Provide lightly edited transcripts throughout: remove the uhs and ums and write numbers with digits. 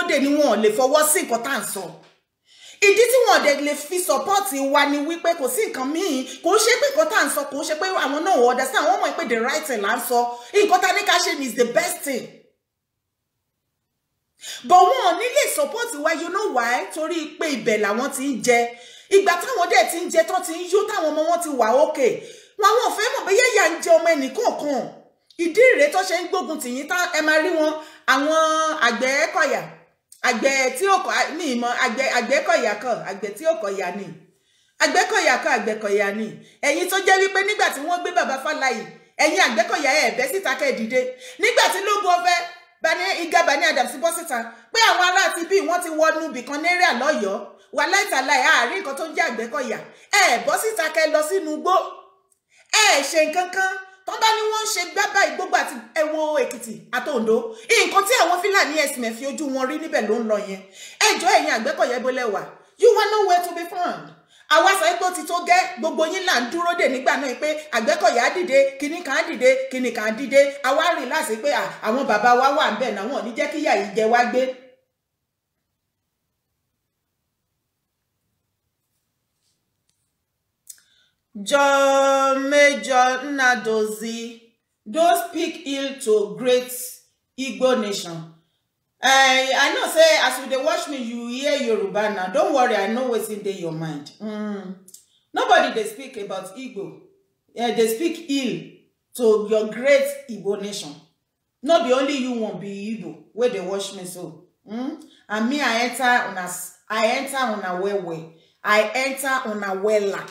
dè ní wọn ò lè fọwọ́ sí nǹkan tá à ń sọ. Ìdí tí wọn dẹ̀ lè fi support wa ni wípé kò sí nǹkan míì, kò ṣe pé nǹkan tá à ń sọ, kò ṣe pé àwọn náà ò understand, wọ́n mọ̀ pé the right thing là ń sọ, nǹkan tá ní ká ṣe is the best thing. But wọn ò ní lè support wa, you know why? Torí pé ibẹ̀ làwọn ti ń jẹ. Ìgbà táwọn dẹ̀ ti ń jẹ tán ti ń yó, táwọn ọmọ wọn ti wà òkè, wọn àwọn ò fẹ́ mọ̀ bóyá ìyà ń jẹ ọmọ ẹnìkọ̀ọ̀kan. Ìdí rèé tó ṣe ń gbógun tì yín, tá ẹ máa rí wọn, àwọn Àgbẹ̀kọ̀yà, àgbẹ̀ tí ó kọ ní ìmọ̀ Àgbẹ̀kọ̀yà kan, àgbẹ̀ tí ó kọ̀yà ni, Àgbẹ̀kọ̀yà kan, Àgbẹ̀kọ̀yà ni. Ẹ̀yin tó jẹ́ wípé nígbà tí wọ́n gbé bàbá Fáláyì, ẹ̀yin Àgbẹ̀kọ̀yà ẹ̀ bẹ́ síta kẹ́ dìde. Nígbà tí lógun ọ̀fẹ́ Bani Ìgà Bani Adams bọ́ síta pé àwọn ará ti bí wọ́n ti wọnú bìkan náírà lọ́yọ̀ọ́ wà láìtàláì, àárín nǹkan tó ń jẹ́ Àgbẹ̀kọ̀yà, ẹ̀ bọ́ síta kẹ́ lọ sínú igbó, ẹ̀ ṣe nǹkan kan. Tọ́n bá ní wọ́n ń ṣe gbábà ìgbógbó àti ẹ̀wọ̀ Èkìtì àtòǹdó, nǹkan tí àwọn Fúlàní ẹ̀sìn fi ojú wọn rí níbẹ̀ ló ń lọ yẹn. Ẹjọ́ ẹ̀yin Àgbẹ̀kọ̀yà ibo lẹ wà? You were nowhere to be found. Àwa sọ pé ó ti tó gẹ́, gbogbo yín là ń dúró dè nígbà náà pé Àgbẹ̀kọ̀yà á dìde, kinní kan á dìde, kinní kan á dìde. Àwa rí láti pé àwọn bàbá wa wà ńbẹ̀ náà, wọn ò ní jẹ́ kíyà yìí jẹ wá gbé. John Major Nnadozie, don't speak ill to great Igbo nation. I know say as you dey watch me, you hear Yoruba now. Don't worry, I know wetin dey your mind. Nobody dey speak about Igbo. They speak ill to your great Igbo nation. No be only you won't be Igbo wey dey watch me so. And me, I enter una, I enter una well well. I enter una wella.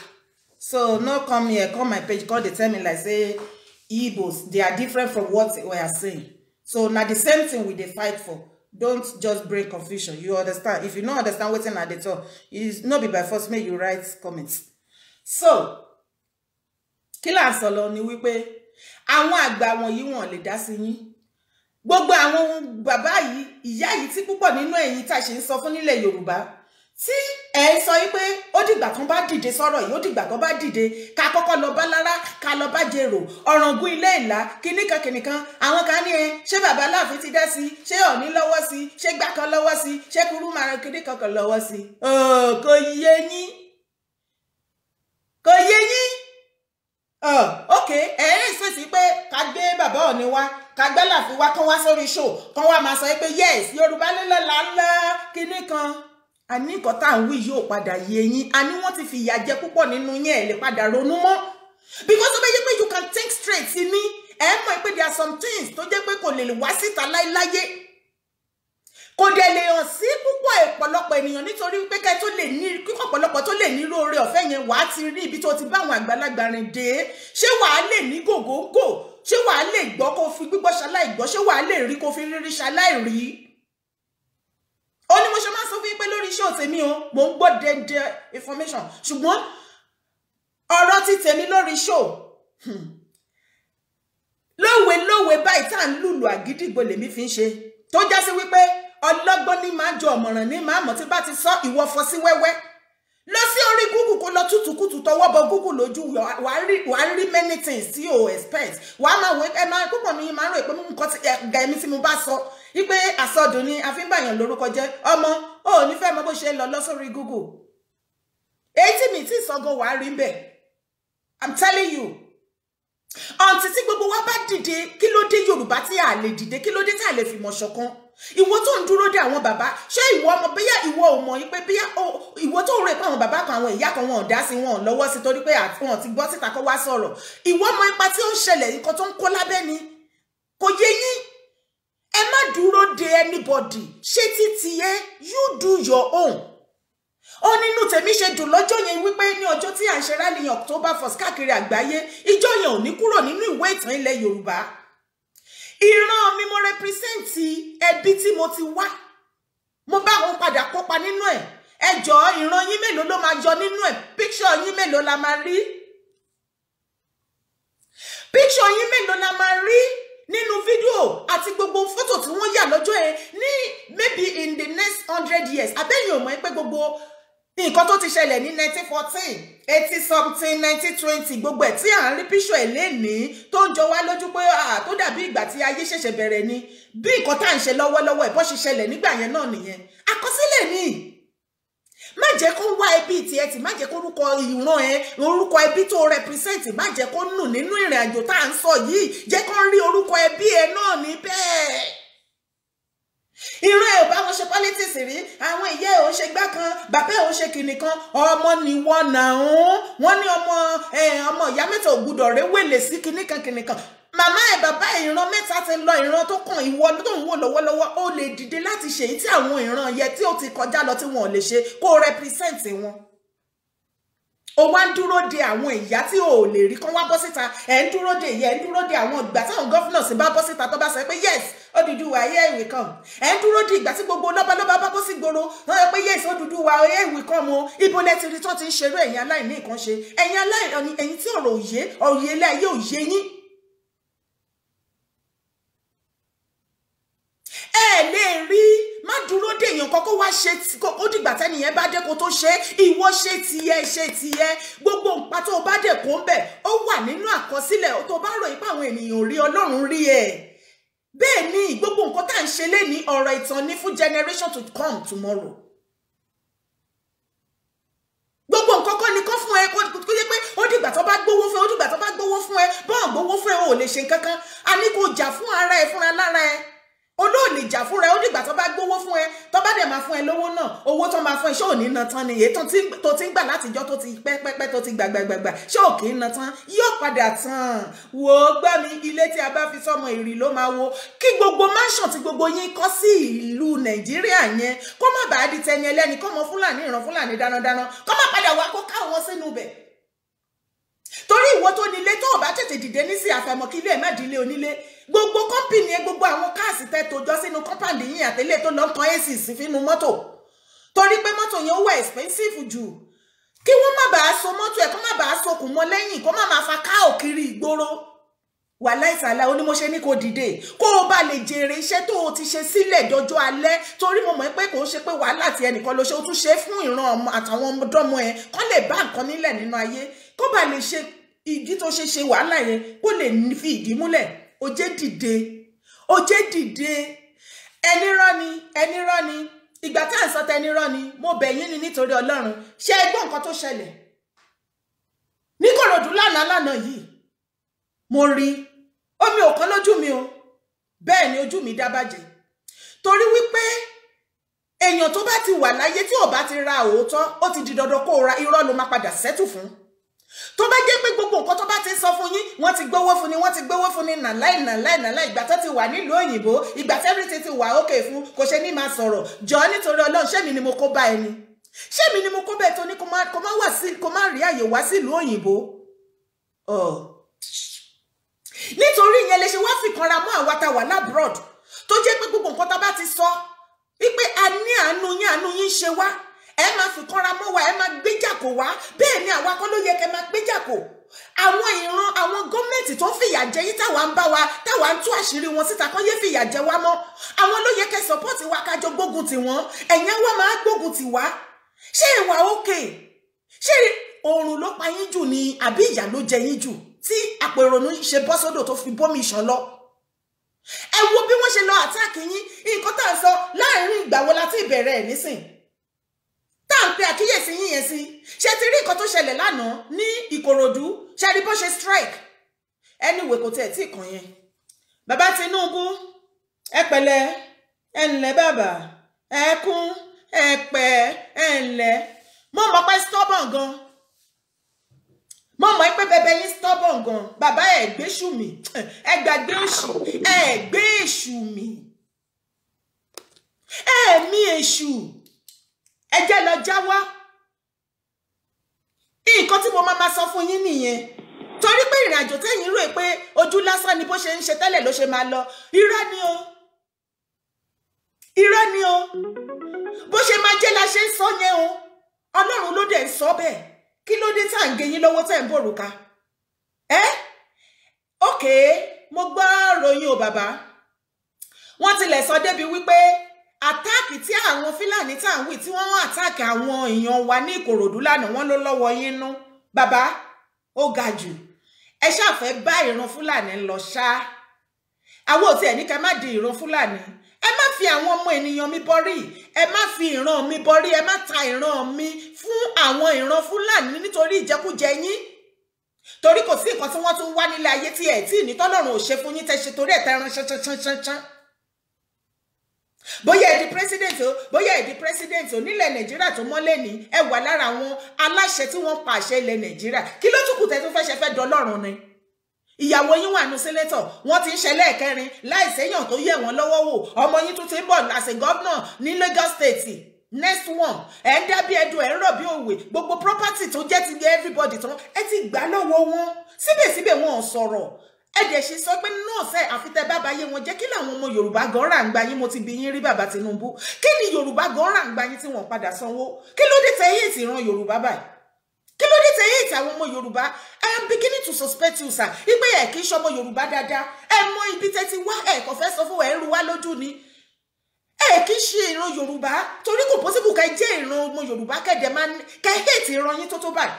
So no come here, come my page, come they tell me like say Igbos, they are different from what we are saying. So now the same thing we dey fight for. Don't just bring confusion. You understand? If you don't understand what's in at the talk, it's not be by force make you write comments. So kí là ń sọ lọ ni wípé àwọn àgbà wọ̀nyí wọn lè dá sí yín. Gbogbo àwọn bàbá yìí, ìyá yìí tí púpọ̀ nínú ẹ̀yin tá ṣe ń sọ fún nílẹ̀ Yorùbá, tí ẹ sọ yìí pé ó dìgbà tán bá dìde sọ̀rọ̀ yìí, ó dìgbà tán bá dìde ká kọ́kọ́ lọ bá Lára, ká lọ bá Jèrò, Ọ̀ràngún Ilé Ìlá, kìnìkan kìnìkan. Àwọn kan ní ẹ ṣé bàbá Aláàfin ti dá sí, ṣé Ọ̀ọ̀ni lọ́wọ́ sí, ṣé gbá kan lọ́wọ́ sí, ṣé kúrú márùn kìnìkan kan lọ́wọ́ sí. Kò yé yín, kò yé yín. Ok, ẹ ẹ sọ sí pé ká gbé bàbá Ọ̀ọ̀ni wá, ká gbé Aláàfin wá, kán wá sórí show, kán wá máa sọ pé yes, Yorùbá lélẹ̀ là ń lọ kìnìkan. Àní nǹkan tá à ń wí yóò padà yé yín. Àní wọ́n ti fi ìyà jẹ púpọ̀ nínú yín, ẹ̀ lè padà ronú mọ́. Because ó bẹ́ jẹ́ pé you can think straight sí ní, ẹ mọ̀ pé there are some things tó jẹ́ pé kò lè wá síta láéláyé, kò dẹ̀ lè hàn sí púpọ̀ ọ̀pọ̀lọpọ̀ ènìyàn, nítorí pé kẹ́ tó lè ní kíkọ́ ọ̀pọ̀lọpọ̀ tó lè ní lóore ọ̀fẹ́ yẹn, wàá ti rí ibi tó ti bá àwọn àgbàlagbà rìn dé. Ṣé wàá lè ní gògóńgò? Ṣé wàá lè gbọ́ kó fi gbígbọ́ ṣaláì gbọ́? Ṣé wàá lè rí kó fi rírí ṣaláì rí? Ó ní mo ṣe máa ń sọ fún yín pé lórí iṣẹ́ tèmi o, mò ń gbọ́ déédéé information, ṣùgbọ́n ọ̀rọ̀ ti tèmi lórí show lówe lówe báyìí tá à ń lùlù àgídìgbò lèmi fi ń ṣe, tó já sí wípé ọlọ́gbọ́n ní máa jọ ọ̀mọ̀ràn ní máa mọ̀. Tí bá ti sọ ìwọ fọ́ sí wẹ́wẹ́, lọ sí orí Google kó lọ tútùkùtù tọwọ́ bọ Google lójú, wàá rí many things tí o expect. Wàá máa wọ ẹ máa púpọ̀ ní máa rò pé nǹkan ga ẹ̀mí tí mo bá sọ wípé àsọdùn ni a fi ń bàyàn lórúkọ jẹ́. Ọmọ ò ní fẹ́ mọ bó ṣe lọ lọ sórí Google, èyí tí mi ti sọgọ wàá rí bẹ́ẹ̀. I'm telling you, ọ̀ǹtí tí gbogbo wa bá dìde, kí ló dé Yorùbá tí a lè dìde? Kí ló dé tí a lè fìmọ̀ ṣọ̀kan? Ìwọ tó ń dúró dé àwọn bàbá, ṣé ìwọ ọmọ bóyá ìwọ ò mọ̀ yín pé bóyá ìwọ tó ń rò pé àwọn bàbá kan, àwọn ìyá kan, wọn ò dá sí, wọn ò lọ́wọ́ sí, torí pé wọn ti gbọ́ síta kó wá sọ̀rọ̀. Ìwọ mọ ipa tí ó ń ṣẹlẹ̀, nǹkan tó ń kó lábẹ́ ni kò yé yín. Ẹ má dúró de anybody, ṣé títí ẹ, you do your own. Ó nínú tèmi ṣe dùn lọ́jọ́ yẹn wípé ní ọjọ́ tí à ń ṣe rally October 1st káàkiri àgbáyé, ìjọ yẹn ò ní kúrò nínú ìwé ìtàn ilẹ̀ Yorùbá. Ìran mi, mo represent ẹbí tí mo ti wá, mo bá wọn padà kópa nínú ẹ̀. Ẹ jọ̀ọ́, ìran yín mélòó ló máa yọ nínú ẹ̀? Picture yín mélòó la máa rí? Picture yín mélòó la máa rí nínú fídíò àti gbogbo fọ́tò tí wọ́n yà lọ́jọ́ yẹn ní maybe in the next 100 years? Abẹ́yìn ò mọ̀ pé gbogbo Nǹkan tó ti ṣẹlẹ̀ ní 1914, 80 something, 1920, gbogbo ẹ̀ tí à ń rí píṣọ ẹ̀ lénìí tó ń jọ wá lójú pé tó dàbí ìgbà tí ayé ṣẹ̀ṣẹ̀ bẹ̀rẹ̀ ni. Bí nǹkan tá à ń ṣe lọ́wọ́lọ́wọ́ ẹ̀ bó ṣe ṣẹlẹ̀ nígbà yẹn náà nìyẹn. Àkọsílẹ̀ ni. Má jẹ́ kó wá ẹbí tiẹ̀ tì, má jẹ́ kó orúkọ ìran ẹ, orúkọ ẹbí tó represent, má jẹ́ kó nù nínú ìrìn àjò tá à ń sọ yìí. Jẹ́ kó rí orúkọ ẹbí ẹ náà níbẹ̀. Ìran ẹ ò bá wọn ṣe politics rí, àwọn ìyá ẹ ò ṣe gbá kan, bàbá ẹ ò ṣe kìnì kan, ọmọ ni wọn nà ń. Wọ́n ní ọmọ ìyá mẹ́ta ò gbúdọ̀ rẹ wèlé sí kìnì kan kìnì kan. Màmá ẹ bàbá ìran mẹ́ta ti lọ, ìran tó kàn ìwọ tó ń wò lọ́wọ́lọ́wọ́ ó lè dìde láti ṣe èyí tí àwọn ìran yẹ tí ó ti kọjá lọ tí wọn ò lè ṣe, kó represent wọn. Ó wá ń dúró de àwọn ìyá tí ò lè rí kán wá bọ́ síta. Ẹ̀ ń dúró de ìyá, ẹ̀ ń dúró de àwọn ìgbà táwọn governors bá bọ́ síta tó bá sọ pé yes, Odùduwà here we come. Ẹ̀ ń dúró de ìgbà tí gbogbo lọ́balọ́ba bá bọ́ sí gbòòrò wọ́n sọ pé yes, Odùduwà here we come o. Ibo lẹ ti rí tó ti ń ṣerú ẹ̀yin aláìní nǹkan ṣe, ẹ̀yin aláìní, ẹ̀yin tí ọ̀rọ̀ òye òye ilé ayé òye yín. Ẹ lè rí, má dúró dé èèyàn kan kó wá ṣe, kó dìgbà tẹ́nìyẹn bá dé kó tó ṣe. Ìwọ ṣe tiẹ̀, ṣe tiẹ̀. Gbogbo nǹkan tó o bá dé kó ń bẹ̀ ó wà nínú àkọsílẹ̀. Tó bá rò pé àwọn ènìyàn rí, Ọlọ́run rí ẹ̀. Bẹ́ẹ̀ ni gbogbo nǹkan tá à ń ṣe lé ní ọ̀rọ̀ ìtàn ní fún generation to come tomorrow. Gbogbo nǹkan kọ́ ni kọ́ fún ẹ kó yẹ pé ó dìgbà tó bá gbówó fún ẹ, ó dìgbà tó bá gbówó fún ẹ, bọ́ọ̀ gbówó fún ẹ o ò lè ṣe nǹkan kan. A ní kó jà fún ara ẹ fúnra lára ẹ. Olóòlè jà fúnra ẹ, ó dìgbà tó bá gbówó fún ẹ. Tó bá dẹ̀ máa fún ẹ lówó náà, owó tó máa fún ẹ ṣé ò ní ná tán ni? Èyí tó ti ń gbà látijọ́ tó ti pẹ́pẹ́pẹ́ tó ti gbàgbàgbàgbà ṣé ò kì í ná tán? Yóò padà tán. Wò ó gbọ́ mi, ilé tí a bá fi sọ́mọ ìrì ló máa wo. Kí gbogbo mansion tí gbogbo yín kọ́ sí ìlú Nàìjíríà yẹn kó má bàa di tẹni ẹlẹ́ni, kó mọ Fúlàní ìran Fúlàní darandaran kó má padà wá kó káwọn sínú bẹ̀. Torí ìwọ tó nílé tó o bá tètè dìde nísì, àfàìmọ̀ kí ilé ẹ̀ má dílé onílé. Gbogbo kọ́mpìnì ẹ, gbogbo àwọn káàsì tẹ tòjọ́ sínú kọ́mpàndì yín àtẹlé tó lọ ń tan AC sí fínú mọ́tò, torí pé mọ́tò yẹn ó wà expensive jù, kí wọ́n má bàa so mọ́tò ẹ̀, kó má bàa sokùn mọ́ lẹ́yìn, kó má máa fa káò kiri ìgboro. Wà láìsàlẹ̀ ó ní mo ṣe ní kó dìde kó o bá lè jèrè iṣẹ́ tó o ti ṣe sílẹ̀ dọjọ́ alẹ́. Torí mo mọ̀ pé kò ń ṣe pé wàhálà tí ẹnìkan ló ṣe, ó tún ṣe fún ìran ọmọ àtàwọn ọmọdọ́mọ ẹ kán lè bá nǹkan nílẹ̀ nínú ayé, kó bá lè ṣe ìdí tó ṣe ṣe wàhálà yẹn kó lè fi ìdí múlẹ̀. Ó jẹ́ dìde, ó jẹ́ dìde. Ẹni rán ni, ẹni rán ni. Ìgbà tá à ń sọ tẹni rán ni, mo bẹ̀ yín ni nítorí Ọlọ́run. Ṣé ẹ gbọ́ nǹkan tó ṣẹlẹ̀ ní Kòròdú lánàá lánàá yìí? Mo rí omi ò kán lójú mi o, bẹ́ẹ̀ ni ojú mi dá bàjẹ́. Torí wípé èèyàn tó bá ti wà láyé tí ò bá ti ra òótọ́, ó ti di dandan kó ra irọ́ ló máa padà sẹ́tù fún. Tó bá jẹ́ pé gbogbo nǹkan tó bá ti sọ fún yín, wọ́n ti gbówó fún ni, wọ́n ti gbówó fún ni, nàláì nàláì nàláì. Ìgbà tó ti wà nílùú òyìnbó, ìgbà tí everything ti wà okay fún, kò ṣe ní máa sọ̀rọ̀. Jọ nítorí Ọlọ́run, ṣé mi ni mo kó bá ẹni? Ṣé mi ni mo kó bẹ́ẹ̀ tó ní kó má rí àyè wá sílùú òyìnbó? Nítorí ìyẹn lè ṣe wá fìkanra mọ́ àwa tá wà lábroad, tó jẹ́ pé gbogbo nǹkan tá bá ti sọ wípé a ní àánú yín, àánú yín ṣe wá, ẹ máa fi kanra mọ́ wa, ẹ máa gbéjà kò wá. Bẹ́ẹ̀ ni àwa kọ́ ló yẹ kẹ́ máa gbéjà kò. Àwọn ìran àwọn gọ́ọ̀mẹ̀ntì tó ń fìyà jẹ yín, táwa ń bá wa, táwa ń tú àṣírí wọn síta kọ́ yé fìyà jẹ wá mọ́, àwọn ló yẹ kẹ́ sọ́pọ́ọ̀tì wa kájọ gbógun tì wọ́n. Ẹ̀yin wá máa gbógun tì wá. Ṣé ìwà òkè? Ṣé oòrùn ló pa yín jù ni àbí ìyà ló jẹ yín jù tí àpò ìrònú ṣe bọ́ sódò tó fi bómi ìṣàn lọ? Ẹ wo bí wọ́n ṣe lọ àtáàkì yín. Nǹkan tá à ń sọ láàrin ìgbà wo la ti bẹ̀rẹ̀ ẹ̀ nísìn tá à ń pe àkíyèsí yín yẹn sí. Ṣé ti rí nǹkan tó ṣẹlẹ̀ lánàá ní Ìkòròdú? Ṣe rí bó ṣe strike? Anyway, kò tiẹ̀ tí ì kàn yẹn. Bàbá Tinubu, ẹ pẹ̀lẹ́, ẹ ǹlẹ́ bàbá, ẹ kún, ẹ pẹ́, ẹ ǹlẹ́. Mo mọ̀ pé stubborn gan. Mo mọ̀ pé bẹbẹ yín stubborn gan. Bàbá ẹ gbé èṣù mi, ẹ gbàgbé òṣì, ẹ gbé èṣù mi, ẹ mí èṣù, ẹ jẹ́ lọ jáwọ́. Nǹkan tí mo máa sọ fún yín nìyẹn. Torí pé ìrìn àjò tẹ́yìn rò pé ojú lásán ni bó ṣe ń ṣe tẹ́lẹ̀ ló ṣe máa lọ. Irọ́ ni o, irọ́ ni o. Bó ṣe máa jẹ́ la ṣe ń sọ yẹn o. Ọlọ́run ló dẹ̀ ń sọ bẹ́ẹ̀. Kí ló dé tá à ń gé yín lọ́wọ́ tẹ́ ń bòrùka? Ẹ́ ókè, mo gbọ́ ròyìn o bàbá. Wọ́n tilẹ̀ sọ débi wípé Attack tí àwọn Fúlàní tá à ń wí tí wọ́n attack àwọn èèyàn wa ní Ìkòròdú lánàá, wọ́n ló lọ́wọ́ yín nú. Bàbá, ó ga jù. Ẹ ṣáà fẹ́ bá ìran Fúlàní lọ ṣá. Àwọn ò tiẹ̀ ní ká má di ìran Fúlàní. Ẹ má fi àwọn ọmọ ènìyàn mi bọrí, ẹ má fi ìran mi bọrí, ẹ má ta ìran mi fún àwọn ìran Fúlàní nítorí ìjẹkújẹ yín. Torí kò sí nǹkan tí wọ́n tún wá nílé ayé tí ẹ̀ tí ní tọ́lọ́run ò ṣe fún yín tẹ́ ṣe torí ẹ̀ tẹ́ran ṣánṣánṣánṣán. Bóyá ẹ di president o, bóyá ẹ di president o, nílẹ̀ Nàìjíríà tó mọ́lé ní, ẹ wà lára àwọn aláṣẹ tí wọ́n pa àṣẹ ilẹ̀ Nàìjíríà. Kí ló tún kù tẹ́ tún fẹ́ ṣe fẹ́ dọlọ́run ni? Ìyàwó yín wà nù sínétọ̀, wọ́n ti ń ṣe lẹ́ẹ̀kẹrin láìséyàn tó yẹ̀ wọ́n lọ́wọ́ wò. Ọmọ yín tún ti ń bọ̀ as a governor ní Lagos State. Next one, ẹ̀ ń dábí ẹdun, ẹ̀ ń rọ̀ bí òwe. Gbogbo property tó jẹ́ ti everybody tán, ẹ ti gbà lọ́wọ́ wọn. Síbẹ̀síbẹ̀ wọn ò sọ̀rọ̀. Ẹ dẹ̀ ṣe sọ pé náà sẹ́ àfi tẹ́ bàbá yé wọn jẹ́. Kí làwọn ọmọ Yorùbá gan rà ń gba yín? Mo ti bi yín rí, bàbá Tinubu. Kí ni Yorùbá gan rà ń gba yín tí wọ́n padà sanwó? Kí ló dé tẹ́ yé ìran Yorùbá báyìí? Kí ló dé tẹ́ hate àwọn ọmọ Yorùbá? I am beginning to suspect you, sir. Ipe ẹ̀ kì í ṣọmọ Yorùbá dáadáa. Ẹ mọ ibi tẹ́ ti wá, ẹ kò fẹ́ sọ fún ẹ ń ru wá lójú ni. Ẹ kì í ṣe ìran Yorùbá, torí kò possible kẹ́ jẹ́ ìran ọmọ Yorùbá kẹ́dẹ̀ máa kẹ́ hate ìran yín tó tó báyìí.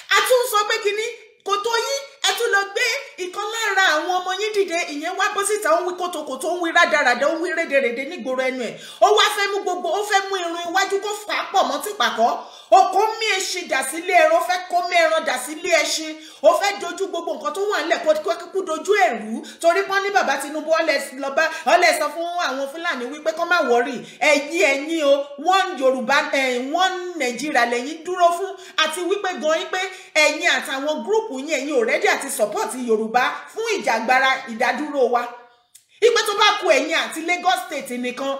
A tún sọ pé kíní kò tó yín, ẹ tún lọ gbé ìkan lára àwọn ọmọ yín dìde. Ìyẹn wá bọ́ síta, ó ń wí kótókótó, ó ń wí rádaràdà, ó ń wí rédèrèdè nígboro ẹnu ẹ̀. Ó wá fẹ́ mú gbogbo, ó fẹ́ mú irun iwájú kó fà á pọ̀ mọ́ tìpàkọ́. Ó kó mí ẹṣin dà sílé ẹran, ó fẹ́ kó mí ẹran dà sílé ẹṣin. Ó fẹ́ dojú gbogbo nǹkan tó wà nílẹ̀ kó kúkú dojú ẹ̀rú. Torí pọ́n ní bàbá Tinubu ọlẹ̀ sọ fún àwọn Fúlàní wípé kọ́ má wọ̀rì, ẹ̀yin ẹ̀yin o, one Yorùbá, one Nàìjíríà lẹ́yìn dúró fún, àti wípé gan yín pé ẹ̀yin àtàwọn gúrùpù yín ẹ̀yin ò rẹ́dí àti support Yorùbá fún ìjàgbara ìdádúró wa. Ipe tó bá kù ẹ̀yin àti Lagos State nìkan,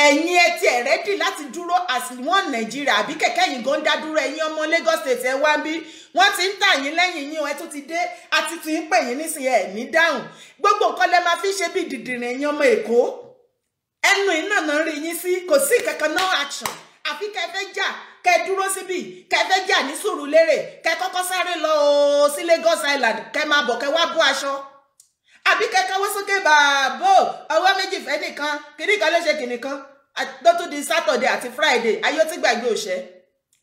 ẹ̀yin ẹ ti ẹ̀ rẹ́dì láti dúró as one Nàìjíríà, àbí kẹ̀kẹ́ yìí gan dá dúró. Ẹ̀yin ọmọ Lagos State ẹ wá bí wọ́n ti ń tà yín lẹ́yìn yín, ẹ tún ti dé àti ti ń pè yín nísìnyí, ẹ̀ ní dáhùn. Gbogbo nǹkan lẹ máa fi ṣe bí dìdìrìn ẹ̀yin ọmọ Èkó. Ẹnu iná náà rí yín sí, kò sí kankan, no action. Àfi kẹ́ fẹ́ jà, kẹ́ dúró síbí, kẹ́ fẹ́ jà ní Sùúrùlérè, kẹ́ kọ́kọ́ sáré lọ sí Lagos Island, kẹ́ máa bọ̀ kẹ́ wá bó aṣọ, àbí kẹ́ káwọ́ sókè bàbò ọwọ́ méjì fẹ́ nìkan, kìnnì kan ló ṣe kìnnì kan tó tún di Saturday àti Friday. Ayé tí gbàgbé òṣẹ́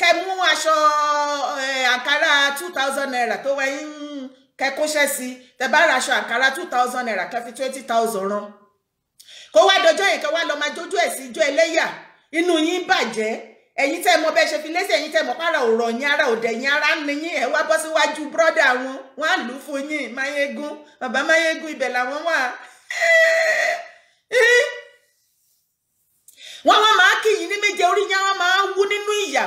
kẹ́ mú aṣọ àǹkárá 2,000 naira tó wáyé, kẹ́ kóṣẹ́ sí. Tẹ́ bá ra aṣọ àǹkárá 2,000 naira, kẹ́ fi 20,000 rán, kó wá dọjọ́ yìí, kẹ́ wá lọ máa jójú ẹ̀ sí ijó ẹlẹ́yà. Inú yín bàjẹ́. Ẹ̀yin tẹ́ mọ̀ bẹ́ ṣe fi lẹ́sẹ̀, ẹ̀yin tẹ́ mọ̀ para ọ̀rọ̀ yín, ara òdẹ yín, ara ń yín, ẹ wá bọ́ síwájú brọ́dà wọn, wọ́n á lù ú fún yín. Máyégún, bàbá Máyégún, ibẹ̀ làwọn wà. Wọ́n wá máa kí yín ní méje, orí yín wọ́n máa wú nínú ìyà.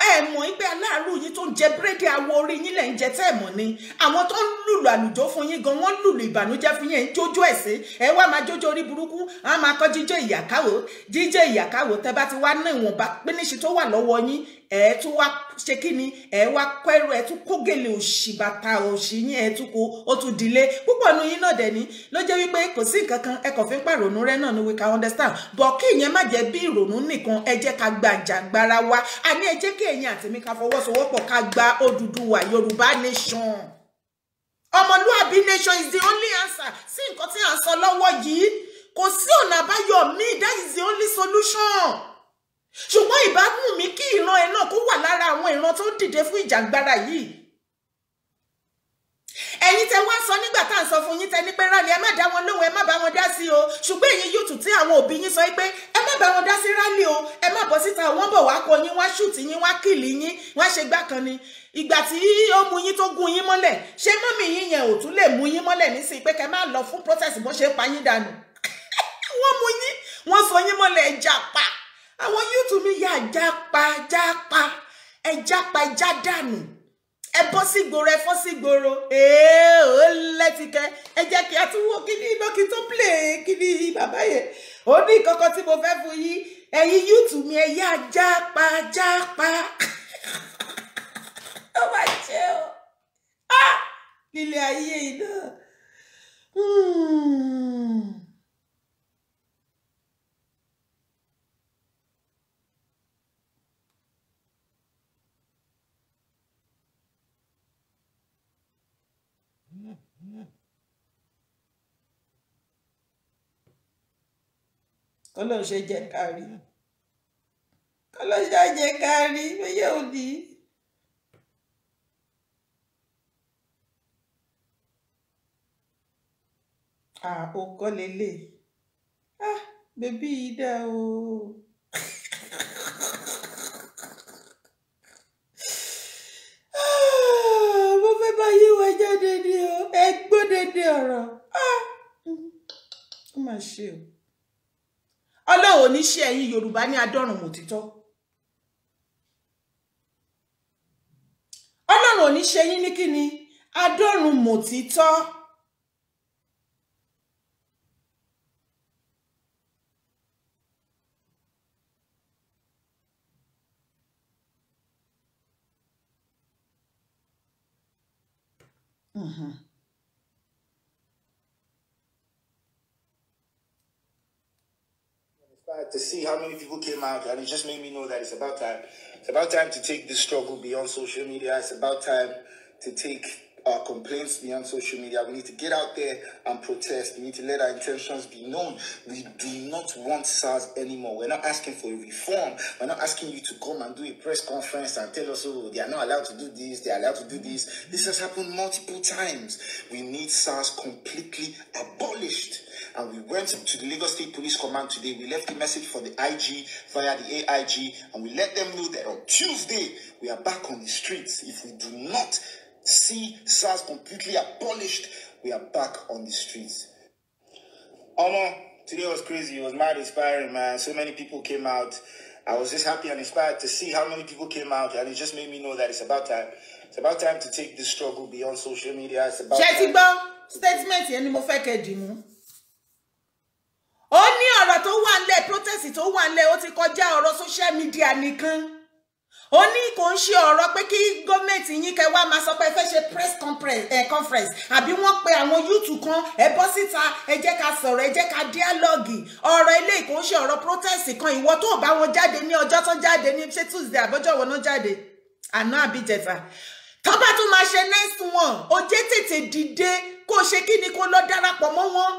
Ẹ mọ̀ pé aláàrú yín tó ń jẹ búrẹ́dì awọ orí yín lẹ̀ ń jẹ tẹ́ ẹ̀ mọ̀ ni. Àwọn tó ń lùlù àlùjọ fún yín gan, wọ́n lùlù ìbànújẹ́ fún yín, ẹ̀ ń jójó ẹ̀ sí. Ẹ wá máa jójó orí burúkú, á máa kọ́ jíjó ìyàkáwò, jíjó ìyàkáwò. Tẹ́ bá ti wá ní ìwọ̀nba píníṣì tó wà lọ́wọ́ yín, ẹ tún wá ṣe kí ni, ẹ wá kẹ́rù, ẹ tún kó gèlè òṣì bàtà òṣì yín, ẹ tún kó, ó tún dilé. Púpọ̀ nu yín náà dẹ̀ ni ló jẹ́ wípé kò sí nǹkan kan, ẹ kàn fi ń pàrònú rẹ náà ni, we can understand. But kí ìyẹn má jẹ́ bí ìrònú nìkan, ẹ jẹ́ ká gba àjàgbara wa. A ní ẹ jẹ́ kí ẹ̀yin àti mi ká fọwọ́sowọ́pọ̀ ká gba Odùduwà Yorùbá nation. Ọmọlúàbí nation is the only answer sí nǹkan tí à ń sọ lọ́wọ́ yìí. Kò sí ọ̀nà àbáyọ míì, that is the only solution. Ṣùgbọ́n ìbámu mi kí ìran ẹ náà kó wà lára àwọn ìran tó ń dìde fún ìjàngbara yìí. Ẹ̀yin tẹ́ wá sọ nígbà tá à ń sọ fún yín, tẹ́ ní pé rally, ẹ má dá wọn lóhùn, ẹ má bá wọn dá sí o. Ṣùgbọ́n ẹ̀yin yóò tún tí àwọn òbí yín sọ pé ẹ má bá wọn dá sí rally o, ẹ má bọ́ síta, wọ́n bọ̀ wá kọ yín, wá ṣùtì yín, wá kìlì yín, wá ṣe gbá kan ni. Ìgbà tí ó mú yín tó gún yín mọ́lẹ̀, ṣé mọ́mì yín yẹn ò tún lè mú yín mọ́lẹ̀ nísìnyí pé kẹ́ má lọ fún protest bó ṣe pa yín dànù? Wọ́n mú yín, wọ́n sọ yín mọ́lẹ̀, ẹ japa. Àwọn yóò mi yà japa japa, ẹ japa, ẹ já dànù, ẹ bọ́ sí gbòòrò, ẹ fọ́ sí gbòòrò. Ee, ó lẹ́tìkẹ́. Ẹ jẹ́ kí a tún wo kíní iná kí tó play kíní bàbá yẹn. Ó ní kankan tí mo fẹ́ fún yín. Ẹ̀yin yúùtù mi, ẹ yá japa japa. Ó máa jẹ́ o nílé ayé iná. Kọ́lọ́run ṣe jẹ́ kárí. Kọ́lọ́run ṣe jẹ́ kárí. Bóyá ò ní. Ah, ó kọ́ lélẹ̀. Ah, bébí yìí dá o. Ah, mo fẹ́ bá yí wa jáde ni o. Ẹ gbọ́ dédé ọ̀rọ̀. Ah, ó mà ṣe o. Ọlọ́run ò ní ṣe ẹ̀yin Yorùbá ní adọ́rùn mòtítọ́. Ọlọ́run ò ní ṣe yín ní kíni adọ́rùn mòtítọ́. To see how many people came out, and it just made me know that it's about time. It's about time to take this struggle beyond social media. It's about time to take our complaints beyond social media. We need to get out there and protest. We need to let our intentions be known. We do not want SARS anymore. We're not asking for a reform. We're not asking you to come and do a press conference and tell us, oh, they are not allowed to do this, they are allowed to do this. This has happened multiple times. We need SARS completely abolished. And we went to the Lagos State Police Command today. We left a message for the IG via the AIG, and we let them know that on Tuesday, we are back on the streets. If we do not see SARS completely abolished, we are back on the streets. Omo, today was crazy. It was mad inspiring, man. So many people came out. I was just happy and inspired to see how many people came out, and it just made me know that it's about time. It's about time to take this struggle beyond social media. It's about Ṣé ti time. Gbọ́ statement yẹn ni mo fẹ́ kẹ́ dì mú. Ó ní ọ̀rọ̀ tó wà ńlẹ̀, protest tó wà ńlẹ̀, ó ti kọjá ọ̀rọ̀ social media nìkan. Ó ní kò ń ṣe ọ̀rọ̀ pé kí gọ́ọ̀mẹ̀ntì yín kẹ́ wá máa sọ pé ẹ fẹ́ ṣe press conference àbí wọ́n pe àwọn yúùtù kan, ẹ bọ́ síta, ẹ jẹ́ ká sọ̀rọ̀, ẹ jẹ́ ká díálọ́gì. Ọ̀rọ̀ eléyìí kò ń ṣe ọ̀rọ̀ protest kan. Ìwọ tó bá wọn jáde ní ọjọ́ tó jáde ní ṣé Tuesday àbọ́jọ́ wọn náà jáde àná àbíjẹta, tó bá tún máa ṣe next one, ó jẹ́ tètè dìde kó ṣe kí ni, kó lọ darapọ̀ mọ́ wọn,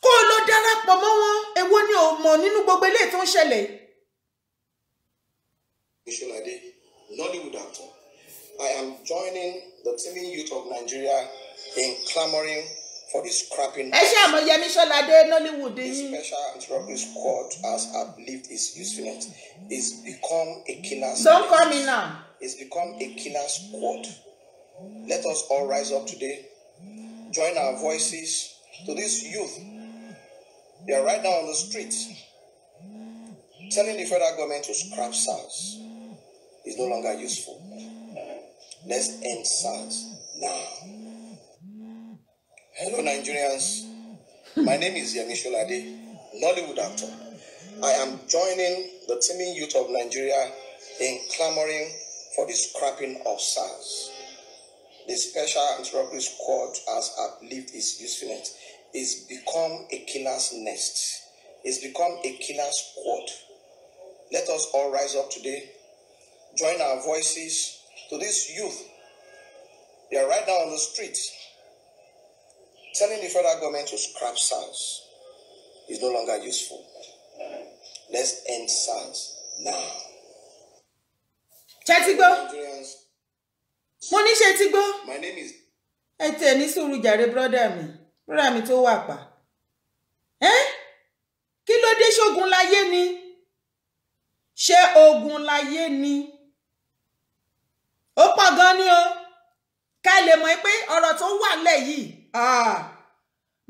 kó lọ darapọ̀ mọ́ wọn. Èwo ni ò mọ̀ nínú gbogbo eléyìí tó ń ṣẹlẹ̀? Sholade, Nollywood actor. I am joining the teeming youth of Nigeria in clamoring for the scrapping. Ẹ ṣe àmọ́ Yẹmí Ṣọ́ládé Nollywood The yín. special anti-robbery squad has outlived its usefulness. It's become a killer's Don't call me now. It's become a killer squad. Let us all rise up today. Join our voices to this youth. They are right now on the streets telling the federal government to scrap SARS. It's no longer useful. Let's end SARS now. Hello, Nigerians. My name is Yemi Sholade, Nollywood actor. I am joining the teeming youth of Nigeria in clamoring for the scrapping of SARS. The special anti-robbery squad has outlived its usefulness. It's become a killer's nest. It's become a killer squad. Let us all rise up today. Join our voices to this youth. They are right now on the streets telling the federal government to scrap SARS. It's no longer useful. Let's end SARS now. Ṣé ti gbọ́? Nigerians, Mo ní ṣé ti gbọ́? my name is Ẹ tẹ̀ ní sùúrù jàre, brọ́dà mi, brọ́dà mi tó wà pa. Ẹ́ kí ló dé? Ṣógun láyé ni? Ṣé ogun láyé ni? Ó pọ̀ gan ni o. Ká lè mọ̀ pé ọ̀rọ̀ tó wà lẹ̀ yìí,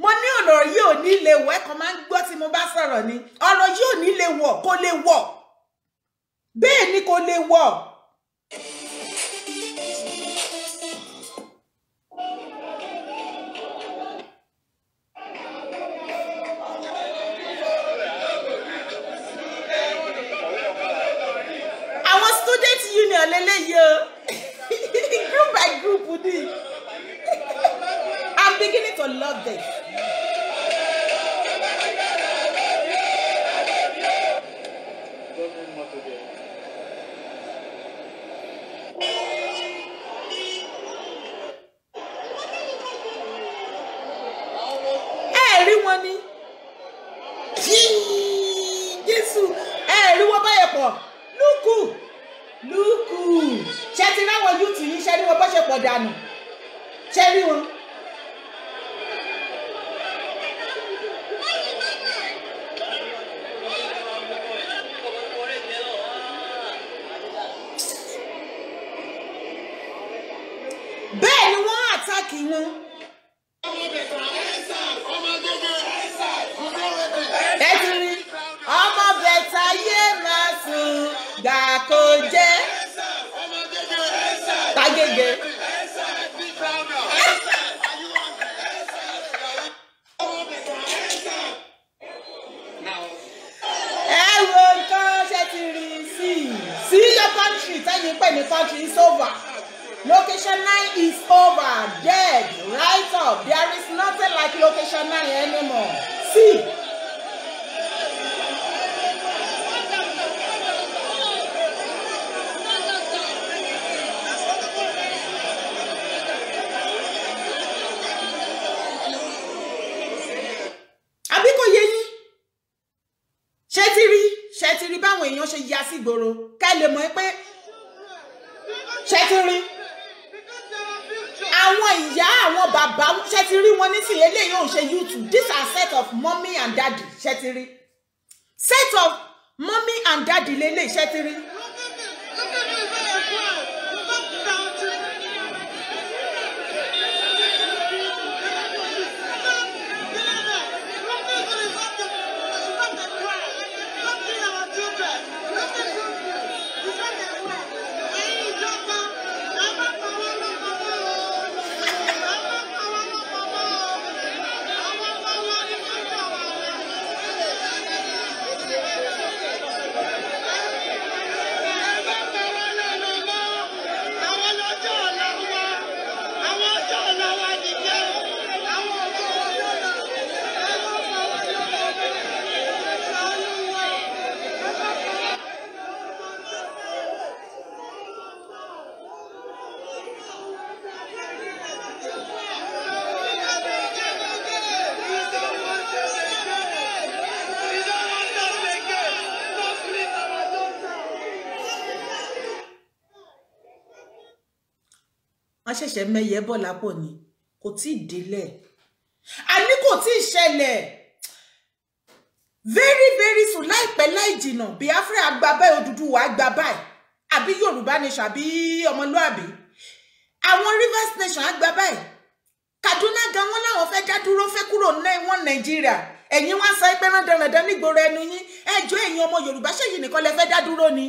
mo ní ọ̀rọ̀ yìí ò ní lè wọ̀. Ẹ kàn máa ń gbọ́ tí mo bá sọ̀rọ̀ ni. Ọ̀rọ̀ yìí ò ní lè wọ̀, kò lè wọ̀. Bẹ́ẹ̀ ni kò lè wọ̀. Àwọn student union lélẹ́yìí o, group by group ni. I'm beginning to love this. Government motor there. Ẹ rí wọn ni. Jésù. Ẹ rí wọn báyẹn pọ̀. Lúkù lúkù. Ṣé ti ráwọn yúùtù yìí, ṣe rí wọn bó ṣe pọ̀ dànù? Ṣé rí wọn? Bẹ́ẹ̀ ni wọ́n àtàkì wọn. Ẹ ti rí ọmọ bẹ̀tà yé máa sùn gbà kó jẹ́ Tagége. Ẹ wo nǹkan, ṣe ti rí sí sí your country tẹ́yìn pè ní country is over. Location 9 is over, dead, right up. There is nothing like location 9 anymore. See. Àbí kò yé yín? Ṣé ti rí? Ṣé ti rí báwọn èèyàn ṣe ya sí ìgboro? Ká lè mọ̀ pé ṣé ti rí? Àwọn ìyá, àwọn bàbá, ṣé ti rí wọn nísìnyí? Eléyìí ò ń ṣe YouTube. These are set of mommy and daddy. Ṣé ti rí? Set of mommy and daddy lélẹ̀, ṣé ti rí? Wọ́n ṣẹ̀ṣẹ̀ mẹ́yẹ bọ̀ lápò ni, kò tí ì délẹ̀, àní kò tí ì ṣẹlẹ̀. Very very soon, láìpẹ́ láì jìnà, Biafra gba báyìí, Odùduwà gba báyìí, àbí Yorùbá nation, àbí ọmọlúàbí, àwọn Rivers nation á gba báyìí. Kaduna gan wọn láwọn fẹ́ dá dúró, fẹ́ kúrò ní wọn Nàìjíríà. Ẹ̀yin wá sọ pé rándanrandan nígboro ẹnu yín. Ẹjọ́ ẹ̀yin ọmọ Yorùbá, ṣèyí nìkan lẹ fẹ́ dá dúró ni?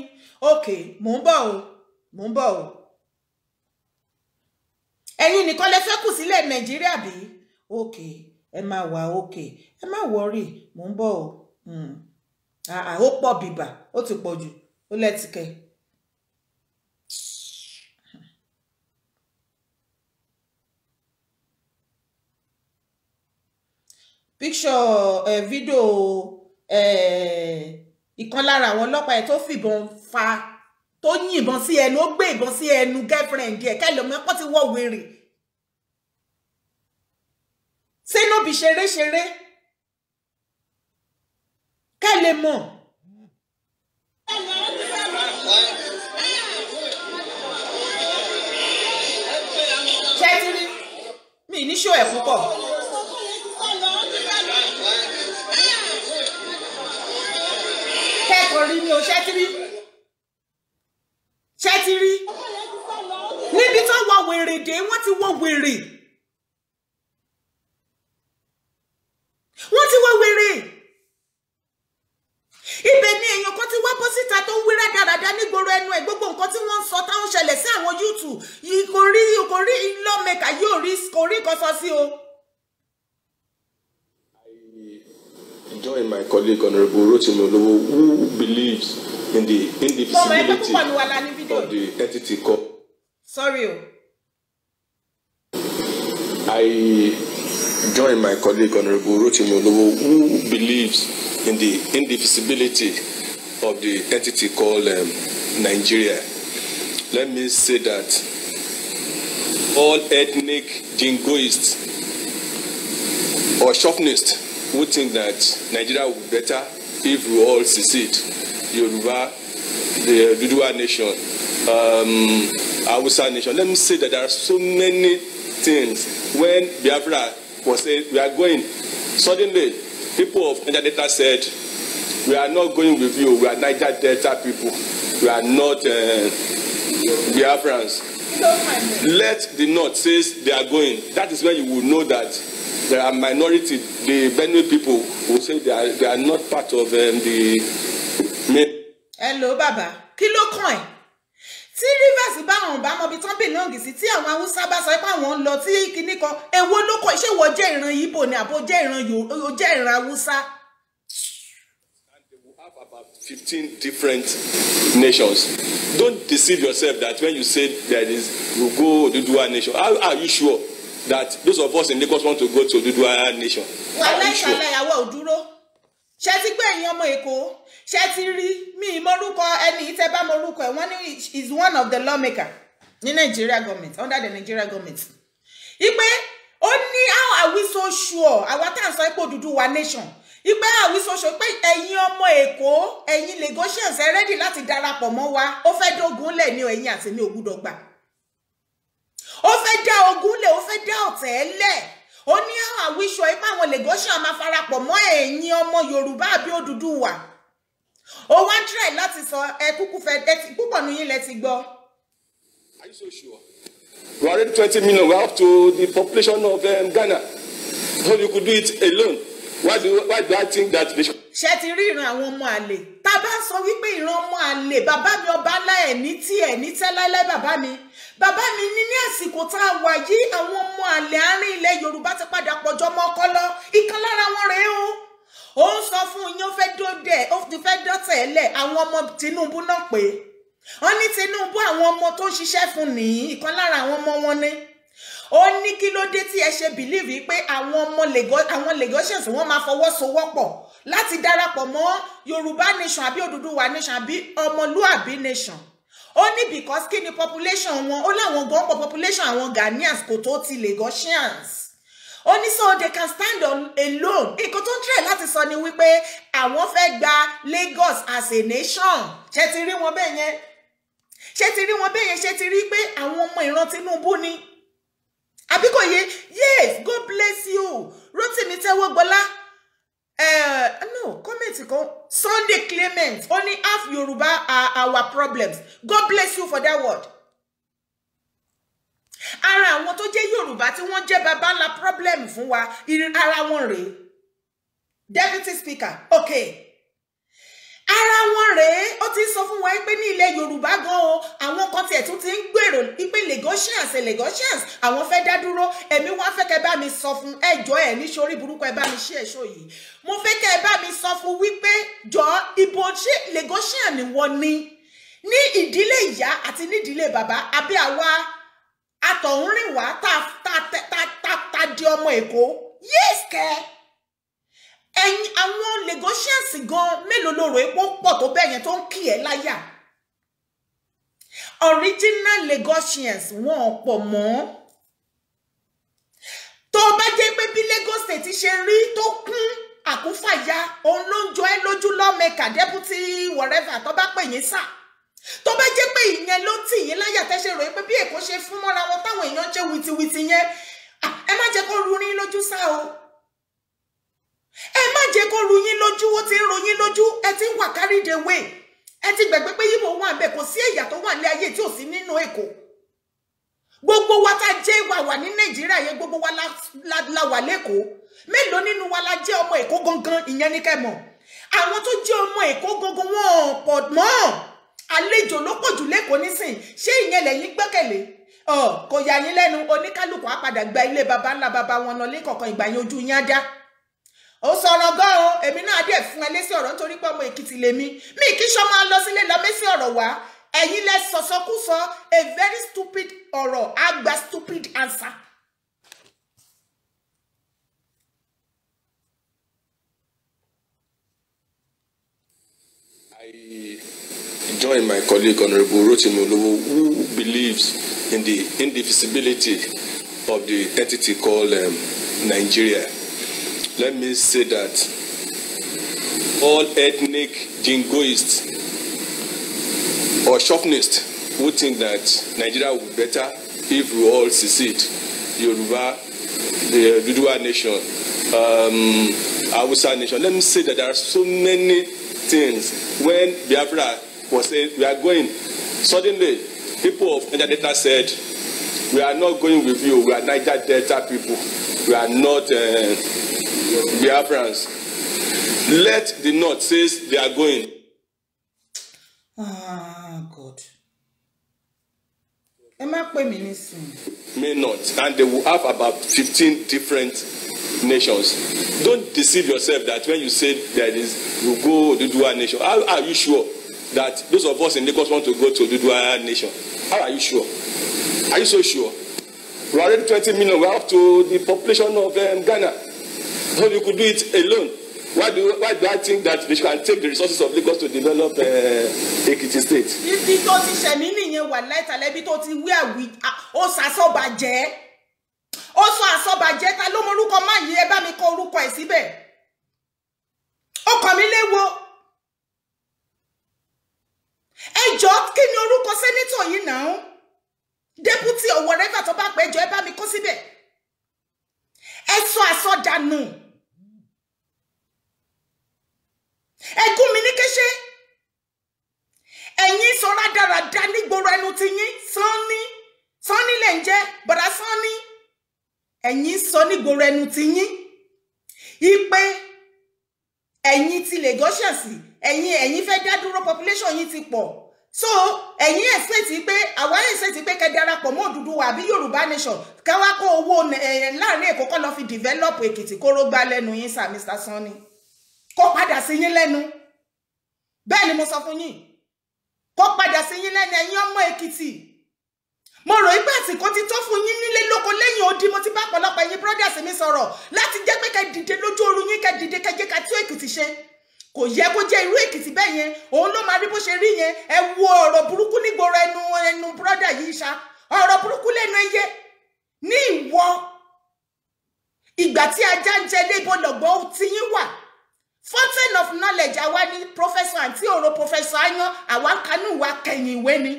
Ok, mò ń bọ̀ o, mò ń bọ̀ o. Ẹ̀yin nìkan lẹ fẹ́ kù sílẹ̀ Nàìjíríà bí? Ok, ẹ má wà, ok, ẹ má wọrí, mò ń bọ̀ o. Ó pọ̀ bìbà, ó ti pọ̀ jù, ó lẹ́tìkẹ́. Picture fídíò ìkan lára àwọn ọlọ́pàá ẹ̀ tó fìbọn fa, tó yìnbọn sí ẹnu, ó gbé ìbọn sí ẹnu girlfriend ẹ̀, kẹ́lẹ́ ọmọ ẹ̀kọ́ ti wọ́ wèrè. Ṣé no bí ṣeré ṣeré? Kẹ́lẹ́ mọ̀. Ṣé ti rí? Mi ní ṣó ẹ̀ púpọ̀. Kẹ́kọ̀ọ́ rí ni o, ṣé ti rí? Ṣé ti rí? Níbi tó wọ wèrè dé, wọ́n ti wọ wèrè. Wọ́n ti wọ wèrè. Ibẹ̀ ni èèyàn kan ti wá bọ́ síta tó ń wí rádaràda nígboro ẹnu ẹ̀, gbogbo nǹkan tí wọ́n ń sọ táwọn ṣẹlẹ̀ sí àwọn yúùtù yìí, kò rí, kò rí lawmaker yóò rí, kò rí nǹkan sọ sí o. I join my colleague Honorable Rotimi Olowo, who believes in the indivisibility of the entity called. Sorry o. I join my colleague Honorable Rotimi Olowo, who believes in the indivisibility of the entity called Nigeria. Let me say that all ethnic jingoists or chauvinists who think that Nigeria will be better if we all secede, Yoruba, the Oduduwa nation, Hausa nation. Let me say that there are so many things. When Biafra was saying we are going, suddenly people of Niger Delta said, we are not going with you, we are Niger Delta people, we are not Biafrans. Let the North say they are going. That is when you will know that there are minority, the Benue people will say they are not part of the main. Hello, Baba. Kí ló kàn ẹ́? Tí Rivers bá àwọn bá mọbi tán belong sí, tí àwọn Haúsá bá sọ pé àwọn ń lọ tí kinní kan, èwo ló kàn? Ṣé wọ́n jẹ́ ìran Ìgbò ni àbó jẹ́ ìran Yorùbá, jẹ́ ìran Haúsá? And they will have about 15 different nations. Don't deceive yourself that when you say there is, you go Oduduwa nation. How are you sure that those of us in Lagos want to go to Oduduwa nation? How are you sure? Wàhálà ò dúró. Ṣé ti gbé ẹ̀yin ọmọ Èkó? Ṣé ti rí mi mọ́rúkọ ẹni tẹ́ bá mọ́rúkọ ẹ̀? Wọ́n ní is one of the lawmaker ní Nigeria government, under the Nigeria government. Ipe ó ní how are we so sure? Àwa tá à ń sọ pé Odùduwà nation. Ipe how are we so sure pé ẹ̀yin ọmọ Èkó, ẹ̀yin Lagosians ẹ ready láti darapọ̀ mọ́ wa. Ó fẹ́ dógun lẹ̀ ní ẹ̀yin àti mi ò gbúdọ̀ gbà. Ó fẹ́ dá ogun lẹ̀, ó fẹ́ dá ọ̀tẹ̀ lẹ̀. Ó ní how are we sure pé àwọn Lagosians máa farapọ̀ mọ́ ẹ̀yin ọmọ Yorùbá àbí Odùduwà. Ó wá ń try láti sọ ẹ kúkú fẹ́ ẹ púpọ̀ nu yín lẹ ti gbọ́. Are you so sure? We are already 20 million. We are up to the population of Ghana. So you could do it alone. Why do I think that they should? Ṣé ti rí ìran àwọn ọmọ àlè? Tá bá sọ wípé ìran ọmọ àlè, bàbá mi ọba ńlá ẹ̀ ní tí ẹ̀ ní tẹ́ láíláí bàbá mi. Bàbá mi ní ní àsìkò tá a wà yìí, àwọn ọmọ àlè àárín ilẹ̀ Yorùbá ti padà pọ̀jọ́ mọ́ ọkọ lọ. Ìkan lára wọn rèé o. Ó ń sọ fún yín, ó fẹ́ dọ́dẹ̀, ó ti fẹ́ dọ́tẹ̀ lẹ̀, àwọn ọmọ Tinubu náà pé. Wọ́n ní Tinubu àwọn ọmọ tó ń ṣiṣẹ́ fún nìyí, ìkan lára àwọn ọmọ wọn ni. Ó ní kí ló dé tí ẹ ṣe believe pé àwọn ọmọ àwọn Lagosians wọ́n máa fọwọ́sowọ́pọ̀ láti darapọ̀ mọ́ Yorùbá nation àbí Odùduwà nation àbí ọmọlúàbí nation. Ó ní because kí ni population wọn, ó láwọn gan pọ̀ population àwọn Ghanaians kò tó ti Lagosians. Ó ní so they can stand on alone. Nǹkan tó ń try láti sọ ni wípé àwọn fẹ́ gba Lagos as a nation. Ṣé ti rí wọn bẹ́ẹ̀ yẹn? Ṣé ti rí wọn bẹ́ẹ̀ yẹn? Ṣé ti rí pé àwọn ọmọ ìran Tinubu ni? Àbí kò yé? Yes, God bless you. Rotimi Tẹ́wọ́gbọlá. No, comment kan. Sunday Clement. Only half Yoruba are our problems. God bless you for that word. Ara àwọn tó jẹ́ Yorùbá tí wọ́n jẹ́ baba ńlá problem fún wa, ara wọn rèé. Deputy Speaker, okay. Ara wọn rèé, ó ti sọ fún wa pé ní ilẹ̀ Yorùbá gan o, àwọn kan tiẹ̀ tún ti ń gbèrò pé Lagosians Lagosians àwọn fẹ́ dá dúró. Èmi wá fẹ́ kẹ́ bá mi sọ fún ẹjọ́ ẹ̀ ní sórí burúkú, ẹ bá mi ṣe ẹ̀ṣọ́ yìí. Mo fẹ́ kẹ́ bá mi sọ fún wípé jọ ibo ṣé Lagosian ni wọ́n ní ní ìdílé ìyá àti ní ìdílé bàbá, àbí àwa àtọ̀húnrìnwá tá di ọmọ Èkó? Yes kẹ́. Ẹ̀yin àwọn Lagosians gan mélòó ló rò epo pọ̀ tó bẹ́ẹ̀ yẹn tó ń kì ẹ́ láyà? Original Lagosians wọn pọ̀ mọ́. Tó bá jẹ́ pé bí Lagos State ṣe rí tó kún àkúfàyà, òun ló ń jọ ẹ́ lójú lawmaker, deputy whatever tó bá pè yín sà. Tó bá jẹ́ pé ìyẹn ló tì yín láyà tẹ́ ṣe rò pé bí Èkó ṣe fún mọ́ra wọn táwọn èèyàn ṣe wìtìwìtì yẹn, ẹ má jẹ́ kó ru yín lójú sá o. Ẹ má jẹ́ kó ru yín lójú, ó ti ń ru yín lójú, ẹ ti ń wà carried away. Ẹ ti gbàgbé pé Yíbò wà ńbẹ̀, kò sí ẹ̀yà tó wà ní ayé tí ò sí nínú Èkó. Gbogbo wa tá jẹ́ wà ní Nàìjíríà yẹn, gbogbo wa la wà lẹ́kọ̀ọ́. Mélòó nínú wa la jẹ́ ọmọ Èkó gangan, ìyẹn ní kẹ́ mọ̀. Àwọn tó jẹ́ ọmọ Èkó gangan wọn pọ̀ mọ́. Àlejò ló pọ̀ jù lẹ́kọ̀ọ́ nísìn. Ṣé ìyẹn lẹ́yìn gbẹ́kẹ̀lé? Kò yà yín lẹ́nu, oníkálukú á padà gba ilé baba ńlá baba wọn lọ lẹ́kọ̀ọ̀kan, ìgbà yẹn ojú yín á dá. Ó sọ̀rọ̀ gan o, èmi náà dẹ̀ fún ẹ lésì ọ̀rọ̀ nítorí pé ọmọ Èkìtì lèmi. Mi kì í ṣọ́ máa lọ sílé lọ mẹ́sì ọ̀rọ̀ wá. Ẹ̀yin lẹ sọ̀sọ́kúsọ, a very stupid ọ̀rọ̀, á gba stupid answer. I join my colleague Honorable Rotimi Olowo, who believes in the indivisibility of the entity called Nigeria. Let me say that All ethnic jingoists or chauvinists who think that Nigeria will be better if we all secede, Yoruba, the Oduduwa nation, Hausa nation. Let me say that there are so many things. When Biafra was saying we are going, suddenly people of Niger Delta said, we are not going with you, we are Niger Delta people, we are not Biafrans. Let the North say they are going. Ah, God. Ẹ má pè mí nísìnyí. May not, and they will have about 15 different nations. Don't deceive yourself that when you say there is, you go Oduduwa nation. How are you sure that those of us in Lagos want to go to Oduduwa nation? How are you sure? Are you so sure? We are already 20 million. We are up to the population of Ghana. So you could do it alone. Why do I think that they can take the resources of Lagos to develop Ekiti State? Ibi tó ti ṣẹ̀mí nìyẹn wà láìtàlẹ́, ibi tó ti wí àwí, ó sàsọ́bàjẹ́. Ó sọ àsọbàjẹ́, ta ló mọ orúkọ máa yí, ẹ bá mi kọ orúkọ ẹ̀ síbẹ̀. Ó kàn mí léwo. Ẹ jọ̀ọ́, kí ni orúkọ senator yìí náà? Deputy or whatever tó bá pẹ́, jọ̀ọ́ ẹ bá mi kọ síbẹ̀. Ẹ sọ àsọdànù. Ẹ gún mi ní kéṣe. Ẹ̀yin sọ rádaràda nígboro ẹnu ti yín. Sanni Sanni lẹ̀ ń jẹ́, bọ̀dá Sanni. Ẹ̀yin sọ nígboro ẹnu ti yín ipe ẹ̀yin ti Lagosians, ẹ̀yin fẹ́ dá dúró, population yín ti pọ̀. So ẹ̀yin expect pé àwa expect pé kẹ́ darapọ̀ mọ́ Odùduwà àbí Yorùbá nation, ká wá kó owó láàrin Èkó kọ́ lọ fi develop Èkìtì. Kóró gbá lẹ́nu yín sà, Mr. Sanni. Kó padà sí yín lẹ́nu. Bẹ́ẹ̀ ni mo sọ fún yín, kó padà sí yín lẹ́nu. Ẹ̀yin ọmọ Èkìtì, mo rò pé àsìkò ti tó fún yín nílé lóko lẹ́yìn odi. Mo ti bá ọ̀pọ̀lọpọ̀ ẹ̀yin brothers mi sọ̀rọ̀ láti jẹ́ pé kẹ́ dìde lójú oorun yín, kẹ́ dìde, kẹ́ jẹ́ ká tún Èkìtì ṣe. Kò yẹ kó jẹ́ irú Èkìtì bẹ́ẹ̀ yẹn òun ló máa rí bó ṣe rí yẹn. Ẹ wo ọ̀rọ̀ burúkú nígboro ẹnu brother yìí ṣá, ọ̀rọ̀ burúkú lẹ́nu ẹyẹ ní ìwọ. Ìgbà tí ajá ń jẹ lébo lọ́gbọ́n tí yín wà. Fountain of knowledge, àwa ni professor àǹtí òro, professor ayan, àwa kanú wa kẹ̀yìn ìwé ni.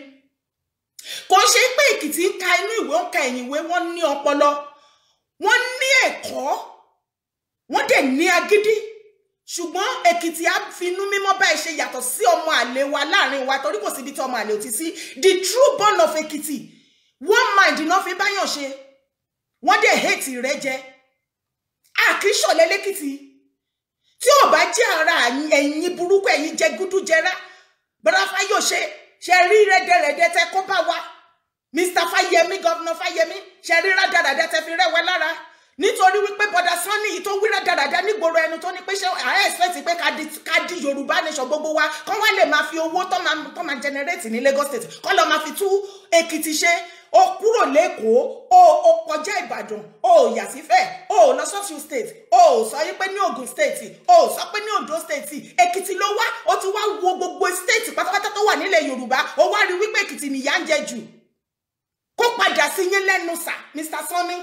Kò ṣe pé Èkìtì ń ka inú ìwé, ń ka ẹ̀yìn ìwé. Wọ́n ní ọpọlọ, wọ́n ní ẹ̀kọ́, wọ́n dẹ̀ ní agídí. Ṣùgbọ́n Èkìtì á finú mímọ́ báyìí ṣe yàtọ̀ sí ọmọ àlè wa láàrin wa, torí kò síbi tí ọmọ àlè ò ti sí. The true born of Èkìtì, one mind iná fi báyàn ṣe. Wọ́n dẹ̀ hate rẹ jẹ. Àkíṣọ̀lẹ̀ lẹ́kìtì tí ò bá jẹ́ ara ẹ̀yin burúkú, ẹ̀yin jẹ gúdújẹrá. Bọ́lá Fáyọ̀ṣe ṣe rí rẹ́dẹ̀rẹ́dẹ́ tẹ kó bá wa. Mr. Fáyẹmí, Governor Fáyẹmí, ṣe rí rádaràdà tẹ fi rẹ́wẹ́ lára, nítorí wípé bọ́dà Sanni yìí tó wí rádaràdà nígboro ẹnu tó ní pé ṣé àá expect pé ká di Yorùbá nation gbogbo wa kán wá lè máa fi owó tó máa generate ní Lagos State kán lọ máa fi tú Èkìtì ṣe. Ó kúrò lẹ́kọ̀ọ́, ó kọjá Ìbàdàn, ó yà sífẹ̀, ó lọ sọ́sùn state, ó sọ pé ní Ògùn state, ó sọ pé ní Oǹdó state, Èkìtì ló wá. Ó ti wá wo gbogbo state pátápátá tó wà nílẹ̀ Yorùbá, ó wá rí wípé Èkìtì nìyà ń jẹ jù. Kó padà sí yín lẹ́nu sà, Mr. Sanni.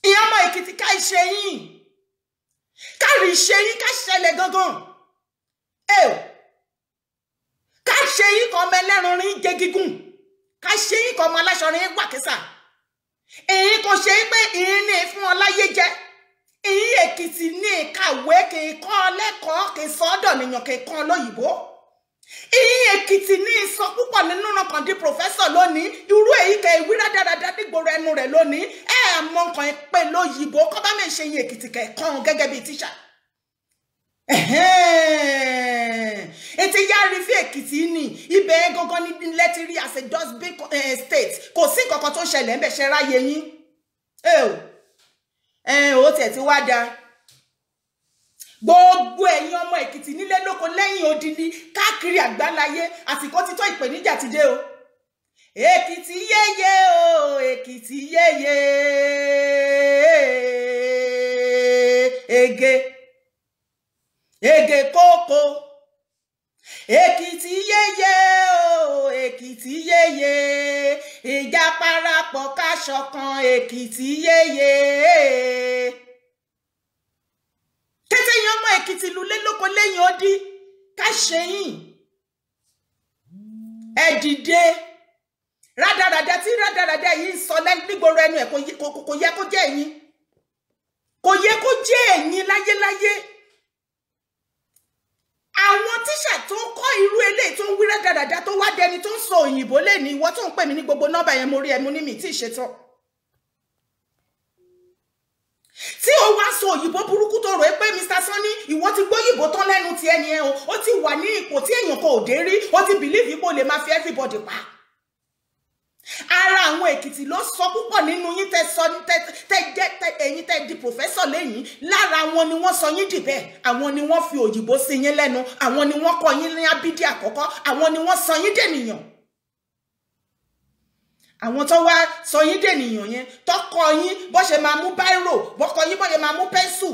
Ìyẹn ọmọ Èkìtì, ká ìṣe yín, ká rí ìṣe yín, ká ṣẹlẹ̀ gangan, ká ṣe yín kan ọmọ ẹlẹ́ran rí jẹ gígùn, ká ṣe yín kan ọmọ aláṣọ rí wà kísà. Èyí kò ṣe pé ìyín ní fún ọ láyé jẹ. Ìyín Èkìtì ní kàwé kì í kọ́ lẹ́kọ̀ọ́, kì í sọ́dọ̀ nìyàn, kì í kọ́ lóyìnbó. Ìyín Èkìtì ní sọ púpọ̀ nínú kan di professor lónìí. Irú èyí kẹ ìwí rádaràda nígboro ẹnu rẹ̀ lónìí, ẹ mọ nǹkan pé lóyìnbó kọ́ bá mi ṣe yín Èkìtì kẹ̀kan gẹ́gẹ́ bíi tíṣà. Ètè yára fi Èkìtì ní ibẹ̀ gangan ní lẹ́tí rí as a dustbin state. Kò sí nǹkan tó ń ṣẹlẹ̀ ń bẹ̀ ṣe ráyé yín. Ó tiẹ̀ ti wá da gbogbo ẹ̀yin ọmọ Èkìtì nílé lóko lẹ́yìn odi ní káàkiri àgbáláyé, àsìkò ti tó, ìpèníjà ti dé o. Èkìtì yéye o, Èkìtì yéye, ege ege kókó. Èkìtì yéye o, Èkìtì yéye, ìjà parapọ̀ ká ṣọ̀kan. Èkìtì yéye. Kété yín ọmọ Èkìtì lulẹ̀ lóko lẹ́yìn odi ká ṣe yín. Ẹ dìde. Rádaràda tí rádaràda yìí ń sọ nígboro ẹnu ẹ̀ kò yẹ kó jẹ́ ẹ̀yin. Kò yẹ kó jẹ́ ẹ̀yin láyéláyé. Àwọn tíṣà tó kọ́ irú eléyìí tó ń wí rádaràda tó wá dẹni tó ń sọ òyìnbó lẹ́ni, ìwọ tó ń pè mí ní gbogbo nọ́mbà yẹn mo rí ẹ mú ní mi tí ì ṣetán. Tí o wá sọ òyìnbó burúkú tó rò é pé Mr. Sanni ìwọ ti gbóyìnbó tán lẹ́nu ti ẹni ẹ o, ó ti wà ní ipò tí èèyàn kan ò dé rí, ó ti believe ipò lè máa fi everybody pa. Ara àwọn Èkìtì ló sọ púpọ̀ nínú yín tẹ sọ tẹ jẹ́ ẹ̀yin tẹ di professor lẹ́yìn, lára wọn ni wọ́n sọ yín dì bẹ́ẹ̀, àwọn ni wọ́n fi òyìnbó sí yín lẹ́nu, àwọn ni wọ́n kọ́ yín ní abídí àkọ́kọ́, àwọn ni wọ́n sọ yín dènìyàn. Àwọn tó wá sọ yín dènìyàn yẹn tó kọ́ yín bó ṣe máa mú báírò, bó kọ́ yín bó ṣe máa mú pẹ́ńsù,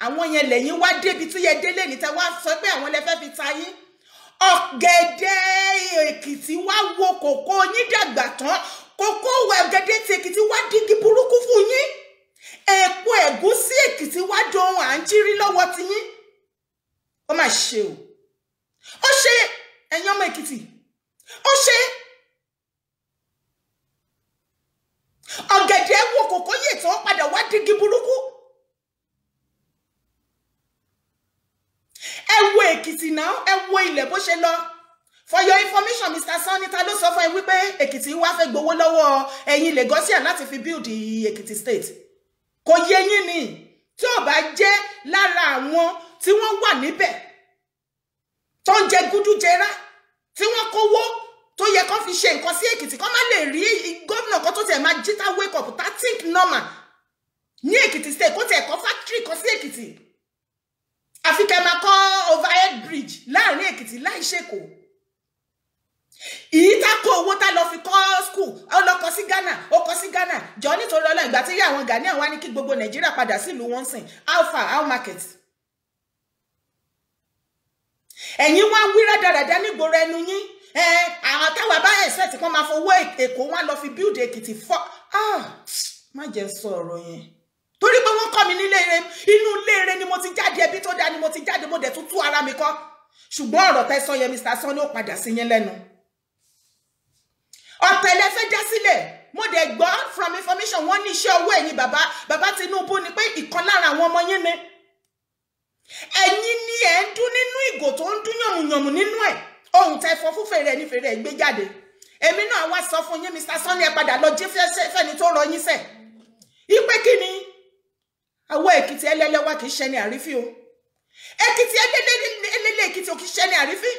àwọn yẹn lẹ́yìn wá débi tí yẹ délé ní tẹ wá sọ pé àwọn lẹ fẹ́ fi ta yín. Ọ̀gẹ̀dẹ̀ Èkìtì wá wo kòkó yín dàgbà tán, kòkó ọ̀gẹ̀dẹ̀ ti Èkìtì wá dígí burúkú fún yín, èpo ẹ̀gúsí Èkìtì wá dohun à ń jírí lọ́wọ́ ti yín. Ó mà ṣe o, ó ṣe ẹ̀yin ọmọ Èkìtì, ó ṣe. Ọ̀gẹ̀dẹ̀ wo kòkó yìí tó padà wá dígí burúkú. Ẹ wo Èkìtì náà, ẹ wo ilẹ̀ bó ṣe lọ. For your information, Mr. Sanni, ta ló sọ fún ẹ wípé Èkìtì wá fẹ́ gbowó lọ́wọ́ ẹ̀yin Lagosian láti fi build Èkìtì state? Kò yé yín ni. Tí ò bá jẹ́ lára àwọn tí wọ́n wà níbẹ̀ tó ń jẹ gúdújẹrá, tí wọ́n kówó tó yẹ kó fi ṣe nǹkan sí Èkìtì, kó má lè rí gómìnà kan tó tiẹ̀ máa jí tá wake up tá think normal ní Èkìtì state, kó tiẹ̀ kọ́ factory kan sí Èkìtì. Àfi kẹ́ máa kọ́ overhead bridge láàrin Èkìtì láì ṣèkó. Ìyí tá kó owó tá lọ fi kọ́ school, ó lọ kọ́ sí Ghana, ó kọ́ sí Ghana. Jọ nítorí Ọlọ́run, ìgbà tí àwọn Ghanaian wá ní kí gbogbo Nàìjíríà padà sílùú wọn sìn, how far, how market? Ẹ̀yin wá wí rádaràda nígboro ẹnu yín. Àwọn táwa bá expect kán máa fowó Èkó wọn lọ fi build Èkìtì fọ́. Má jẹ́ sọ ọ̀rọ̀ yẹn. Torí pé wọ́n kọ́ mi nílé ire, inú ilé ire ni mo ti jáde, ẹbí tó dáa ni mo ti jáde, mo dẹ̀ tún tú ara mi kọ́. Ṣùgbọ́n ọ̀rọ̀ tẹ́ sọ yẹn, Mr. Sanni, ó padà sí yín lẹ́nu. Ọ̀tẹ̀ lẹ fẹ́ dá sílẹ̀. Mo dẹ̀ gbọ́ from information wọ́n ní iṣẹ́ ọwọ́ ẹ̀yin bàbá bàbá Tinubu ni pé ìkan lára àwọn ọmọ yín ni. Ẹ̀yin ni ẹ̀ ń dún nínú ìgò tó ń dún yànmùyànmù nínú ẹ̀. Ohun tẹ́ fọ fún fèrè ní fèrè gbé jáde. Èmi náà wá sọ fún yín, Mr. Sanni, ẹ padà lọ jí fẹ́ni tó rọ yín sẹ̀. Ipe kí ni? Àwọn Èkìtì ẹlẹ́lẹ́wà kì í ṣe ní àrífín o. Èkìtì ẹlẹ́lẹ́ Èkìtì ò kì í ṣe ní àrífín.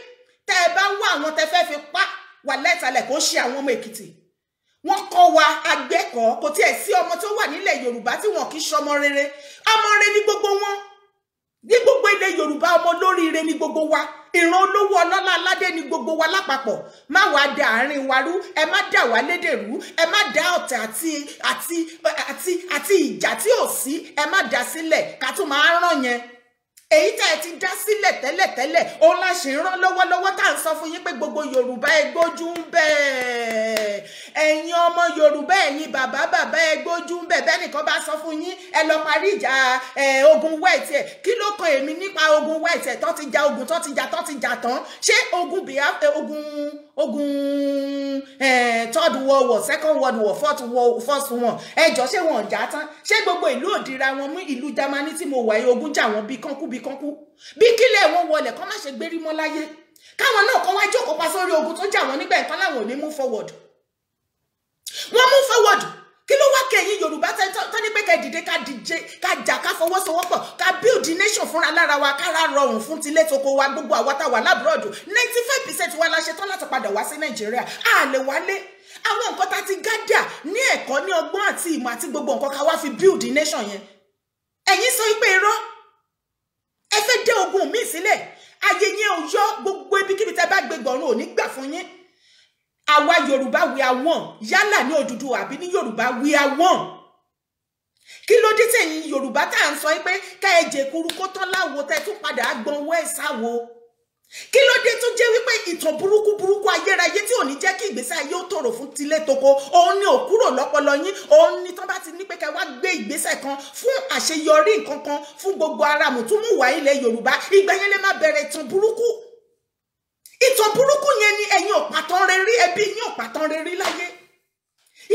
Tẹ́ ẹ bá ń wá àwọn tẹ́ fẹ́ fi pa wà lẹ́tàlẹ̀ kó ṣe àwọn ọmọ Èkìtì. Wọ́n kọ́ wa agbẹ́kọ̀ọ́, kò tiẹ̀ sí ọmọ tó wà nílẹ̀ Yorùbá tí wọn kì í ṣọmọ rere. Ọmọ rere ní gbogbo wọn. Ní gbogbo ilẹ̀ Yorùbá, ọmọ olóríire ní gbogbo wa. Ìran olówó ọlọ́lá aládé ní gbogbo wa lápapọ̀. Má wàá da àárín wa rú, ẹ má dà wá lédè rú, ẹ má dá ọ̀tẹ̀ àti àti àti àti ìjà tí ò sí, ẹ má dá sílẹ̀ ká tún máa ràn yẹn. Èyí tá ẹ ti dá sílẹ̀ tẹ́lẹ̀tẹ́lẹ̀, òun la ṣe ń rán lọ́wọ́lọ́wọ́ tá à ń sọ fún yín pé gbogbo Yorùbá ẹ gbójú ń bẹ̀. Ẹ̀yin ọmọ Yorùbá, ẹ̀yin bàbá bàbá ẹ gbójú ń bẹ̀. Bẹ́ẹ̀ nìkan bá sọ fún yín, ẹ lọ parí ìjà ogun white ẹ̀. Kí ló kan èmi nípa ogun white ẹ̀? Tó ti ja ogun, tó ti jà, tó ti jà tán. Ṣé ogun Biafra, ogun third world war, second world war, fourth war, first one, ẹ jọ ṣé wọn jà tán? Ṣé gbogbo ìlú òdìra wọn mú? Ìlú Jámánì tí mo wà yìí, ogun jà wọn bí kánkú bí kánkú, bí kílẹ̀ wọn wọlẹ̀ kọ́ má ṣe gbérí mọ́ láyé. Káwọn náà kọ́ wá jókòó pa sórí ogun tó jà wọ́n nígbà nǹkan láwọn ò ní move forward. Wọ́n move forward. Kí ló wá kẹ́yìn Yorùbá tó ní pé ká dìde, ká dìje, ká jà, ká fọwọ́sowọ́pọ̀, ká build nation fúnra lára wa, kára rọrùn fún tilé toko wa. Gbogbo àwa tá wà lábúrọ̀dù, 95% wa la ṣe tán láti padà wá sí Nàìjíríà. A lè wálé. Àwọn nǹkan tá ti gádà ní ẹ̀kọ́, ní ọgbọ́n àti ìmọ̀ àti gbogbo nǹkan ká wá fi build nation yẹn. Ẹ̀yin sọ pé irọ́. Ẹ fẹ́ dé ogun míì sílẹ̀. Ayé yẹn ò yọ. Gbogbo ibikíbi tẹ́ bá gbé gbọ̀run ò ní gbà fún yín. Àwa Yorùbá, we are one. Yálà ní Odùduwà àbí ní Yorùbá, we are one. Kí ló dé tẹ̀yin Yorùbá tá à ń sọ pé ká ẹ jẹ kuru kó tán láwo, tẹ́ tún padà gbọ́n owó ẹ̀ sáwo? Kí ló dé tó jẹ́ wípé ìtàn burúkú burúkú ayérayé tí ò ní jẹ́ kí ìgbésí ayé ó tòrò fún tilé toko, òun ni ò kúrò lọ́pọlọ yín? Òun ni tán bá ti ní pé ká wá gbé ìgbésẹ̀ kan fún àṣeyọrí nǹkan kan fún gbogbo ara mùtúmùwà ilẹ̀ Yorùbá, ìgbà yẹn lè má bẹ̀rẹ̀ ìtàn burúkú. Ìtàn burúkú yẹn ni ẹ̀yin ò pàtàn rere, ẹbí yín ò pàtàn rere láyé.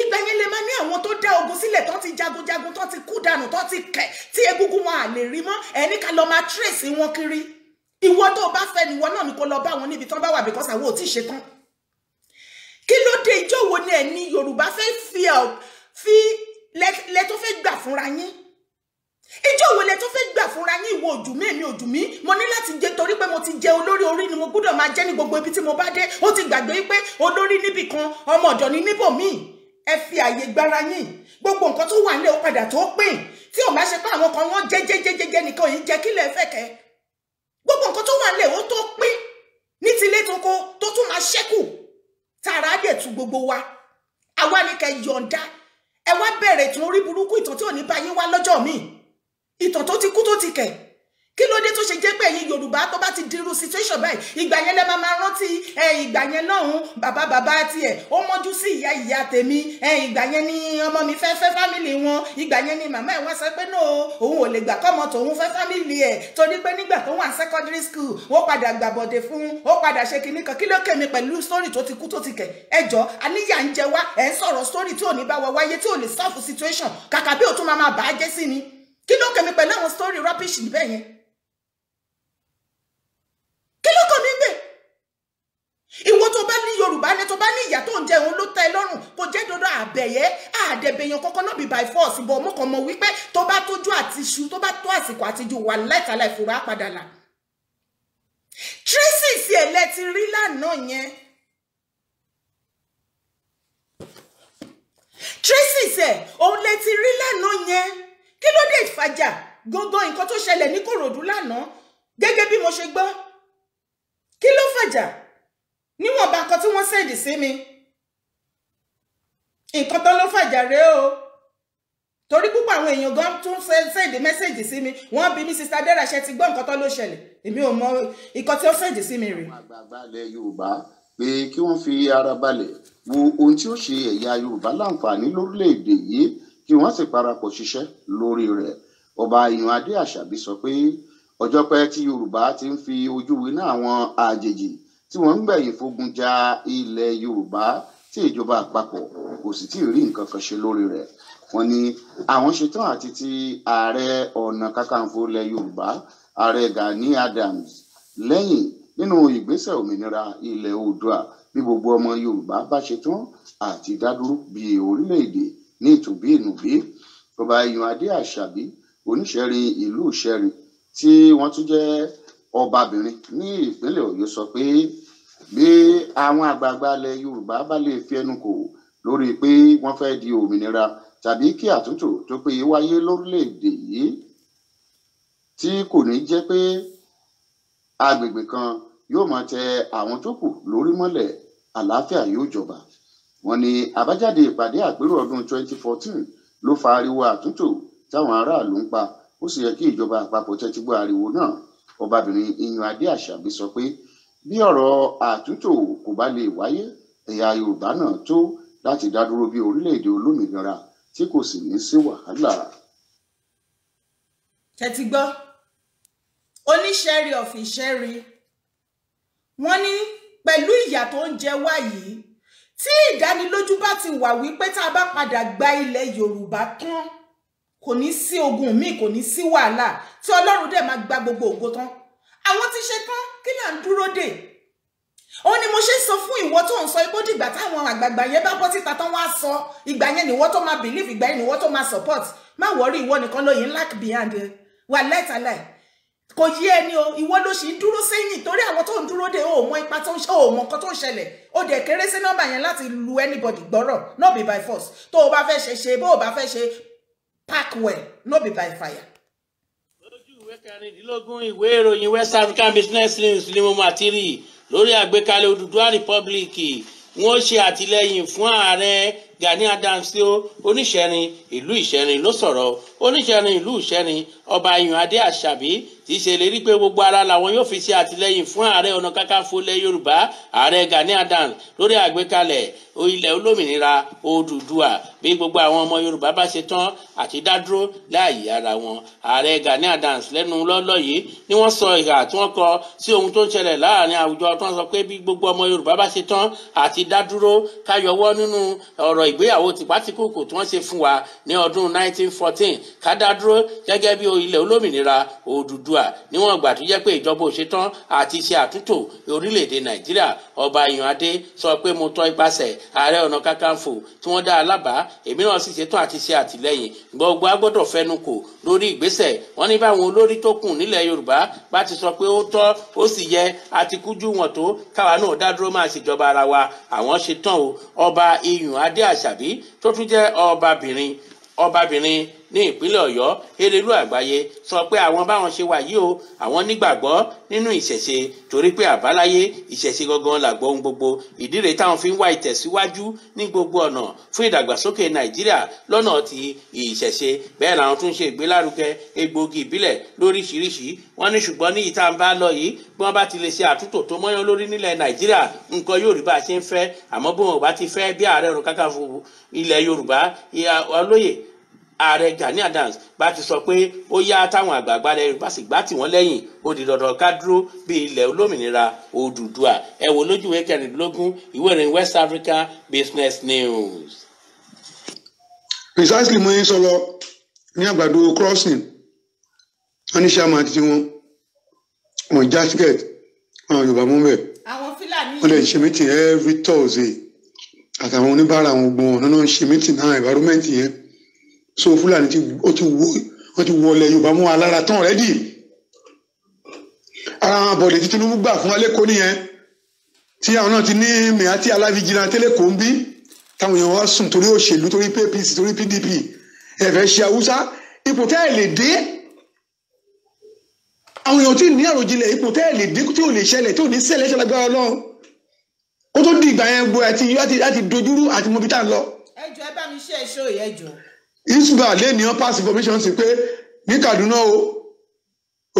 Ìgbà yẹn lè máa ní àwọn tó dá ogun sílẹ̀, tán ti jagunjagun, tán ti kú dànù, tán ti kẹ̀, tí egungun wọn à lè rí mọ́, ẹni ká lọ máa trace wọn kiri. Ìwọ tó bá fẹ́ níwọ náà ni kó lọ bá wọn níbi tán bá wà, because àwọn ò tí ì ṣetán. Kí ló dé? Ìjọ wo ni ẹni Yorùbá fẹ́ fi lẹ tó fẹ́ gbà fúnra yín? Ìjọ wo lẹ tó fẹ́ gbà fúnra yín? Ìwọ ojú mi, èmi ojú mi, mo ní láti jẹ torí pé mo ti jẹ olórí orí ni mo gbọ́dọ̀ máa jẹ ní gbogbo ibi tí mo bá dé. Ó ti gbàgbé pé olórí níbì kan, ọmọ ọ̀dọ̀ ni níbòmíì. Ẹ fi àyè gbára yín. Gbogbo nǹkan tó wà nílẹ̀ ó padà tó pín. Tí ò bá ṣe pé àwọn kan wọ́n jẹ́ jẹ́jẹ́jẹ́jẹ́ nìkan yìí jẹ́ kílẹ̀ fẹ́ kẹ́. Gbogbo nǹkan tó wà nílẹ̀ ó tó pín ní tilé toko tó tún máa ṣẹ́kù. Tààrà á dẹ̀ tu gbogbo wa. Àwa ni kẹ́ yọ̀ǹda. Ẹ wá bẹ̀rẹ̀ ìtàn orí burúkú, ìtàn tí ò ní bá yín wá lọ́jọ́ míì. Ìtàn tó ti kú tó ti kẹ̀. Kí ló dé tó ṣe jẹ́ pé ẹ̀yin Yorùbá tó bá ti dirú situation báyìí, ìgbà yẹn lẹ máa máa rántí ìgbà yẹn lọ́hùn bàbá bàbá tiẹ̀ ó mọ́jú sí ìyá ìyá tèmi, ìgbà yẹn ni ọmọ mi fẹ́ fẹ́ family wọn, ìgbà yẹn ni màmá ẹ̀ wá sọ pé no, òun ò lè gbà kọ́mọ tòun fẹ́ family ẹ̀ torí pé nígbà tó wà secondary school ó padà gbàbọ̀dẹ̀ fún, ó padà ṣe kinní kan. Kí ló kẹ́mi pẹ̀lú story tó ti kú tó ti kẹ̀? Ẹ jọ, àníyà ń jẹ wá, ẹ̀ ń sọ̀rọ̀ story tí ò ní bá wa wáyé, tí ò lè solve situation, kàkà bí ó tún máa máa bà á jẹ́ sí ni. Kí ló kẹ́mi pẹ̀lú àwọn story rubbish níbẹ̀ yẹn? Kí ló kàn mí gbé? Ìwọ tó bá ní Yorùbá ní, tó bá ní ìyà tó ń jẹ òun ló tẹ́ ẹ lọ́rùn, kò jẹ́ dandan àbẹ̀yẹ àdẹ̀bẹ̀yàn kọ́kọ́ náà be by force bọ̀. Mo kàn mọ̀ wípé tó bá tójú àti iṣu, tó bá tó àsìkò àtijú wà láìtàlá ìfura padà là. Tracy sí ẹ̀ lẹ ti rí lánàá yẹn. Tracy ẹ̀ òun lẹ ti rí lánàá yẹn. Kí ló dé ìfàjà gangan nǹkan tó ṣẹlẹ̀ ní Kòròdú lánàá? Gẹ́gẹ́ bí mo ṣe gbọ́, kí ló fàjà? Níwọ̀nba nǹkan tí wọ́n send sí mi, nǹkan tó ló fàjà rèé o. Torí púpọ̀ àwọn èèyàn gan tún send message sí mi, wọ́n bí mi, Sister Dera, ṣe ti gbọ́ nǹkan tó ló ṣẹlẹ̀? Èmi ò mọ nǹkan tí ó send sí mi rèé. Àwọn àgbààgbà ilẹ̀ Yorùbá pé kí wọ́n fi ara balẹ̀ wo ohun tí ó ṣe ẹ̀yà Yorùbá láǹfààní lórílẹ̀‐èdè yìí, kí wọ́n sì parapọ̀ ṣiṣẹ́ lórí rẹ̀. Ọba Ìyànadé Àṣàbí sọ pé ọjọ́ pẹ́ tí Yorùbá ti ń fi ojú winá àwọn àjèjì tí wọ́n ń gbẹ̀yìn fogun ja ilẹ̀ Yorùbá, tí ìjọba àpapọ̀ kò sì tí ì rí nǹkan kan ṣe lórí rẹ̀. Wọ́n ní àwọn ṣetán àti ti Ààrẹ Ọ̀nà Kakanfò ilẹ̀ Yorùbá, Ààrẹ Gani Adams, lẹ́yìn nínú ìgbésẹ̀ òmìnira ilẹ̀ Oòduà bí gbogbo ọmọ Yorùbá bá ṣetán àti dádúró bí orílẹ̀-èdè ní ìtòbí ìnùbí. Ọba Ìyànadé Àṣàbí, oníṣẹ́rin ìlú Ìṣẹ́rin tí wọ́n tún jẹ́ ọbabìnrin ní ìpínlẹ̀ Ọ̀yọ́, sọ pé bí àwọn àgbààgbà ilẹ̀ Yorùbá bá lè fi ẹnu kò lórí pé wọ́n fẹ́ di òmìnira tàbí kí àtúntò tó péye wáyé lórílẹ̀-èdè yìí, tí kò ní jẹ́ pé agbègbè kan yóò máa tẹ àwọn tó kù lórí mọ́lẹ̀, àlàáfíà yóò jọba. Wọ́n ní àbájáde ìpàdé àpérò ọdún 2014 ló fa ariwo àtúntò táwọn aráàlú ń pa, ó sì yẹ kí ìjọba àpapọ̀ tẹ́tí gbọ́ ariwo náà. Ọbabìnrin Ìyànadé Àṣàbí sọ pé bí ọ̀rọ̀ àtúntò kò bá lè wáyé, ẹ̀yà Yorùbá náà tó láti dá dúró bí orílẹ̀-èdè olómìnira tí kò sì ní sí wàhálà. Ṣé ti gbọ́? Oníṣẹ́rí of Ìṣẹ́rí, wọ́n ní pẹ̀lú ìyà tó ń jẹ wá yìí, tí ìdánilójú bá ti wà wípé tá a bá padà gba ilẹ̀ Yorùbá tán, kò ní sí ogun míì, kò ní sí wàhálà, tí Ọlọ́run dẹ̀ máa gba gbogbo ògo tán. Àwọn ti ṣe tán, kí là ń dúró dè? Òun ni mo ṣe sọ fún ìwọ tó ń sọ ipò dìgbà táwọn àgbààgbà yẹn bá bọ́ síta tán wá sọ, ìgbà yẹn nìwọ tó máa believe, ìgbà yẹn nìwọ tó máa support. Má wọrí, ìwọ nìkan ló yìí ń lack behind wà láìtàláì. Kò yé ẹni o, ìwọ ló ṣì ń dúró sẹ́yìn torí àwọn tó ń dúró dè o mọ ipa tó ń ṣe, o mọ nǹkan tó ń ṣẹlẹ̀. Ó dẹ̀ kéré sí nọ́mbà yẹn láti lu anybody gbọ́rọ̀, no be by force. Tó o bá fẹ́ ṣe ṣe, bó o bá fẹ́ ṣe pack well, no be by fire. Lójú ìwé 16 ìwé ìròyìn West African Business News ni mo máa ti rí lórí àgbékalẹ̀ Odùduwà Republic. Wọ́n ṣe àtìlẹ́yìn fún Ààrẹ Gani Adams tí ó oníṣẹ́rin ìlú Ìṣẹ́rin ló sọ̀rọ̀. Oníṣẹ́rin ìlú Ìṣẹ́rin ọba Ìyànadé Àṣàbí ti ṣèlérí pé gbogbo ara làwọn yóò fi ṣe àtìlẹ́yìn fún Ààrẹ Ọ̀nà Kakanfò ilẹ̀ Yorùbá Ààrẹ Gani Adams lórí àgbékalẹ̀ ilẹ̀ olómìnira Odùduwà bí gbogbo àwọn ọmọ Yorùbá bá ṣe tán àti dádúró láàyè ara wọn. Ààrẹ Gani Adams lẹ́nu lọ́lọ́ yìí ni wọ́n sọ ìhà tí wọ́n kọ sí ohun tó ń ṣẹlẹ̀ láàrin àwùjọ tó ń sọ pé bí gbogbo ọmọ Yorùbá bá ṣe tán àti dádúró káyọwọ́ nínú ọ̀rọ̀ ìgbéyàwó tìpátìkùkù tí wọ́n ṣe fún wa ní ọdún 1914 ká dádúró gẹ́gẹ́ bí ilẹ̀ olómìnira Odùduwà níwọ̀n ìgbà tó jẹ́ pé ìjọba ò ṣetán àti ṣe àtúntò orílẹ̀-èdè Nàìjíríà. Ọba Ìyànadé sọ pé mo tọ́ ipasẹ̀ Ààrẹ Ọ̀nà Kakanfò tí wọ́n dá a lábàá, èmi náà sì ṣetán àti ṣe àtìlẹ́yìn. Gbogbo a gbọ́dọ̀ fẹnu kò lórí ìgbésẹ̀ wọn ní báwọn olórí tó kù nílẹ̀ Yorùbá bá ti sọ pé ó tọ́ ó sì yẹ àti kújú wọn tó káwa náà dádúró máa ṣèjọba ara wa, àwọn ṣetán o. Ọba Ìyànadé Àṣàbí tó tún jẹ́ ọbabìnrin ní ìpínlẹ̀ Ọ̀yọ́ Erelú Àgbáyé sọ pé àwọn báwọn ṣe wà yìí o, àwọn nígbàgbọ́ nínú ìṣẹ̀ṣe torí pé àbáláyé ìṣẹ̀ṣe gangan làgbọ́ ohun gbogbo. Ìdí rèé táwọn fi ń wá ìtẹ̀síwájú ní gbogbo ọ̀nà fún ìdàgbàsókè Nàìjíríà lọ́nà ti ìṣẹ̀ṣe. Bẹ́ẹ̀ làwọn tún ṣe ìgbélárugẹ egbòogi ìbílẹ̀ lóríṣiríṣi. Wọ́n ní ṣùgbọ́n ní ìta ń bá lọ yìí bí wọ́n bá ti lè ṣe àtúntò tó mọ́yán lórí nílẹ̀ Nàìjíríà nǹkan yóò rí bá a ṣe ń fẹ́. Àmọ́ bí wọn ò bá ti fẹ́ bí Ààrẹ Ọ̀nà Kakanfò ilẹ̀ Yorùbá olóyè Ààrẹ Gani Adams bá ti sọ pé ó yá táwọn àgbààgbà rẹ̀ bá sì gbá tì wọ́n lẹ́yìn, ó di dandan ká dúró bí ilẹ̀ olómìnira Odùduwà. Ẹ wò lójúwèé 16 ìwé ìròyìn West Africa Business News. Precisely mo ń sọ lọ ní Àgbàdo crossing, wọn ní sàmà títí wọn já ticket àwọn Yorùbá mú bẹ́ẹ̀. Àwọn Fúlàní wọ́n lè ṣe meeting every Thursday àtàwọn oníbàárà àwọn gbọ́n ọ̀nà náà ń ṣe meeting náà environment yẹn. So Fúlàní ti wọ́n ti wọlé Yorùbá mú alára tán already. Ara àwọn abọ̀dé tí Tinubu gbà fún alẹ́kọ̀ọ́ nìyẹn, tí àwọn náà ti ní mìíràn aláfijìnnà tẹ́lẹ̀kọ́ ń bí táwọn èèyàn wá sùn torí òṣèlú, torí APC, torí PDP. Ẹ̀fẹ̀ ṣe Haúsá ipò tẹ́ ẹ̀ lè dé, àwọn èèyàn tí ní àròjinlẹ̀ ipò tẹ́ ẹ̀ lè dé tí ò lè ṣẹlẹ̀ tí ò ní ṣẹlẹ̀ ṣẹlẹ̀ agbára Ọlọ́run. Ó tó di ìgbà yẹn gbọ́ àti dojúrú àti mọbi tá à ń lọ. Ẹ jọ̀ọ́ ẹ bá mi ṣe èso yẹn jọ. Isba lè ní wọn pass information sí pé ní Kaduna o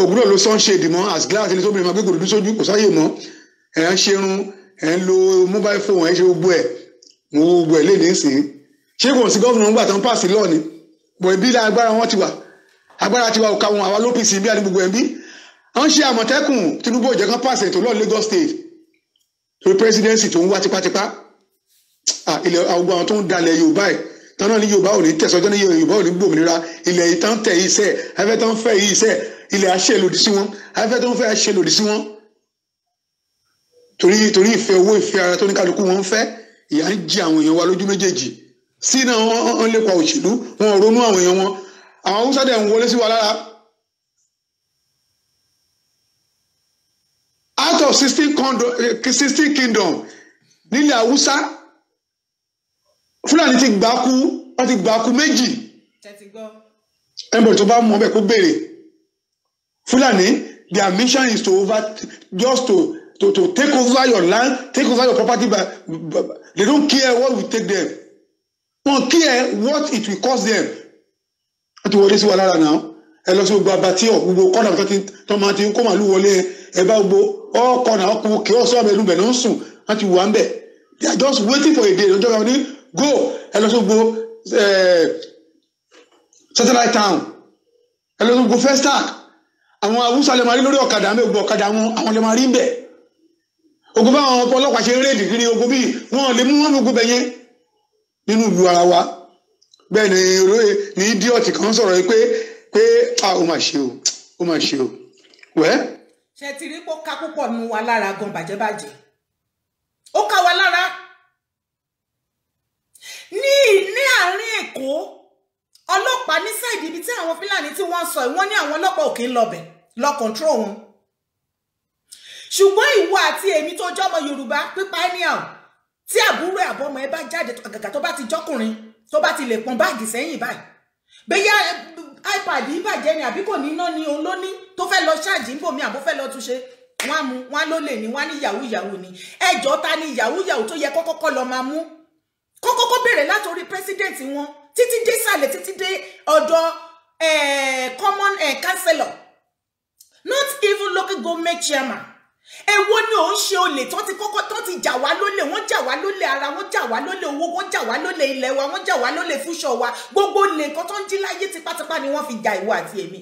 òwúrọ̀ ló sunshade mọ́ as glass ilé tóbi máa gbé gòdòdó sójú kò sáyè mọ́, ẹ̀ ń ṣerun, ẹ̀ ń lo mobile phone, ẹ̀ ń ṣe gbogbo ẹ̀ mo gbogbo ẹ̀ lè ní sìn. Ṣé kò sí gómìnà ńgbà tán pass lọ́ọ̀ ni bọ̀ ibi ilé agbára wọn ti wà, agbára tiwa ò ka wọn àwa lópc bí àti gbogbo ẹ̀ ń bí. Wọ́n ṣe Àmọ̀tẹ́kùn Tinubu ò jẹ́ kán pass ètò lọ́ọ̀ Lagos State torí presidency tó ń wá tipátipá. Ilẹ̀ àwọn àwọn tó ń dalẹ̀ Yorùbá ẹ̀ tán náà ní Yorùbá ò ní tẹ̀sọ́jọ́ ní Yorùbá ò ní gbòmìnira, ilẹ̀ yìí tán tẹ̀ yìí sẹ́ afẹ́ tán fẹ́ yìí sẹ́ ilẹ̀ àṣẹ lòdì sí wọn, afẹ́ tán fẹ́ àṣẹ lòdì sí wọn. Torí ìfẹ́ owó ìfẹ́ ara tó ní kálukú wọn ń fẹ́, ìyà ń jẹ àwọn èèyàn wa lójú méjèèjì sí náà wọ́n lépa òṣèlú, wọn ò ronú àwọn èèyàn wọn, àwọn Haúsá dẹ̀ ń wọlé sí wa lára. Out of 16 kingdom nílẹ̀ Haúsá, Fúlàní ti gbà kú, wọ́n ti gbà kú méjì. Ẹnbọ̀dì tó bá mọ̀ bẹ́ẹ̀ kó béèrè. Fúlàní, their mission is to over just to take over your land, take over your property, but they don't care what will take them. Wọ́n care what it will cost them. Wọ́n ti wọlé sí wa lára náà. Ẹ lọ sí gbogbo abatí ọ̀ gbogbo kọ́nà tó máa ti ń kó màlúù wọlé ẹ bá gbogbo ọkọ̀nà ọkùnrin kí ọ̀sán àmì ẹlúbẹ̀ ló ń sùn wọ́n ti wà ń bẹ̀. They are just waiting for a day. Lọ́jọ́ kan ní go ẹ lọ sí gbogbo satellite town, ẹ lọ sí gbogbo Festac. Àwọn Haúsá lè máa rí lórí ọ̀kadà ń bẹ̀, gbogbo ọ̀kadà wọn àwọn lè máa rí ń bẹ̀. Ogun bá àwọn ọlọ́pàá ṣe rédì kiri ogun bíi wọn lè mú wọn gbogbo bẹ̀ yẹn nínú ìlú ara wa. Bẹ́ẹ̀ ni olóyè ní idiot kan sọ̀rọ̀ yìí pé ó mà ṣe o, ó mà ṣe o. Wẹ́. Ṣe ti rí pé ó ká púpọ̀ nu wa lára gan bàjẹ́bàjẹ́, ó ká wa lára ní àárín Èkó. Ọlọ́pàá ní sáìdì ibi tí àwọn Fúlàní tí wọ́n sọ wọ́n ní àwọn ọlọ́pàá ò kí ń lọbẹ̀ lọ control wọn. Ṣùgbọ́n ìwọ àti èmi tó jọmọ Yorùbá pípa anyhow tí àbúrò àbọ̀mọ ẹ bá jáde àgàgà tó bá ti jọkùnrin tó bá ti lè pọn báàgì sẹ́yìn báyìí, bẹ́yà iPad yìí bàjẹ́ ni àbí kò ní iná ni òun ló ní tó fẹ́ lọ ṣáàjì ń bò mí àbó fẹ́ lọ túnṣe, wọ́n á mú wọ́n á ló lè ní wọ́n á ní yahoo yahoo ni. Ẹjọ́ ta ni yahoo yahoo tó yẹ kọ́kọ́kọ́ lọ máa mú kọ́kọ́kọ́ bẹ̀rẹ̀ látòrí president wọn títí dé sàlẹ̀ títí dé ọ̀dọ̀ common councillor, not even local government chairman. Èwo ni ò ń ṣe olè tó ti kọ́kọ́ tó ti jà wá lólè? Wọ́n jà wá lólè ara, wọ́n jà wá lólè owó, wọ́n jà wá lólè ilẹ̀ wa, wọ́n jà wá lólè fúnṣọ wa. Gbogbo olè nǹkan tó ń jí láyé, tipátipá ni wọ́n fi jà ìwọ àti èmi.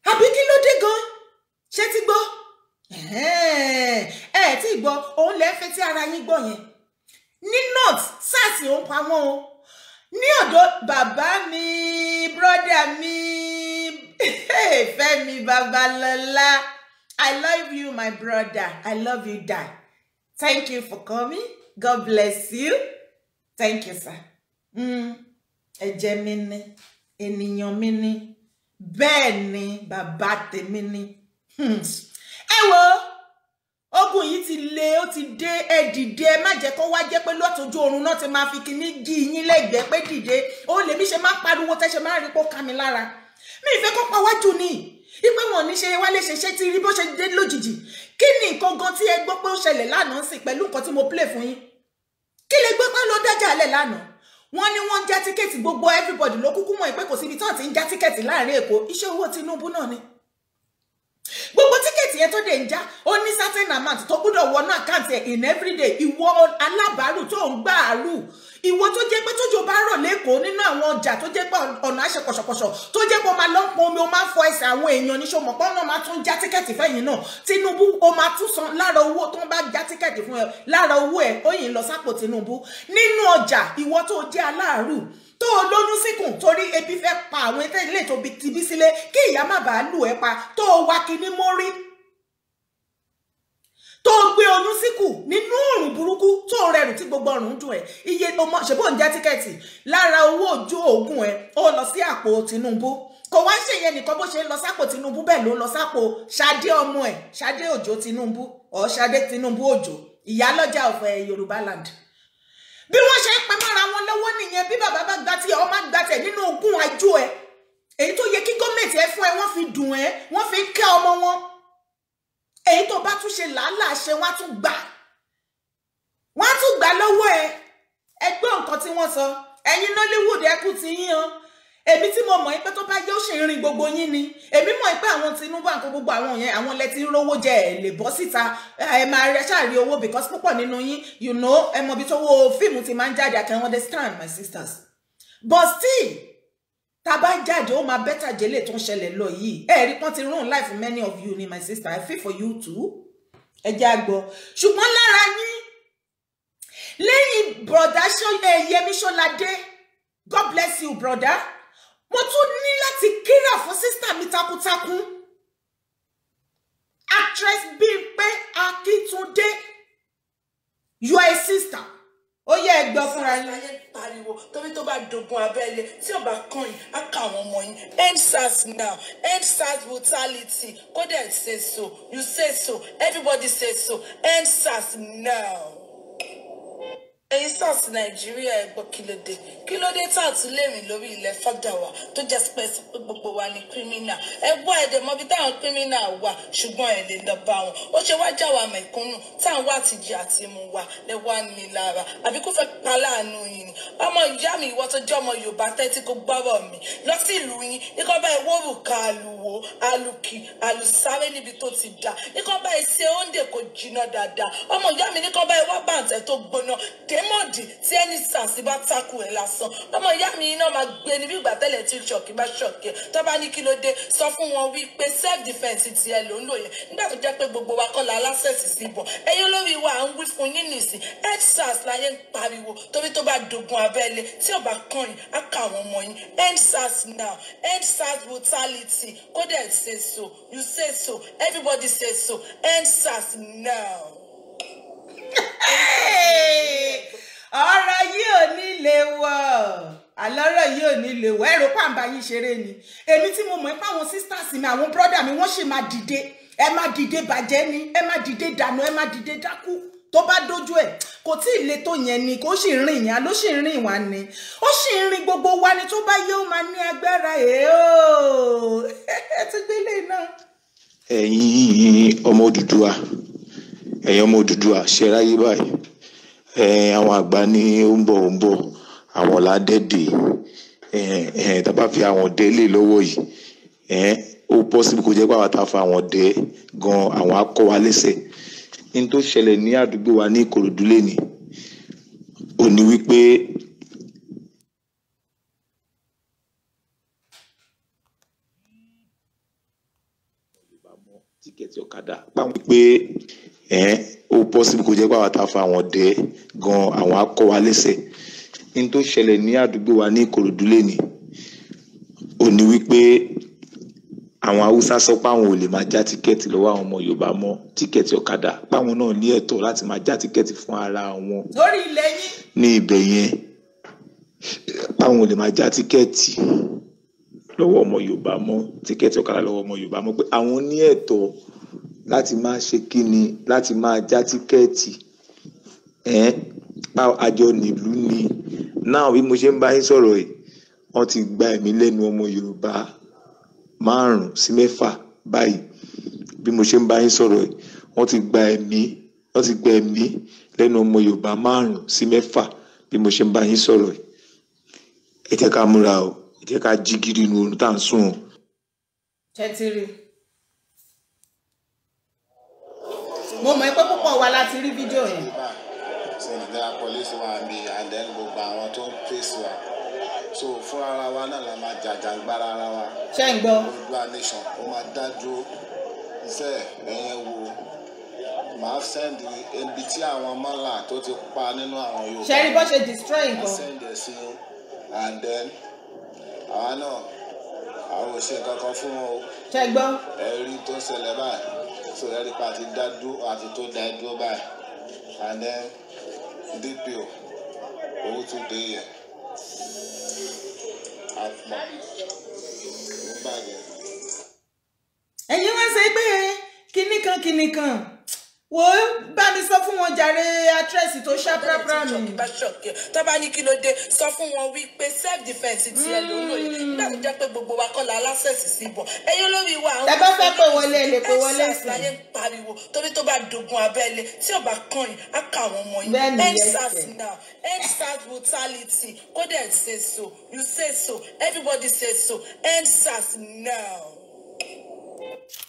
Àbí kí ló dé gan? Ṣé ti gbọ́? Ẹ tí gbọ́, òun lẹ́ fẹ́ tí ara yín gbọ́ yẹn. Ní North, SARS ò ń pa wọ́n o. Ní ọ̀dọ̀ bàbá mi, brother mi, Fẹ́mi Babalọ́lá, I love you, my brother. I love you die. Thank you for coming. God bless you. Thank you, sir. Ẹ̀jẹ̀ mi ni, ènìyàn mi ni, bẹ́ẹ̀ ni, bàbá tèmi ni. Ẹ wo, ogun yìí ti le, ó ti dé. Ẹ dìde, ẹ má jẹ́ kó wá jẹ́ pé lọ́tọ̀jú oorun náà ti máa fi kíní jí yín lẹ́gbẹ̀ẹ́ pé dìde. Ó lèmi ṣe máa pariwo tẹ́ ṣe máa rí pó ká mi lára. Mi ìfẹ́ kó pa wájú ni ipe wọn ní ṣe wálé ṣe ṣe ti rí bó ṣe dé lójijì. Kí ni nǹkan gan tí ẹ gbọ́ pé ó ṣẹlẹ̀ lánàá sí pẹ̀lú nǹkan tí mo play fún yín? Kí lè gbọ́ pé ló dájà lẹ̀ lánàá? Wọ́n ní wọ́n ń já ticket. Gbogbo everybody ló kúkú mọ̀ pé kò síbi tí wọ́n ti ń já ticket láàrin Èkó. Iṣẹ́ owó Tinubu náà ni gbogbo ticket yẹn tó dé ń já. Ó ní certain amount tó gbúdọ̀ wọnú account ẹ̀ in everyday. Ìwọ alábàárù tó ń gbà àrù, ìwọ tó jẹ́ pé tójò bá rọ̀ lẹ́kọ̀ọ́ nínú àwọn ọjà, tó jẹ́ pé ọ̀nà àṣẹ pọ̀ṣọ̀pọ̀ṣọ̀, tó jẹ́ pé ó máa lọ pọn omi, ó máa fọ ẹsẹ̀ àwọn èèyàn níṣó mọ̀ pọ́n náà máa tún já ticket fẹ́yìn náà. Tinubu, ó máa tún san lára owó tó ń bá já ticket fún ẹ. Lára owó ẹ, ó yìn lọ sápò Tinubu nínú ọjà. Ìwọ tó jẹ́ aláàrù, tó o lóyún síkùn torí ebi fẹ́ pa àwọn ilé tó ti bí sílé kí ìyá má bàa lù ẹ́ pa, tó o wá kíní mórí, tó o gbé oyún síkù nínú òrùn burúkú, tó o rẹrù tí gbogbo ọrùn dùn ẹ, iye ọmọ ṣe bó ń já ticket lára owó ojú oògùn ẹ, ó lọ sí àpò Tinubu. Kò wá ṣe yẹn nìkan, bó ṣe ń lọ sápò Tinubu, bẹ́ẹ̀ ló ń lọ sápò Ṣadé ọmọ ẹ̀, Ṣadé Òjó Tinubu ọ̀ Ṣadé Tinubu Òjó, ìyálọ́jà of Yorùbá land. Bí wọ́n ṣe ń pẹ́ mọ́ra wọn lọ́wọ́ nìyẹn. Bí bàbá bá gba tiẹ̀, ọmọ gba tiẹ̀ nínú ogún ajú ẹ, èyí tó yẹ kí gọ́ọ̀mẹ̀ntì ẹ fún ẹ, wọ́n fi dùn ẹ, wọ́n fi ń kẹ́ ọmọ wọn. Èyí tó bá tún ṣe làálàá ṣe, wọ́n á tún gbà, wọ́n á tún gbà lọ́wọ́ ẹ. Ẹ gbọ́ nǹkan tí wọ́n sọ. Ẹ̀yin Nollywood, ẹ kú ti yín o. Èmi tí mo mọ̀ pé tó bá yẹ, ó ṣì ń rin gbogbo yín ni. Èmi mọ̀ pé àwọn Tinubu àǹkó, gbogbo àwọn yẹn, àwọn lẹ ti ń rówó jẹ. Ẹ lè bọ́ síta, ẹ máa rẹ ṣáà rí owó, because púpọ̀ nínú yín, ẹ mọ̀ bí tó wo fíìmù ti máa ń jáde. I can understand, my sisters, but still, tá a bá jáde, ó máa better jẹ́lẹ̀ tó ń ṣẹlẹ̀ lọ yìí. Ẹ rí pọ́n ti ruin life many of you ni. My sister, I feel for you too. Ẹ jẹ́ àgbọ̀. Ṣùgbọ́n lára yín, lẹ́yìn brother Yẹmí Ṣọ́ládé, God bless you, brother, mo tún ní láti kíra fún sister mi takuntakun, actress Bímpé Akíntúndé. You are a sister. Ó yẹ, ẹ gbọ́ fúnra yín. Ayé pariwo torí tó bá dogun abẹ́lé, tí ò bá kàn yín, á kà àwọn ọmọ yín. EndSARS now, EndSARS brutality. Kódà say so, you say so, everybody say so. EndSARS now. Ẹ̀yin SARS Nàìjíríà, ẹ gbọ́, kí ló dé? Kí ló dé tá àtún lè rìn lórí ilẹ̀ fọ́dà wa, tó jẹ́ pé gbogbo wa ní criminal? Ẹ gbọ́, ẹ̀dẹ̀ mọ́bi táwọn criminal wà, ṣùgbọ́n ẹ̀ lè lọ bá wọn. Ó ṣe wá jáwa mẹ̀kúnnù táwọn wá ti jẹ àti mu wa lẹ wá ní lára, àbí kó fẹ́ pa láàánú yín ni? Ọmọ ìyá mi, ìwọ tó jẹ́ ọmọ Yorùbá, tẹ́tí kó gbọ́rọ̀ mi. Lọ sí ìlú yín, ikọ́ báyìí wórùka àlùwò àlùkì àlùsáré níbi tó ti dà, ikọ́ báyìí ṣe oúnjẹ kò jiná dáadáa. Ọmọ ìyá mi, níkọ́ báyìí wá bàǹtẹ̀ tó gbóná dèmọ̀dì tí ẹni sàǹsì bá takù ẹ̀ lásán. Ọmọ ìyá mi, iná máa gbé ní bí ìgbà tẹ́lẹ̀ tí shock bá shock ẹ̀. Tó bá ní kí ló dé, sọ fún wọn wípé self defence tiẹ̀ ló ń lò yẹn, nígbà tó jẹ́ pé gbogbo wa kọ́ la aláṣẹ̀sì sí bọ̀. Ẹ̀yin olórí wa, à ń wí fún yín nìsín. EndSARS láyé ń pariwo torí tó bá dogun abẹ́lé, tí ò bá kàn yín, á kà àwọn ọmọ yín. EndSARS now, EndSARS brutality. Kódà say so, you say so, everybody say so. EndSARS now. Ọ̀rọ̀ yìí ò ní lè wọ̀, àlọ́rọ̀ yìí ò ní lè wọ̀. Ẹ̀rọ pàǹbá yín ṣeré ni. Èmi tí mo mọ̀ pé àwọn sisters mi, àwọn brother mi, wọ́n sì máa dìde. Ẹ má dìde bàjẹ́ ni, ẹ má dìde dànù, ẹ má dìde dákú. Tó bá dójú ẹ̀, kò tí ì le tó yẹn ni, kò sì rìn yẹn ló sì rìn wá ni, ó sì ń rin gbogbo wa ni. Tó bá yẹ, ó máa ní agbára ẹ̀ ó ẹ ti gbélé náà. Ẹ̀yin ọmọ Odùduwà, ẹ̀yin ọmọ Odùduwà, ṣe ráyé báyìí. Àwọn àgbà ní ó ń bọ̀, ó ń bọ̀, àwọn ládẹ́dẹ̀. Tá a bá fi àwọn ọ̀dẹ́ lé lọ́wọ́ yìí, ó possible kó jẹ́ pé àwọn tá a fa àwọn ọ̀dẹ́ gan àwọn á kọ́ wa lẹ́sẹ̀. Ní tó ṣẹlẹ̀ ní àdúgbò wa ní Ìkòròdú lénìí ò ní wípé tíkẹ́ẹ̀tì ọ̀kadà páwọn pé ó possible kó jẹ́ pé àwọn tá a fa àwọn ọ̀dẹ́ gan àwọn á kọ́ wa lẹ́sẹ̀. Ní tó ṣẹlẹ̀ ní àdúgbò wa ní Ìkòròdú lénìí ò ní wípé àwọn Haúsá sọ pé àwọn ò lè máa já tíkẹ́ẹ̀tì lọ́wọ́ àwọn ọmọ Yorùbá mọ́, tíkẹ́ẹ̀tì ọ̀kadà, páwọn náà ní ẹ̀tọ́ láti máa já tíkẹ́ẹ̀tì fún ara wọn lórí ilẹ̀ yín ní ibẹ̀ yẹn, páwọn ò lè máa já tíkẹ́ẹ̀tì lọ́wọ́ ọmọ Yorùbá mọ́, tíkẹ́ẹ̀tì ọ̀kadà lọ́wọ́ ọmọ Yorùbá mọ́, pé àwọn ní ẹ̀tọ́ láti máa ṣe kíni, láti máa já tíkẹ́ẹ̀tì. Àjọ nílùú ni. Náà bí mo ṣe ń bá yín sọ̀rọ̀ yìí, wọ́n ti gba ẹ̀mí lẹ́nu ọmọ Yorùbá 5 sí 6 báyìí. Bí mo ṣe ń bá yín sọ̀rọ̀ yìí, wọ́n ti gba ẹ̀mí lẹ́nu ọmọ Yorùbá 5 sí 6 bí mo ṣe ń bá yín sọ̀rọ̀ yìí. Ẹ jẹ́ ká múra o, ẹ jẹ́ ká jí gírí inú oorun tá à ń sùn o. Ṣé ti rí? Mo mọ̀ pé púpọ̀ wa láti rí fídíò yẹn. So Nigeria police wà ń bí, and then gbogbo àwọn tó ń face wa, so fúnra ara wa náà la máa jàjàngbara ara wa. Ṣé ń gbọ́? Oòduà nation ó máa dá dúró. Iṣẹ́ ẹ̀yẹn wo màá send ibi tí àwọn mọ́là tó ti pa nínú àwọn Yorùbá. Ṣé rí bó ṣe destroy màá nǹkan? Send ẹ̀ sí, and then àwa náà, àwọn ò ṣe nǹkan kan fún wọn o. Ṣé ń gbọ́? Ẹ̀rí tó ń ṣẹlẹ̀ báyìí, so ẹ̀rí pa àti dá dúró àti tó dá dúró báyìí, and then DPO owó tún dé yẹ àpọ̀ ó bàjẹ́. Ẹ̀yin wá ṣe pé kinní kan kinní kan, wò ó, bá mi sọ fún wọn jàre, actress tó ṣá prápra mi. Bá ṣọ̀kẹ́ tó bá ní kí ló dé, sọ fún wọn wípé self defence tiẹ̀ ló ń lò yẹn, nígbà tó jẹ́ pé gbogbo wa kọ́ la access sí ìbọn. Ẹ̀yin olórí wa, àwọn Tẹ́ bá fẹ́ pè wọlé, ẹ lè pè wọlé EndSARS sí. láyé ń pariwo, torí tó bá dogun abẹ́lé, tí ò bá kàn yín, á kà àwọn ọmọ yín. Bẹ́ẹ̀ni, yes, EndSARS sir. now, EndSARS brutality, kó dẹ̀ say so, you say so, everybody say so. EndSARS now.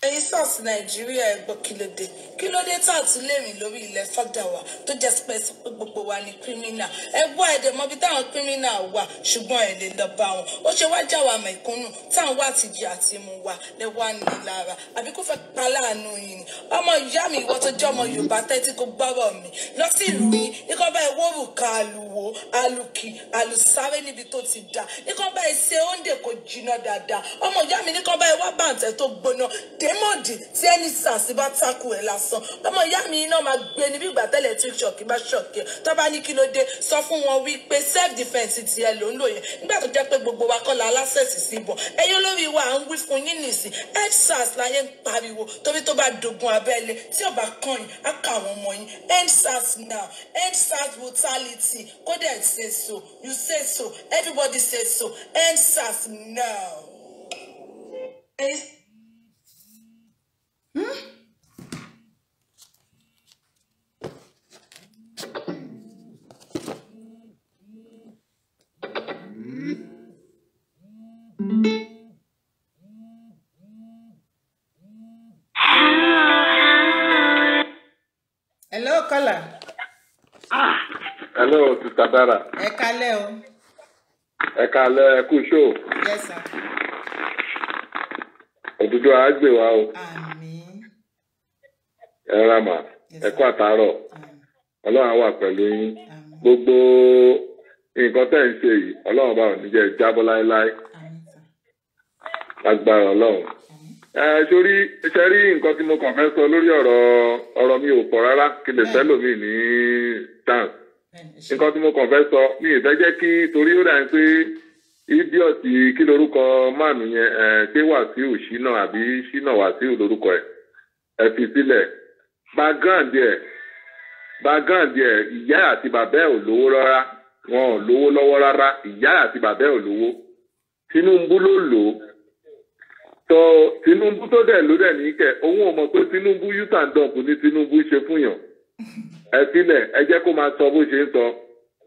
Ẹ̀yin SARS Nàìjíríà, ẹ gbọ́, kí ló dé? Kí ló dé tá àtún lè rìn lórí ilẹ̀ fọ́dà wa, tó jẹ́ pé gbogbo wa ní criminal? Ẹ gbọ́, ẹ̀dẹ̀ mọ́bi táwọn criminal wà, ṣùgbọ́n ẹ̀ lè lọ bá wọn. Ó ṣe wá já wa mẹ̀kúnnù táwọn wá ti jẹ àti mu wa lẹ wá ní lára, àbí kó fẹ́ pa láàánú yìí ni? Ọmọ ìyá mi, ìwọ tó jẹ́ ọmọ Yorùbá, tẹ́tí kó gbọ́rọ̀ mi. Lọ sí ìlú yín, ikọ́ bá ẹ wórùka àlùwò àlùkì àlùsáré níbi tó ti dà, ikọ́ bá ẹ ṣe oúnjẹ kò jiná dáadáa. Ọmọ ìyá mi, níkan bá ẹ wá bàǹtẹ̀ tó gbóná dèmọ̀dì tí ẹni sàṣì bá takù ẹ̀ lásán. Ọmọ ìyá mi, iná máa gbé ní bí ìgbà tẹ́lẹ̀ tí ṣọ̀kì bá ṣọ̀kì. Tó bá ní kí ló dé, sọ fún wọn wípé self defence tiẹ̀ ló ń lò yẹn, nígbà tó jẹ́ pé gbogbo wa kọ́ la access sí ìbọn. Ẹ̀yin olórí wa, à ń wí fún yín nìsín, EndSARS láyé ń pariwo, torí tó bá dogun abẹ́lé, tí ò bá kàn yín, á kà àwọn ọmọ yín. EndSARS now, EndSARS brutality, kó dẹ̀ say so, you say so, everybody say so. EndSARS now. Ẹ̀yin Hello, caller. Hello, Sister Dara. Ẹ kálẹ́ o. Ẹ káalẹ́, ẹ kú show. Yes, sir. Òdodo á gbè wá o. Àmín. Ẹ ra mà. Yes, Ẹ sir. kú àtàárọ̀. Àmín. Ọlọ́run á wà pẹ̀lú yín. Àmín. Gbogbo nǹkan tẹ́ ń ṣe yìí, Ọlọ́run bá ò ní jẹ́ jábọ́ láéláé. Àmín, sir. Lágbára Ọlọ́run. Àmín. Ẹ sórí ṣe rí nǹkan tí mo kàn fẹ́ sọ lórí ọ̀rọ̀ mi ò pọ̀ rárá, kí lè fẹ́ Bẹ́ẹ̀ni. lòmíì ní chance. Bẹ́ẹ̀ni, ẹ ṣé. Nǹkan tí mo kàn fẹ́ sọ, mi ì fẹ́ jẹ́ kí torí ó dà ní pé idiot, kí lorúkọ máàlù yẹn ẹ, ṣé Wàsíù Ṣínà àbí Ṣínà Wàsíù lorúkọ ẹ, ẹ fi sílẹ̀. Background ẹ, ìyá àti bàbá ẹ ò lówó rárá, wọn ò lówó lọ́wọ́ rárá. Ìyá àti bàbá ẹ ò lówó, Tinubu ló lò ó. Tó Tinubu tó dẹ̀ ló dẹ̀ ní kẹ̀, òun ò mọ̀ pé Tinubu use and dump ní Tinubu ṣe fún yàn. Ẹ sílẹ̀, ẹ jẹ́ kó máa sọ bó ṣe ń sọ.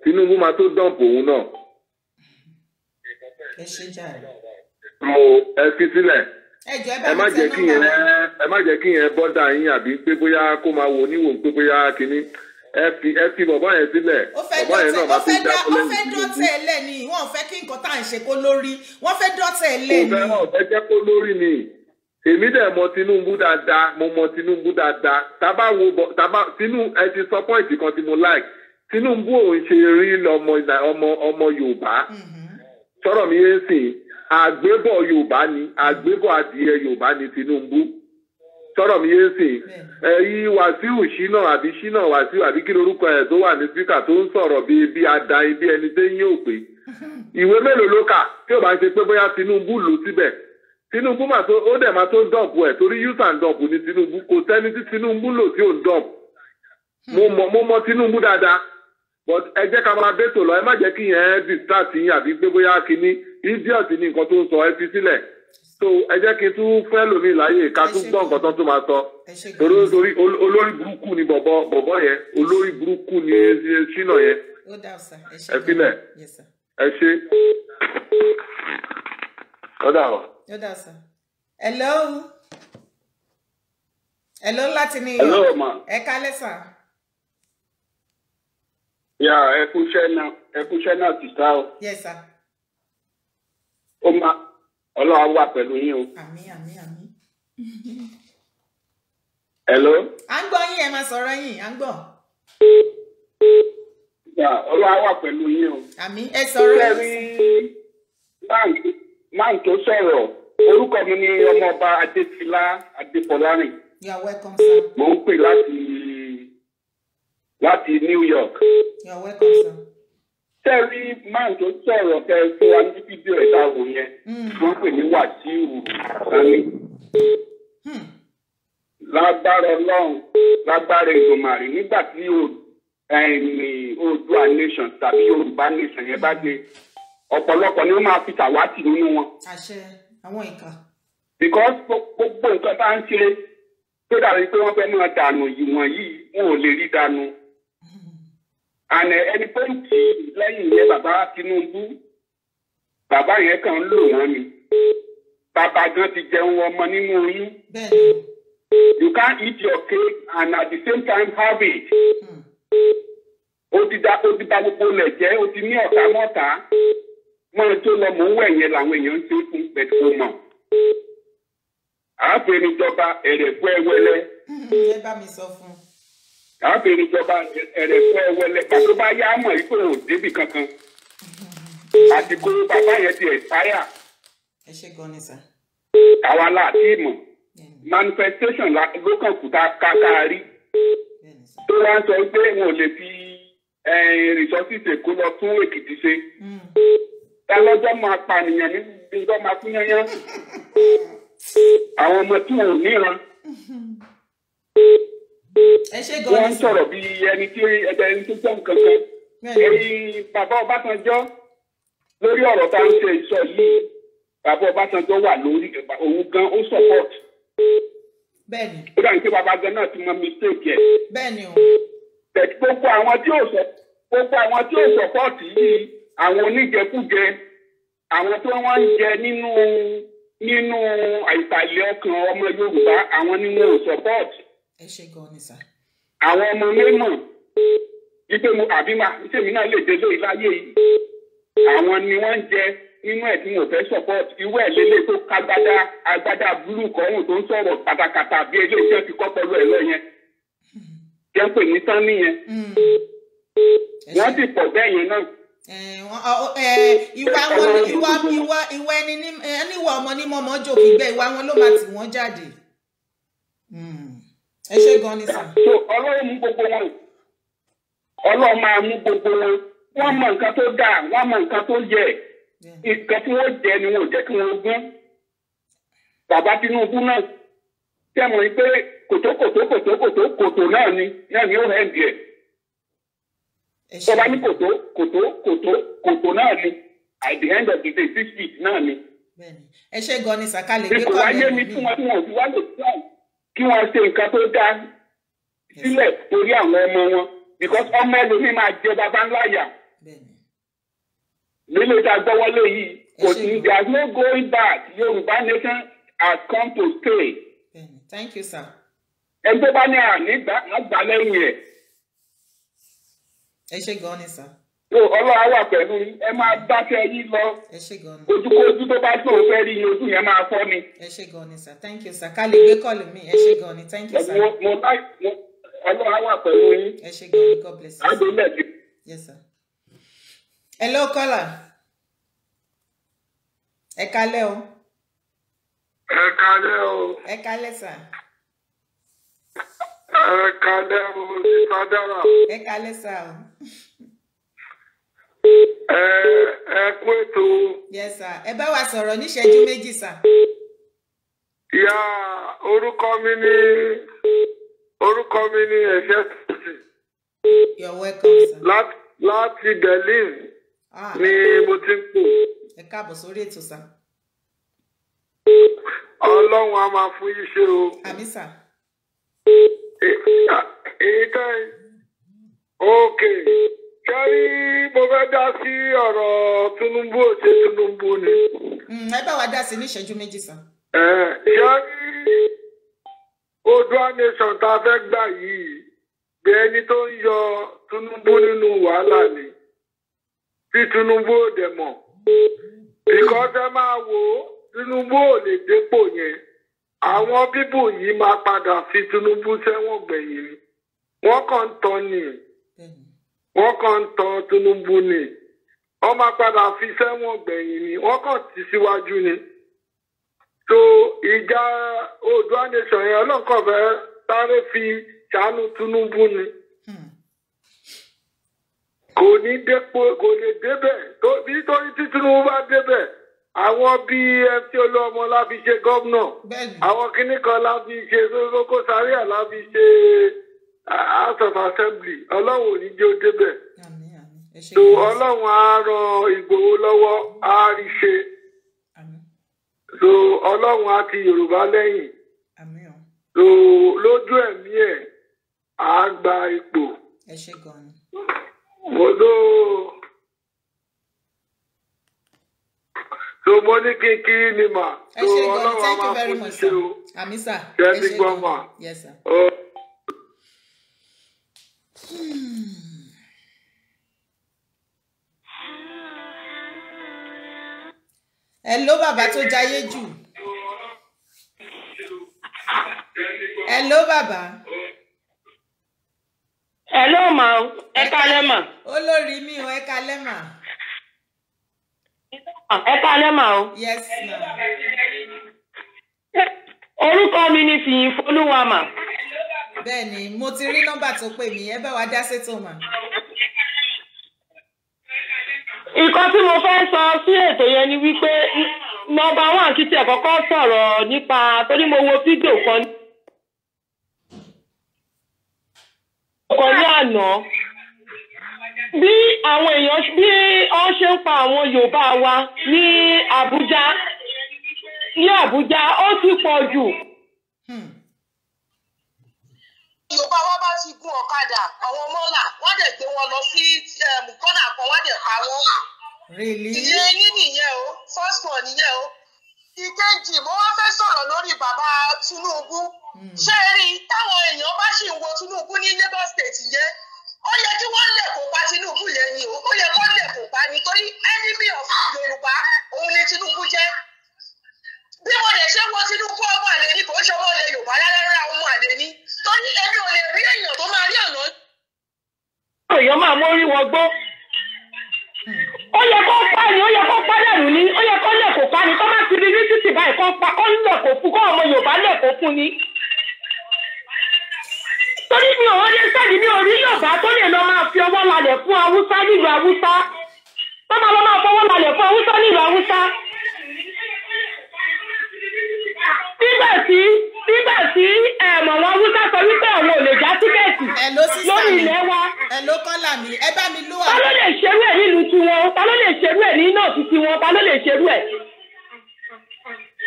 Tinubu máa tó dump òun náà. Ẹ ṣe jàre. Mo ẹ fi sílẹ̀. Ẹ jọ̀ọ́, ẹ Ẹ bá má mi tẹ jẹ́ kí nọ́mbà yẹn wọn. Ẹ má jẹ́ kí yẹn bọ́dà yín, àbí pé bóyá kó máa wo oníwò pé bóyá kínní. Ẹ fi bọ̀bọ́ yẹn sílẹ̀. Ó fẹ́ Bọ̀bọ́ yẹn dọ́tẹ̀ náà ó máa fi fẹ́ dá dákú ó lẹ́yìn fẹ́ Tinubu. dọ́tẹ̀ ẹlẹ́ni. Wọ́n fẹ́ kí nǹkan tá à ń ṣe kó lórí. Wọ́n fẹ́ dọ́tẹ̀ Kò ẹlẹ́ni. fẹ́ ọ̀fẹ́ jẹ́ kó lórí ni. Èmi dẹ̀ mọ Tinubu dáadáa, mo mọ Tinubu dáadáa. Tábà wo bọ̀ tábà Tinubu, ẹ ti sọ point kan tí mo like. Tinubu òun ṣe rí ọmọ ọmọ ọmọ Yorùbá. Sọ̀rọ̀ mi yẹn sìn, àgbébọ̀ Yorùbá ni, àgbébọ̀ adìyẹ Yorùbá ni Tinubu. Sọ̀rọ̀ mi yẹn sìn, ẹ̀yin Wàsíù Ṣínà àbí Ṣínà Wàsíù àbí kí lorúkọ ẹ̀ tó wà ní speaker tó ń sọ̀rọ̀ bíi bí adayin, bí ẹni tó ń yín òpè. Ìwé mélòó ló kà tí ò bá ń ṣe pé bóyá Tinubu lò síbẹ̀? Tinubu mà tó ó dẹ̀ máa tó dump ẹ̀, torí use and dump ní Tinubu. Kò sẹ́ni tí Tinubu lò tí ò ń dump. Mo mọ Tinubu dáadáa, but ẹ jẹ́ ká máa bẹ́tò lọ. Ẹ má jẹ́ kí yẹn distract yín, àbí pé bóyá kínní. Idiot ní nǹkan tó ń sọ, ẹ fi sílẹ̀. So ẹ jẹ́ kí n tún fẹ́ lómi láàyè, ká Ẹ tún ṣé gbọ́ nǹkan tó tún máa sọ, Ẹ ṣé torí gan-an. torí olórí burúkú ni bọ̀bọ̀ bọ̀bọ̀ yẹn, olórí burúkú ni Ṣínà yẹn. Ó dà sir, ẹ ṣé Ẹ filẹ̀. gan-an. Yes sir. Ẹ ṣe ọ̀dà ọ̀. Ó dà sir. Hello, hello, láti New Hello, York. ma. Ẹ kálẹ́ sir. Ya, ẹ kúṣẹ́ náà, ẹ kúṣẹ́ náà ti sá o. Yes sir. Ó máa Ọlọ́run á wà pẹ̀lú yín o. Àmín, àmín, àmín. Hello. À ń gbọ́ yín, ẹ máa sọ̀rọ̀ yín, à ń gbọ́. Ya, Ọlọ́run á wà pẹ̀lú yín o. Àmín, ẹ sọ̀rọ̀ Ṣé yín. rí máà tó sọ̀rọ̀? Orúkọ mi ni Ọmọọba Adéfilá Adéfọlárìn. You are welcome, sir. Mò ń pè láti New York. You are welcome, sir. Ṣé rí máà tó sọ̀rọ̀ tẹ fún wa ní fídíò ẹ̀dá wò yẹn? Wọ́n pè ní Wàsíù Sani. Lágbára Ọlọ́run, lágbára Èdùmàrè, nígbà tí Oòduà nation tàbí Yorùbá nation yẹn bá dé, ọ̀pọ̀lọpọ̀ ni ó máa fi tàwátì nínú wọn. Àṣẹ, àwọn ìkà. Because gbogbo nǹkan tá à ń ṣe tó dàbí pé wọ́n fẹ́ máa dànù ìwọ̀n yìí, wọn ò lè rí dànù. Àná ẹni tó ń tì í lẹ́yìn yẹn, bàbá Tinubu, bàbá yẹn kàn ń lò wọ́n ni. Bàbá gan ti jẹun ọmọ nínú oyún. You can't eat your cake and at the same time have it. Ó ti da gbogbo ilẹ̀ jẹ́, ó ti ní ọ̀tá mọ́ta. Mọ́ tó lọ mò ń wẹ̀ yẹn làwọn èèyàn ń ṣe fún bẹ̀rẹ̀ kó mọ̀. Àáfẹ́nijọba ẹ̀rẹ̀kú ẹwẹ́lẹ́. Ẹ bá mi sọ fún un. Àáfẹ́nijọba ẹ̀rẹ̀kú ẹwẹ́lẹ́. Pàtó bá yá mọ̀ yìí pé ò débì kankan. Àsìkò bàbá yẹn ti expire. Ẹ ṣé gan ni sir. Àwa la ti mọ̀. Manifestation ló kàn kù tá ká rí. Tó wá ń sọ pé wọn ò lè fi resources Èkó lọ tún Èkìtì ṣe. Ta lọ́jọ́ máa pànìyàn ní ìjọ máa kú yányán? Àwọn ọmọ tí wọn ò níran. Ẹ ṣé gan Wọ́n ni ń sir. sọ̀rọ̀ bí ẹni tí ẹni tó jẹ́ nǹkan kan. Èyí bàbá Ọbásanjọ́ lórí ọ̀rọ̀ tá à ń ṣe ìsọ yìí, bàbá Ọbásanjọ́ wà lórí òun gan, ó support. Ó dàbí pé bàbá gan náà ti mọ mistake ẹ̀. Bẹ́ẹ̀ni o. But gbogbo àwọn tí ò support yìí, àwọn oníjẹkújẹ, àwọn tí wọ́n ń jẹ nínú àìsàlẹ̀ ọkàn ọmọ Yorùbá, àwọn ni wọn ò support. Ẹ ṣé gan ni sir. Àwọn ọmọ mímọ̀ wípé mo àbí ma sèmi náà lè délé láyé yìí, àwọn ni wọ́n ń jẹ nínú ẹ̀ tí wọn ò fẹ́ support. Irú ẹ̀ lélẹ̀ tó kágbádá agbádá búlù kọ́hún tó ń sọ̀rọ̀ katakata bí eléyìí tí wọ́n ti kọ́ pẹ̀lú ẹ̀ lọ yẹn jẹ́ pé ní tán nìyẹn. Wọ́n sì pọ̀ bẹ́ẹ̀ yẹn náà. Ìwà wọn, ìwà ẹni ní ẹni ìwà ọmọ ní mọ́mọ́ jòkì gbẹ, ìwà wọn ló máa tì wọ́n jáde. Ẹ ṣé gan ni sir. So Ọlọ́run mú gbogbo wọn, Ọlọ́run máa mú gbogbo wọn. Wọ́n mọ nǹkan tó dáa, wọ́n mọ nǹkan tó yẹ. Nǹkan tí wọ́n jẹ ni wọn ò jẹ́ kí wọ́n gún. Bàbá Tinubu náà tẹ́ mọ̀ pé kòtó kòtó kòtó kòtó kòtó náà ni ó hẹ̀ ń díẹ̀. Tọ́ba ní kòtó kòtó kòtó kòtó náà ni, at the end of the day, 6 feet náà ni. Ẹ ṣé gan ni sir, ká lè gbé Ipò wáyé kọ́ọ̀lù mi mi. tí wọ́n tí wọ́n fi wá lè try kí wọ́n ṣe nǹkan tó dáa sílẹ̀ torí àwọn ọmọ wọn, because ọmọ ẹlòmíín máa jẹ baba ńlá yà nílé tá a gbọ́wọ́lé yìí. Kò sí, there is no going back. Yorùbá nation has come to stay. Thank you, sir. Ẹni tó bá ní àní gbà lẹ́yìn ẹ̀. Ẹ ṣé gan ni, sir. So Ọlọ́run wà pẹ̀lú yín, ẹ máa báṣẹ́ yín lọ. Ẹ ṣé gan ni. Ojúkójú tó bá tó fẹ́ rí ojú yẹn máa fọ́ ni. Ẹ ṣé gan ni, sir. Thank you, sir. Ká lè gbé kọ́ọ̀lù mi. Ẹ ṣé gan ni. Thank you, sir. Mo láì Ọlọ́run wà pẹ̀lú yín. Ẹ ṣé gan ni. God bless you. Yes, sir. Hello, caller. Ẹ kálẹ́ o. Ẹ kálẹ́ o. Ẹ kálẹ́, sir. Ẹ kálẹ́ o, Sádàrà. Ẹ kálẹ́, sir o. Ẹ kú ètò. Yes, sir. Ẹ bá wa sọ̀rọ̀ níṣẹ́jú méjì, sir. Ìyá, orúkọ mi ni Ẹ̀ṣẹ́ Sọ́ọ̀sì. You're welcome, sir. Láti Berlin ni mo ti ń pò. Ẹ káàbọ̀ sórí ètò, sir. Ọlọ́run á máa fún yín ṣe o. Àmín, sir. Èyí tẹ́ òkè kẹ́rí, mo fẹ́ dá sí ọ̀rọ̀ Tinubu ò ṣe Tinubu ni. Ẹ bá wa dá sí ní ìṣẹ́jú méjì, sir. Kẹ́rí, Oòduà nation tá a fẹ́ gbà yìí, bí ẹni tó ń yọ Tinubu nínú wàhálà ni, tí Tinubu ò dẹ̀ mọ̀. Because ẹ máa wò ó, Tinubu ò lè dépò yẹn. Àwọn bíbù yìí máa padà fi Tinubu sẹ́wọ̀n gbẹ̀yìn ni. Wọ́n kàn ń tọ́ ni. Wọ́n kàn ń tọ́ Tinubu ni. Wọ́n máa padà fi sẹ́wọ̀n gbẹ̀yìn ni. Wọ́n kàn ti síwájú ni. So ìjà Oòduà nation yẹn, Ọlọ́run kàn fẹ́ sáré fi ṣàánú Tinubu ni. Kò ní dépò, kò lè débẹ̀. Nítorí tí Tinubu bá débẹ̀, àwọn bíi MC Olúọmọ la fi ṣe gómìnà, àwọn kinní kan la fi ṣe Koko Zaria la fi ṣe House of Assembly. Ọlọ́run ò ní jẹ́ ó débẹ̀. So Ọlọ́run á ran Ìgbòho lọ́wọ́, á rí ṣe. So Ọlọ́run á ti Yorùbá lẹ́yìn. So lójú ẹ̀mí ẹ̀ á gba ipò. Ẹ ṣé gan ni. Mo ló. So mo ní kíkí ni mà. Ẹ ṣé gan ni, thank you very much, sir. Àmín, sir. Ẹ ṣé gan mà. Yes, sir. Hello, bàbá tó jayé jù. Hello, bàbá. Hello, ma. Ẹ kálẹ́ mà. Olórí mi o, ẹ kálẹ́ mà. Ẹ kálẹ́ mà o. Yes, ma. Orúkọ mi ni Fìyìn Folúwa mà. Bẹ́ẹ̀ni, mo ti rí nọ́mbà tó pè mí, ẹ bá wa dá sétò mà. Nǹkan tí mo fẹ́ sọ sí ètò yẹn ni wípé nọ́mbà 1 kí tiẹ̀ kọ́kọ́ sọ̀rọ̀ nípa, torí mo wo fídíò kan ní àná, bí àwọn èèyàn bí wọ́n ṣe ń pa àwọn Yorùbá wa ní Àbújá, ó ti pọ̀ jù. Yorùbá wa bá ti gun ọ̀kadà àwọn mọ́là, wọ́n dẹ̀ gbé wọn lọ sí kọ́nà kan, wọ́n dẹ̀ pa wọ́n. Ìyẹn ní nìyẹn o, first one nìyẹn o. Ìkejì, mo wá fẹ́ sọ̀rọ̀ lórí bàbá Tinubu. Ṣé ẹ rí táwọn èèyàn bá ṣì ń wo Tinubu ní Lagos State yẹn, ó yẹ kí wọ́n lè kópa Tinubu yẹn ni o, ó yẹ kó lè kópa nítorí enemy of Yorùbá òun ni Tinubu jẹ́. Bí mo lè ṣe wo Tinubu, ọmọ àlè ni, kò ń ṣe ọmọ ilẹ̀ Yorùbá rárá, ọmọ àlè ni. Torí èmi ò lè rí èèyàn tó máa rí ọ̀nà. Èèyàn máa mórí wọn gbó. Ó yẹ kó pa ni, ó yẹ kó pa dànù ni, ó yẹ kó lè kó pa ni, kó má ti rí ní títì báyìí, kó pa, kó lè kó fún, kó ọmọ Yorùbá lè kó fún ni. Torí mi ò lè sẹ́ni, mi ò rí Yorùbá tó lè lọ máa fi ọwọ́ lálẹ̀ fún Haúsá nílùú Haúsá. Tó máa lọ máa fọwọ́ lálẹ̀ fún Haúsá nílùú Haúsá. Nígbà tí ẹ̀mọ̀ wọn Haúsá sọ wípé àwọn ò lè já tíkẹ́ẹ̀tì lórí ilẹ̀ wa. Hello, kọ́là mi, ẹ bá mi lúwà. Ta ló lè ṣerú ẹ̀ nílùú tiwọn? Ta ló lè ṣerú ẹ̀ ní nọ́ọ̀tì tiwọn? Ta ló lè ṣerú ẹ̀?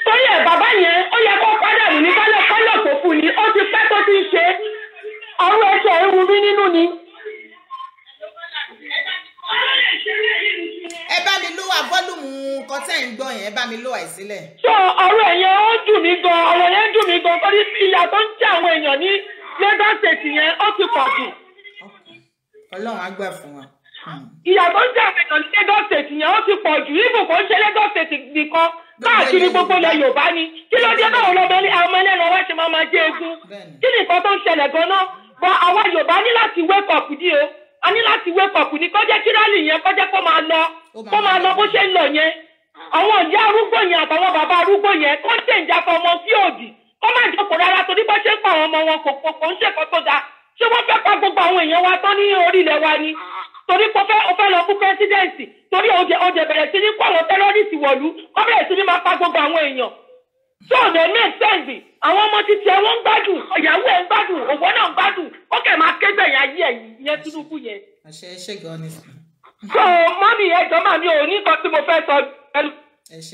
Torí ẹ̀ bàbá yẹn, ó yẹ kó pádànù ní kọ́lọ̀ tó fún ni, ó ti pẹ́ tó ti ń ṣe. Ọ̀rọ̀ ẹsẹ̀ ń ru mí nínú ni. Ẹ bá mi lúwà fọ́lùmù nǹkan tẹ́ ń gbọ́ yẹn, ẹ bá mi lò àìsílẹ̀. So ọ̀rọ̀ yẹn ó dùn mí gan, ọ̀rọ̀ yẹn dùn mí gan, torí ìyà tó ń jẹ àwọn èèyàn ní Lagos State yẹn ó ti pọ̀ jù. Ọlọ́run á gbà fún wa. Ìyà tó ń jẹ àwọn èèyàn ní Lagos State yẹn ó ti pọ̀ jù, ibù kò ń ṣe Lagos State nìkan, káàkiri gbogbo ilẹ̀ Yorùbá ni. Kí ló dé báwo lọ́mọ àwọn ẹlẹ́nu ọwọ́ ṣe máa máa jẹ egun? Kí ni nǹkan tó ń ṣẹlẹ̀ gan-an? Bọ́ àwa Yorùbá ní láti wake up ní o. A ní láti wake up ní kó jẹ́ kí rally yẹn kó jẹ́ kó máa lọ, kó máa lọ bó ṣe ń lọ yẹn. Àwọn ìyá arúgbó yẹn àtàwọn bàbá arúgbó yẹn kó ṣe ìjà fún ọmọ sí òdì, kó má jókòó rárá torí bó ṣe ń pa àwọn ọmọ wọn kò ń ṣèkọ́ tó dáa. Ṣé wọ́n fẹ́ pa gbogbo àwọn èèyàn wa tán ní orílẹ̀ wa ni? Torí pé ó fẹ́ lọ fún pẹ́sidẹ̀ǹtì, torí ó bẹ̀rẹ̀ sí ní kó àwọn tẹ́rọ́rìsì wọ̀lú, ó bẹ̀rẹ̀ sí ní máa pa gbogbo àwọn èèyàn. So they make sense. Àwọn ọmọ títí ẹ wọ́n ń gbádùn, ìyàwó ẹ̀ ń gbádùn, òwò náà ń gbádùn, ó kẹ̀ máa kégbẹ̀yìn ayé ẹ̀ yẹn Tinubu yẹn. Àṣẹ ẹ ṣé gan ni. So mọ́mí ẹjọ́ màmí ò ní nǹkan tí mo fẹ́ sọ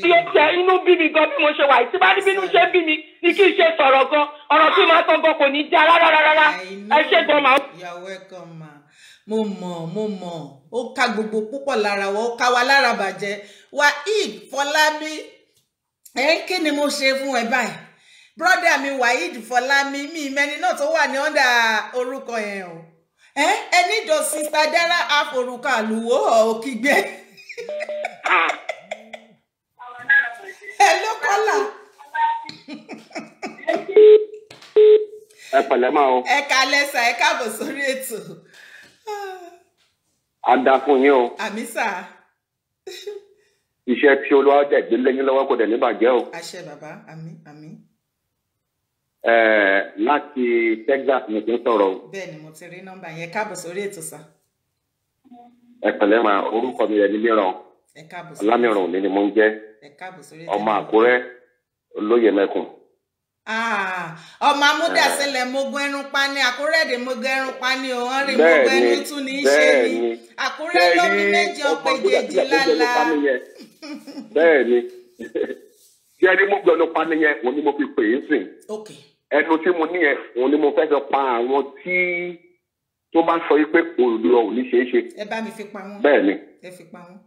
bí ó ṣe inú bí mi gan bí mo ṣe wà tí bá ní bínú ṣe bí mi ni kí n ṣe sọ̀rọ̀ gan, ọ̀rọ̀ tí màá sọ gan kò ní já rárá rárá. Ẹ ṣé gan màá. You are welcome ma. Mo mọ̀ ó ká gbogbo púpọ̀ lára wa, ó ká wa lára bàjẹ́. Waheed Fọlámi, ẹ kí ni mo ṣe fún ẹ báyìí? Brọ́dà mi Waheed Fọlámi, mi mẹ́ni náà tó wà ní ọ̀dà orúkọ yẹn o. Ẹni do Sister Dara àforúkọ àlùwò òkìgbẹ́. Ẹ ló kọ́là. Ẹ pẹ̀lẹ́ máa o. Ẹ kalẹ́ sà, ẹ káàbọ̀ sórí ètò. A dá fún yín o. Àmín sà. Iṣẹ́ tí Olúwa dẹ̀ gbé lẹ́yìn lọ́wọ́ kò dẹ̀ ní bàjẹ́ o. Àṣẹ bàbá, àmín àmín. Láti Texas ni kí n sọ̀rọ̀ o. Bẹ́ẹ̀ ni mo ti rí nọ́mbà yẹn, káàbọ̀ sórí ètò sà. Ẹ pẹ̀lẹ́ máa, orúkọ mi rẹ̀ ní Mìíràn. Ẹ káàbọ̀ sórí. Ọlámìíràn òní ni mo ń jẹ́. Ẹ káàbọ̀ sórí ètò. Ọmọ Àkúrẹ́ olóyè mẹ́kùn. Ọmọ amúdàsílẹ̀ mogun ẹrun pa ni Àkúrẹ́ dè mogun ẹrun pa ni o, wọ́n rí mogun ẹnu tún ní í ṣe ni Àkúrẹ́ lómi méjì ọ̀pẹ̀jẹ̀jì lálá. Bẹ́ẹ̀ ni ṣé ẹni mogun ẹnu pa nìyẹn, òun ni mo fi pè é sìn. Ẹnu tí mo níyẹn òun ni mo fẹ́ sọ pa àwọn tí tó bá sọ pé òòlù ò ní ṣeé ṣe. Ẹ bá mi fi pa wọ́n. Bẹ́ẹ̀ ni. Ẹ fi pa wọ́n.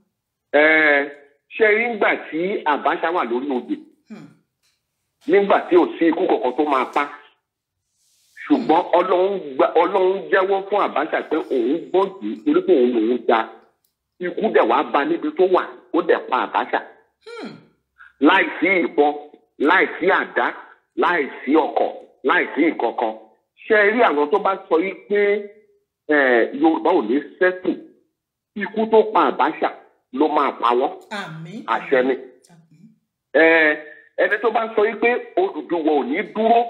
Ṣé rí nígbà tí Abacha wà lórí oyè, nígbà tí ò sí ikú kankan tó máa pa, ṣùgbọ́n Ọlọ́run jẹ́wọ́ fún Abacha pé òun gbọ́n jù torí pé òun lòun da ikú dẹ̀ wá ba níbi tó wà, ó dẹ̀ pa Abacha láìsí ìbọn, láìsí àdá, láìsí ọkọ̀, láìsí nǹkankan. Ṣé rí àwọn tó bá sọ yìí pé Yorùbá ò ní sẹ́kù, ikú tó pa Abacha ló máa pa wọ́n. Àṣẹ ni. Ẹni tó bá sọ yìí pé Odùduwà ò ní dúró,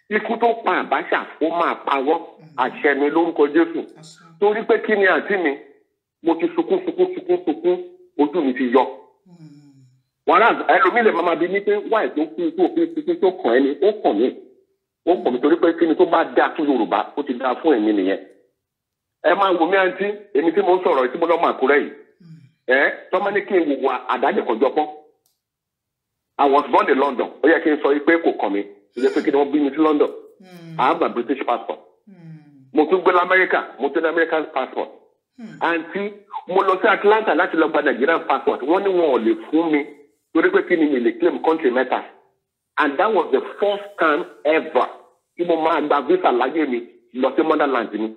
ikú tó pa Abacha ó máa pa wọ́n. Àṣẹ ni lórúkọ Jésù. Torí pé kí ni àǹtí mi, mo ti sunkún sunkún sunkún sunkún, ojú mi ti yọ. Wàhálà ẹlòmíì lè máa bí ní pé wáì tó kú tó fi sunkún tó kàn ẹ́ ni, ó kàn mí. Ó kàn mí torí pé kí ni tó bá dáa fún Yorùbá, ó ti dáa fún èmi nìyẹn. Ẹ máa wò mí àǹtí, èmi tí mo ń sọ̀rọ̀ tí mo lọ́mọ Àkúrẹ́ yìí. Tọ́mọ ní kí n wò wà àdájẹ̀kọ̀jọpọ̀. I was born in London. Ó yẹ kí n sọ pé kò kàn mí. Ó yẹ pé kí ni wọ́n bí mi sí London. I have a British passport. Mo tún gbé l'Amẹ́ríkà, mo tún ní American passport. Àǹtí, mo lọ sí Atlanta láti lọ gba Nigerian passport. Wọ́n ní wọn ò lè fún mi torí pé kí ni mi lè claim country mẹ́ta. And that was the first time ever tí mo máa gba visa láyé mi lọ sí motherland mi.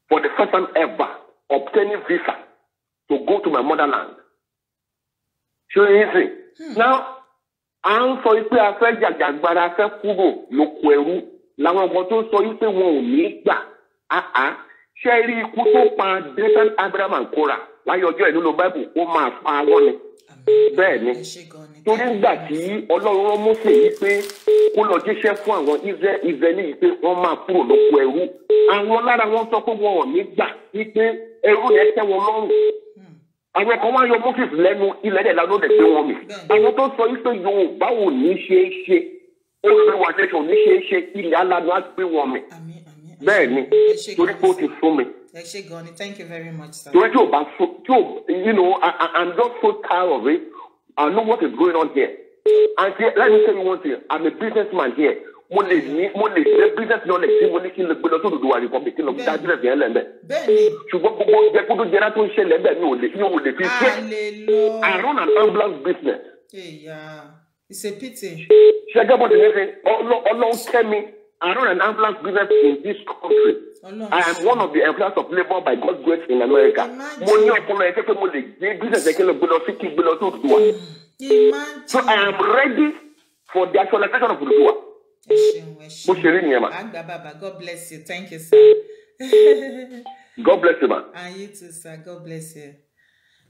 For the first time ever, obtaining visa to go to my motherland. Ṣé easy? Now, à ń sọ pé a fẹ́ jàjàgbara, a fẹ́ kúrò lóko ẹrú. Làwọn ọmọ tó sọ pé wọn ò ní gbà. Ṣé rí ikú tó pa Dathan Abraham and Korah láyé ọjọ́ ìlú Bible, ó máa pa wọ́n ni. Bẹ́ẹ̀ ni. Torí nígbà tí Ọlọ́run rán Mósè yìí pé kó lọ jíṣẹ́ fún àwọn Ísírẹ́lì yìí pé wọ́n máa kúrò lóko ẹrú. Àwọn lára wọn sọ pé wọn ò ní gbà wípé ẹrú yẹn tẹ́ wọn lọ́rùn. Àwọn kan wá yọ Moses lẹ́nu ilẹ̀ dẹ̀ lánàá dẹ̀ gbé wọn mì. Àwọn tó sọ wípé Yorùbá ò ní ṣe é ṣe, Oòduà nation ò ní ṣe é ṣe, ilẹ̀ alánú á gbé wọn mì. Bẹ́ẹ̀ ni, torí pé ó ti fún mi. Ẹ ṣé gan ni, thank you very much sir. Torí tí o bá fún, tí o, you know, I'm just so tired of it. I know what is going on here. And let me tell you one thing, I'm a businessman here. Mo lè ní, mo lè gbé business knowledge tí mo ní kí n lè gbé lọ sí Odùduwà Republic, kí n lọ dá business yẹn lẹ́ńbẹ̀. Ṣùgbọ́n gbogbo jẹkúdújẹrá tó ń ṣẹlẹ̀ ńbẹ̀, mi ò lè fi ṣe. A lè lọ. I run an ambulance business. Yeah. It's a pity. Ṣẹ́gẹ́ bó ti ní ṣe Ọlọ́run kẹ́ mi. I run an ambulance business in this country. I am one of the employers of labour by God's grace in America. Mo ní ọpọlọ ẹ pé mo lè gbé business ẹ kí n lọ gbé lọ sí, kí n gbé lọ sí Odùduwà. So I am ready for the actualization of Odùduwà. Ẹ ṣeun, ẹ ṣeun. Bó ṣe rí nìyẹn mà. Àgbà bàbá, God bless you. Thank you, sir. God bless you, ma. And you too, sir. God bless you.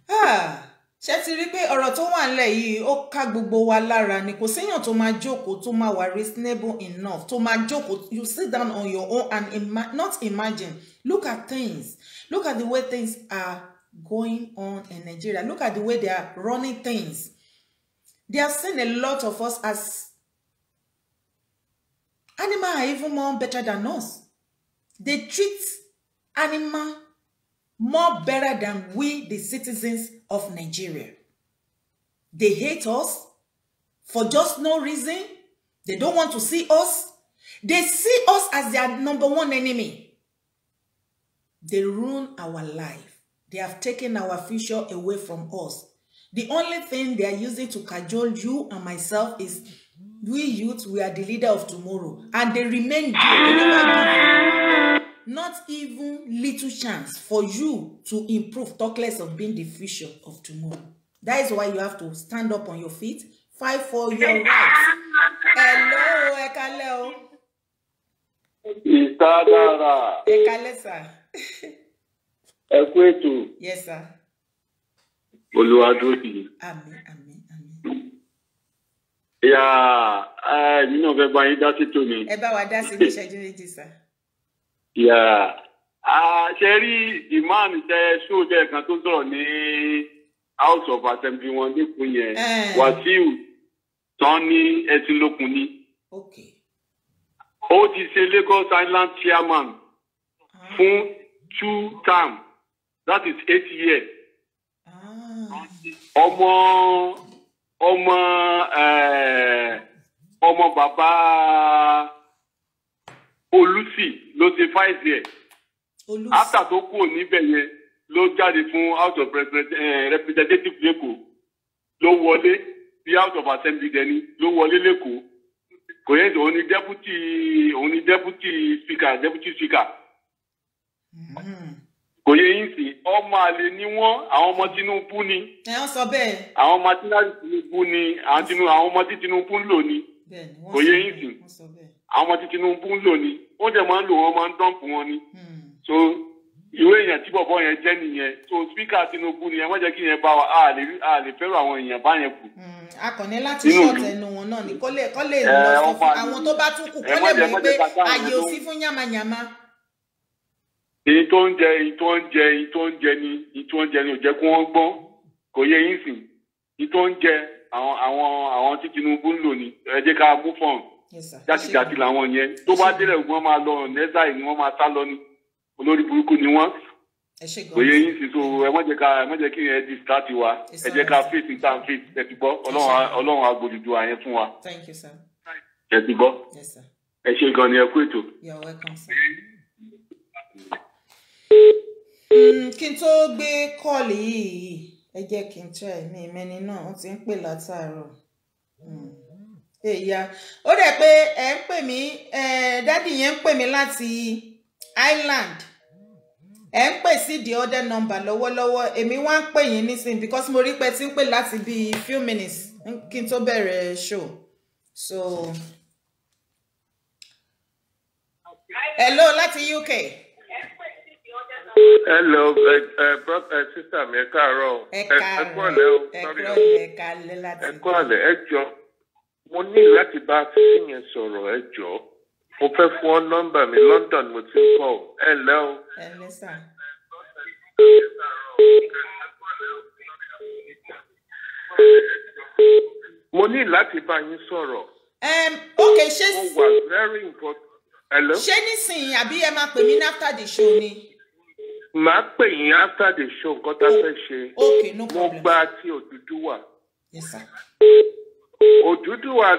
Ah, ṣé ti rí pé ọ̀rọ̀ tó wà nílẹ̀ yìí, ó ká gbogbo wa lára ni? Kò séèyàn tó máa jókòó, tó máa wà reasonable enough tó máa jókòó. You sit down on your own and not imagine, look at things, look at the way things are going on in Nigeria, look at the way they are running things. They have seen a lot of us as animal are even more better than us. They treat animal more better than we, the citizens of Nigeria. They hate us for just no reason. They don't want to see us. They see us as their number one enemy. They ruin our life. They have taken our future away from us. The only thing they are using to cajole you and myself is we youth, we are the leader of tomorrow. And they remain there. They never give you not even little chance for you to improve, talk less of being the future of tomorrow. That is why you have to stand up on your feet, fight for your rights. Hello, ẹ kálẹ́ o. Ìtadára. Ẹ kálẹ́, sir. Ẹ kú ètò. Yes, sir. Olùwàdúró. Àmín, àmín, àmín. Ìyá, èmi náà fẹ́ bá yín dá sí tòní. Ẹ bá wa dá sí ní ìṣẹ́jú 2, sir. Ìyá, ṣe rí imam tẹ sóòtẹ kan tó sọ̀rọ̀ ní House of Assembly wọn lẹ́kùn yẹn, Wàsíù tán ní Ẹtìlókun ni. Ó ti ṣe Lagos Island chairman fún two term, that is 8 years. Ọmọ bàbá Olùsì ló ṣe vice ẹ̀. After tó kúrò níbẹ̀ yẹn ló jáde fún House of Representative l'Ékòó, ló wọlé sí House of Assembly dẹni ló wọlé l'Ékòó. Kò yẹn tó òun ni deputy speaker, deputy speaker. Kò yẹ yín sí, ọmọ àlè ni wọ́n, àwọn ọmọ Tinubu ni. Ẹ ń sọ bẹ́ẹ̀. Àwọn ọmọ Tinubu ni, àwọn ọmọ tí Tinubu ń lò ni. Kò yẹ yín sí, àwọn ọmọ tí Tinubu ń lò ni. Wọ́n dẹ̀ máa ń lò wọ́n, máa ń dump wọn ni. So ìwé èèyàn tí bọ̀bọ̀ yẹn jẹ́ nìyẹn. So speaker Tinubu ni. Ẹ má jẹ́ kí yẹn bá wa, a lè fẹ́ràn àwọn èèyàn báyẹn kù. A kàn ní láti ṣọ́ọ̀tì ẹnu wọn náà ni kó lè lọ sọ fún àwọn tó bá tún kù, kó lè mọ̀ pé àyè ò sí fún yàmàyàmà. Èyí tó ń jẹ èyí tó ń jẹ èyí tó ń jẹ ni, èyí tó ń jẹ ni ò jẹ́ kí wọ́n gbọ́n. Kò yẹ yín sìn, èyí tó ń jẹ àwọn tí Tinubu ń lò ní. Ẹ jẹ́ ká mú fọ̀n játijàti làwọn yẹn. Tó bá délẹ̀, wọ́n máa lọ nẹ́sà ni, wọ́n máa sá lọ ní, olórí burúkú ni wọ́n. Kò yẹ yín sí. So ẹ má jẹ́ kí yẹn distract wa. Ẹ jẹ́ ká face tá n face. Ẹ ti gbọ́, Ọlọ́run agbòdìdó àyẹn fún wa. Thank you, sir. Ẹ ti gbọ́. Yes, sir. Ẹ ṣe gan ni, ẹ kú ètò. You are welcome, sir. Kí n tó gbé call yìí, ẹ jẹ́ kí n try mi ìmẹ́ni náà, wọ́n ti ń pè látàárọ̀. Èyà ó dẹ̀ pé ẹ ń pè mí, daddy yẹn ń pè mí láti Ireland. Ẹ ń pè sí the other number lọ́wọ́lọ́wọ́. Èmi wá ń pè yín nísìnyí because mo rí pé tí ń pè láti bíi few minutes kí n tó bẹ̀rẹ̀ show. So hello láti UK. Hello, brother, sister mi, ẹ káàárọ̀. Ẹ Ẹ kúrọ̀lẹ́ o, ẹ sorry o. kúrọ̀lẹ́, ẹ kálẹ́ láti. Ẹ kúrọ̀lẹ́, ẹ jọ. Mo ní láti bá sísí yẹn sọ̀rọ̀, ẹ jọ. Mo fẹ́ fún ọ nọ́mbà mi, London mo ti ń kọ́ ọ. Ẹ ǹlẹ́ o. Ẹ ǹlẹ́, sir. Mo ní láti bá yín sọ̀rọ̀. Ok, ṣé Mo wà very important. Hello? Ṣé nísìnyí àbí ẹ máa pè mí ní after the show ni? Màá pè yín after the show, nǹkan tá a fẹ́ ṣe. Ok, no Mo problem. gba ti Odùduwà. Yes, sir. Odùduwà.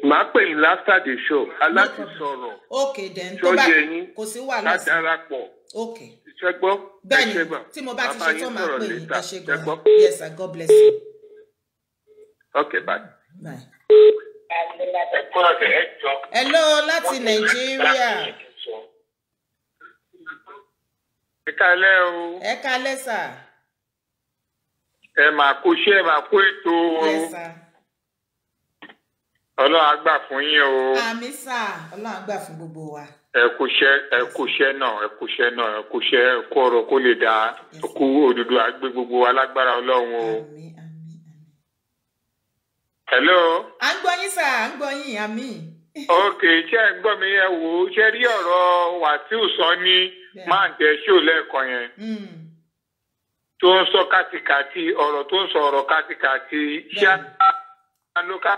Màá pè yín after the show. Aláti sọ̀rọ̀. Okay then, tó bá Ṣó yé yín? kò sí wàhálà Ká sir. darapọ̀. Okay. Ṣé gbọ́? Ẹ Bẹ́ẹ̀ni, ṣé mà. tí mo bá ti Màá bá ṣe yín tán màá sọ̀rọ̀ pè yín. later. Ẹ ṣé Ṣé gan. gbọ́? Yes sir, God bless you. Okay, bye. Bye. Ẹ kúrò ẹ jọ. Hello láti Nàìjíríà. Ẹ kálẹ́ o. Ẹ kálẹ́ sir. Ẹ máa kó iṣẹ́, ẹ máa kó ètò o. Yes sir. Ọlọ́run á gbà fún yín o. Àmín sir, Ọlọ́run á gbà fún gbogbo wa. Ẹ kú iṣẹ́, ẹ kú iṣẹ́ náà, ẹ kú iṣẹ́ náà, ẹ kú iṣẹ́, ẹ kú ọ̀rọ̀ kó lè dáa. Ẹ kú Odùduwà gbé gbogbo wa lágbára Ọlọ́run o. Hello. À ń gbọ́ yín sir, à ń gbọ́ yín, àmín. Ok, ṣé ẹ ń gbọ́ mi? Ẹ wò ó, ṣé rí ọ̀rọ̀ Wàsíù sọ ní máa ń tẹ ṣó lẹ́ẹ̀kan yẹn tó ń sọ kátikàti, ọ̀rọ̀ tó ń sọ ọ̀rọ̀ kátikàti, ṣé lókà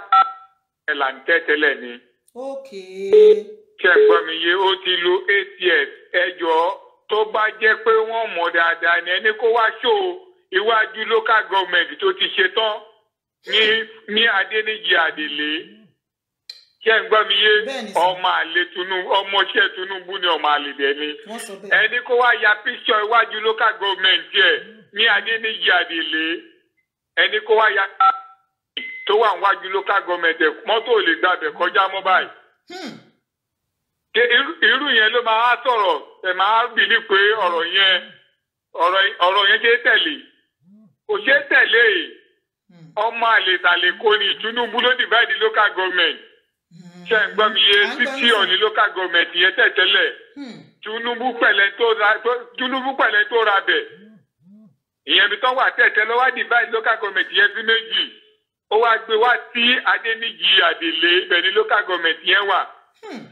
ẹ̀ là ń tẹ́ tẹ́lẹ̀ ni. Okay. Ṣé ẹ gbọ́ mi yé? Ó ti lo 8 years. Ẹjọ́ tó bá jẹ́ pé wọ́n mọ̀ dáadáa ni ẹni kó wá ṣó iwájú local government tó ti ṣe tán ní Adéníjì Àdèlé. Ṣé ń gbọ́ mi yé? Ọmọ àlè Tinubu, ọmọọṣẹ́ Tinubu ni, ọmọ àlè dẹ̀ ni. Wọ́n sọ bẹ́ẹ̀. Ẹni kó wá ya píṣọ iwájú local government ẹ̀ ní Adéníjì Àdèlé, ẹni kó wá ya tó wà níwájú local government ẹ̀, mọ́tò ò lè gbàbẹ̀ kọjá mọ́ báyìí. Ṣé irú yẹn ló máa sọ̀rọ̀? Ẹ̀ máa bìlí pé ọ̀rọ̀ yẹn ọ̀rọ̀ yẹn ṣe é tẹ̀lé? Kò ṣe é tẹ̀lé. Ọmọ àlè tàlè kò ní. Tinubu ló divide local government. Ṣé ń gbọ́ mi yé? Títí ọ̀ní local government yẹn tẹ̀tẹ́lẹ̀, Tinubu pẹ̀lẹ́ tó ra bẹ̀ ìyẹn bí tán wà tẹ̀tẹ́ lọ́wọ́, divide local government yẹn sí méjì, ó wá gbé wá sí Adéníjì Àdèlé, ibẹ̀ ní local government yẹn wà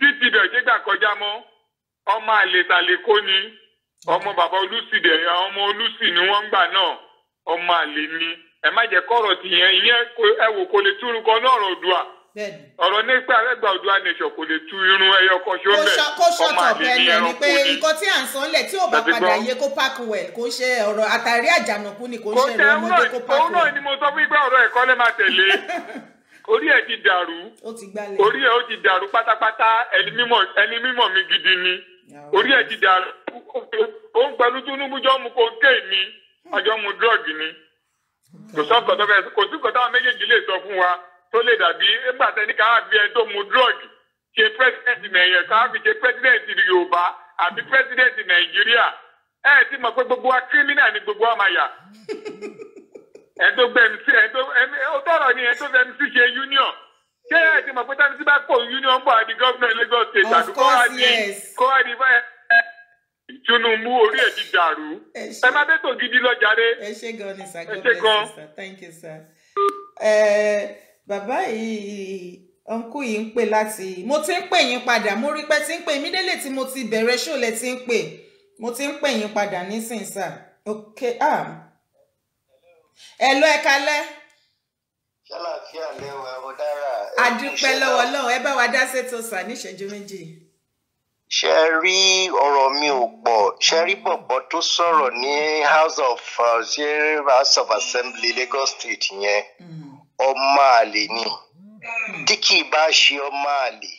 títí ibẹ̀ ò ṣe gbà kọjá mọ́. Ọmọ àlè tàlè kò ní, ọmọ bàbá Olùsì dẹ̀, àwọn ọmọ Olùsì ni wọ́n ń gbà náà. Ọmọ àlè ni. Ẹ má jẹ́ kọ́rọ̀ tìyẹn ìyẹn ẹ wò, kò lè túrú kan náà. Ọ̀rọ̀ Oòduà, ọ̀rọ̀ nípa Ẹgbà Oòduà nation, kò lè tú irun ẹyọ kan ṣó Kó bẹ́ẹ̀. kó shut Ọmọ up àlè ní, ẹnu ẹ ni ẹranko pé ni. nǹkan tí à ń sọ ńlẹ̀ tí ò bá Ẹ ti padà gbọ́. yé, kó pack well. Kò ń ṣe ọ̀rọ̀ àtàrí àjànàkú ni, kò ń Kò ṣe tẹ ọ̀rọ̀ òun ọmọdé. náà Kó pack òun náà well. ni mo sọ fún yín pé ọ̀rọ̀ ẹ̀kọ́ lè máa tẹ̀lé. Orí ẹ̀ ti dàrú. Ó ti gbálẹ̀. Orí ẹ̀ ó ti dàrú pátápátá. Ẹni mímọ̀, ẹni mímọ̀ mi gidi ni. Orí ẹ̀ ti dàrú. Ó ń pẹ̀lú Tinubu jọ mu cocaine ni, àjọ mu drug ni. Kò sọ́kọ̀ tó fẹ́, kò sí nǹkan táwọn méjèèjì lè sọ fún wa tó lè dàbí nígbà tẹ́ni ká fi ẹni tó mu drug ṣe president Nàìjíríà, ká fi ṣe president Yorùbá àbí president Nàìjíríà. Ẹ ti mọ̀ pé gbogbo wa criminal ni gbogbo wa máa yà. Ẹni tó gbé MC, ẹni tó ẹni ó tọrọ ni, ẹni tó fẹ́ MC ṣe union, ṣé ẹ ti mọ̀ pé tẹ́ni tí bá kó union bọ̀ àdí gómìnà Lagos State Of àbí kó wá course, di yes. kó wá di báyẹn? Tinubu orí ẹ̀ ti dàrú. Ẹ má bẹ́tò gidi lọ jàre. Ẹ ṣé gan ni sir. Ẹ God ṣé bless gan. you sir, thank you sir. Bàbá yìí, uncle yìí ń pè láti, mo ti ń pè yín padà, mo rí pé tí ń pè mí délé tí mo ti bẹ̀rẹ̀ ṣòlẹ̀ tí ń pè, mo ti ń pè yín padà nísìnyí sir. Ok, ah, ẹ lọ, ẹ kalẹ́. Ṣàlàfíà lẹwà ọ̀dára. Adúpẹ́ lọ́wọ́ Ọlọ́run. Ẹ bá wa dá sétò sir níṣẹ́jú 2. Ṣe rí, ọ̀rọ̀ mi ò pọ̀. Ṣe rí bọ̀bọ̀ tó sọ̀rọ̀ ní House of ṣe House of Assembly Lagos State yẹn, ọmọ àlè ni. Tí kì í bá ṣe ọmọ àlè,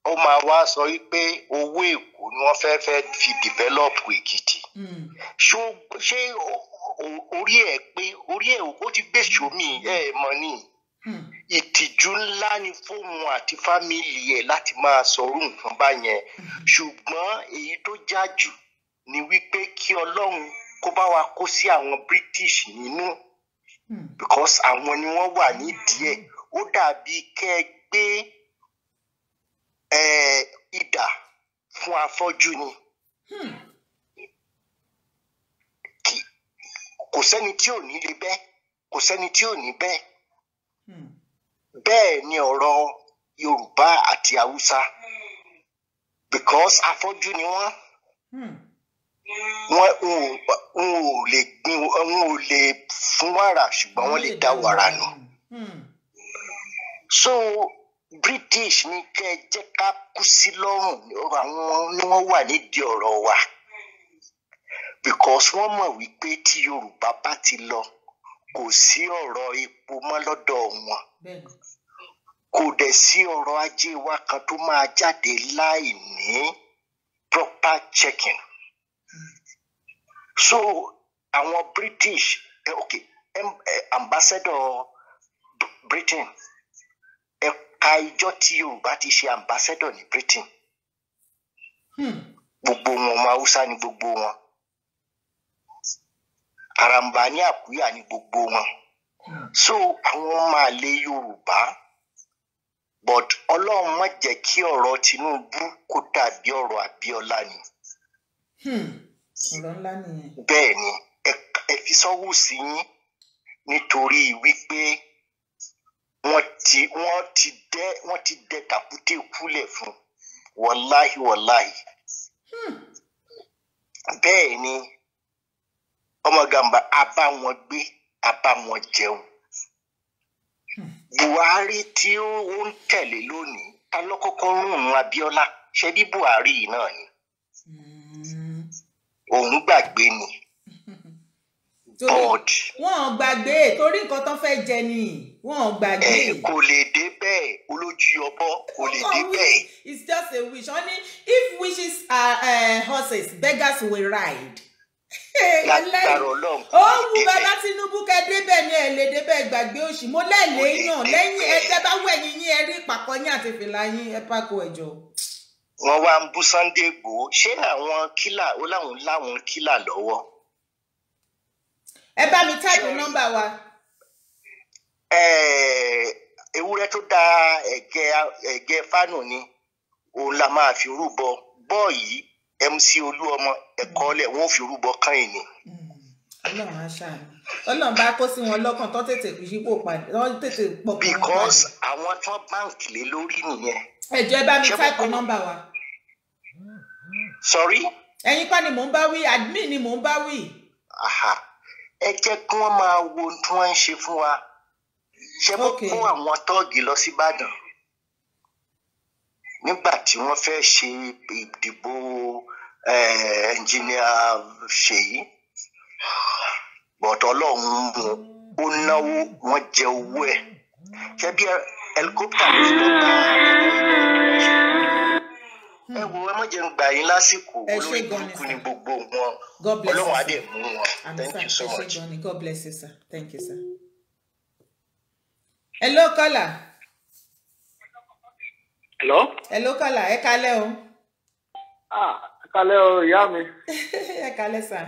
ó máa wá sọ wípé owó Èkó ni wọ́n fẹ́ fẹ́ fi develop Èkìtì. Ṣé orí ẹ̀ pé? Orí ẹ̀ ó ti gbé sómi ẹ̀ mọ́ ni. Ìtìjú ńlá ni fóun àti family ẹ̀ láti máa sọrú nǹkan báyẹn. Ṣùgbọ́n èyí tó jà jù ni wípé kí Ọlọ́run kó bá wa kó sí àwọn British nínú, because àwọn ni wọ́n wà nídìí ẹ̀. Ó dàbí kẹ́ ẹ gbé idà fún afọ́jú ni. Kò sẹ́ni tí ò ní lè bẹ́, kò sẹ́ni tí ò ní bẹ́. Bẹ́ẹ̀ ni ọ̀rọ̀ Yorùbá àti Haúsá, because afọ́jú ni wọ́n. Wọ́n ò lè gbin, wọn ò lè fún wàrà, ṣùgbọ́n wọ́n lè dá wàrà nù. So British ní kẹ́ ẹ jẹ́ ká kú sí lọ́rùn. Àwọn ni wọ́n wà nídìí ọ̀rọ̀ wa, because wọ́n mọ̀ wípé tí Yorùbá bá ti lọ, kò sí ọ̀rọ̀ epo mọ́ lọ́dọ̀ wọn. Kò dẹ̀ sí ọrọ̀ ajé wa kan tó máa jáde láì ní proper checking. So àwọn British, okay, ambassador Britain, ẹ̀ka ìjọ tí Yorùbá ti ṣe ambassador ní Britain, gbogbo wọn ọmọ Haúsá ni gbogbo wọn, karambà ní àkúyà ni gbogbo wọn. So àwọn ọmọ àlè Yorùbá, but Ọlọ́run má jẹ́ kí ọ̀rọ̀ Tinubu kó dàbí ọ̀rọ̀ Abíọ́lá ni. Ọ̀rọ̀ ńlá nìyẹn. Bẹ́ẹ̀ ni, ẹ fi sọ́wọ́ sí yín nítorí wípé wọ́n ti dẹ tàkúté kúlẹ̀ fún wàláhì wàláhì. Bẹ́ẹ̀ ni, ọmọ Gàmbá a bá wọn gbé, a bá wọn jẹun. Buhari tí ó ń tẹ̀lé lónìí, ta ló kọ́kọ́ rún Abíọ́lá? Ṣe bí Buhari yìí náà ni. Òun gbàgbé ni. But wọ́n gbàgbé torí nǹkan tó fẹ́ jẹ ni wọ́n gbàgbé. Kò lè dé bẹ́ẹ̀, olójú ọbọ kò lè dé bẹ́ẹ̀. It's just a wish. Only if wishes are horses, beggars will ride. Lágbára Ọlọ́run. Ó wù bàbá Tinubu kẹ débẹ̀ ni ẹ lè débẹ̀, gbàgbé òṣì. Mo lẹ́ẹ̀lẹ́ yàn lẹ́yìn ẹ tẹ́ bá wẹ̀ yín yín ẹ rí ìpàkọ́ yín àti fìlà yín ẹ pàkó ẹ̀jọ̀. Wọ́n wá ń bú Sunday Igboho. Ṣé àwọn kílà ó láwọn kílà lọ́wọ́? Ẹ bá mi táìpù nọ́mbà wa. Ewúrẹ́ tó da ẹ̀gẹ́ fánù ni òun la máa fi rúbọ. Bọ́ọ̀ yìí MC Olúọmọ ẹ̀kọ́ lẹ̀ wọ́n fi rúbọ kàn yín ni. Ọlọ́run á ṣàánú. Ọlọ́run bá kó sí wọn lọ́kàn tó tètè yípo padà, tó tètè pọ̀ kàn. Because àwọn tó báǹkì lé lórí nìyẹn. Ẹ jọ̀ọ́ ẹ bá mi táìpù nọ́mbà wa. Sorry? Ẹ̀yin kọ́ ni mò ń bá wí, admin ni mò ń bá wí. Aha. Ẹ jẹ́ kí wọ́n máa wo ohun tí wọ́n ń ṣe fún wa. Ṣé bó kó àwọn tọ́ọ̀gì lọ sí Ìbàdàn nígbà tí wọ́n fẹ́ ṣe ìdìbò ẹnjìníà Ṣèyí? Bọ̀dọ̀ Ọlọ́run mú ó náwó, wọ́n jẹ owó ẹ̀. Ṣé bí ẹlikópítà ló fi lọ bá ẹ wo, ẹ má jẹ́ ń gbà yín lásìkò, olórí burúkú ni gbogbo wọn. Ọlọ́run á dẹ̀ mú wọn. Thank you so much. God bless you, sir. Thank you, sir. Hello, caller. Hello. Hello, caller. Ẹ kálẹ́ o. Ah, ẹ kálẹ́ o, ìyá mi. Ẹ kálẹ́, sir.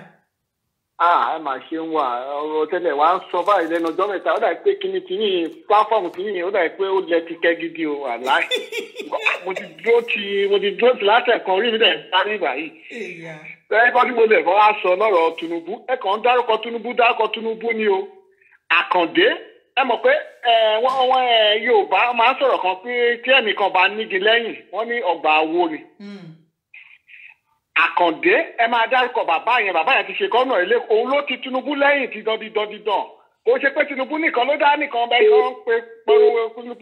Ah, ẹ mà ṣe ń wà ọ̀rọ̀ tẹ́lẹ̀ wá ń sọ báyìí lẹ́nu ọjọ́ mẹ́ta, ó dà pé kíní tí yìnyín pláfọ́ọ̀mù tí yìnyín ó dà pé ó lẹ ti kẹ́ gidi o, àláì. Mo ti dúró ti látẹ̀kan orí mi dẹ̀ ń sáré ìgbà yìí. Ẹ kọ́ tí mo lè fọ́ wá sọ lọ́rọ̀ Tinubu, ẹ kàn ń dárúkọ Tinubu ni o. Àkàndé, ẹ mọ̀ pé wọ́n Yorùbá máa ń sọ̀rọ̀ kan pé tí ẹnìkan bá nígi lẹ́yìn, wọ́n ní ọgbà awo ni. Àkàndé, ẹ máa dárúkọ bàbá yẹn ti ṣe gọ́nà ilé, òun ló ti Tinubu lẹ́yìn dídán dídán dídán. Kò ṣe pé Tinubu nìkan ló dá nìkan bẹ́ẹ̀ kan pé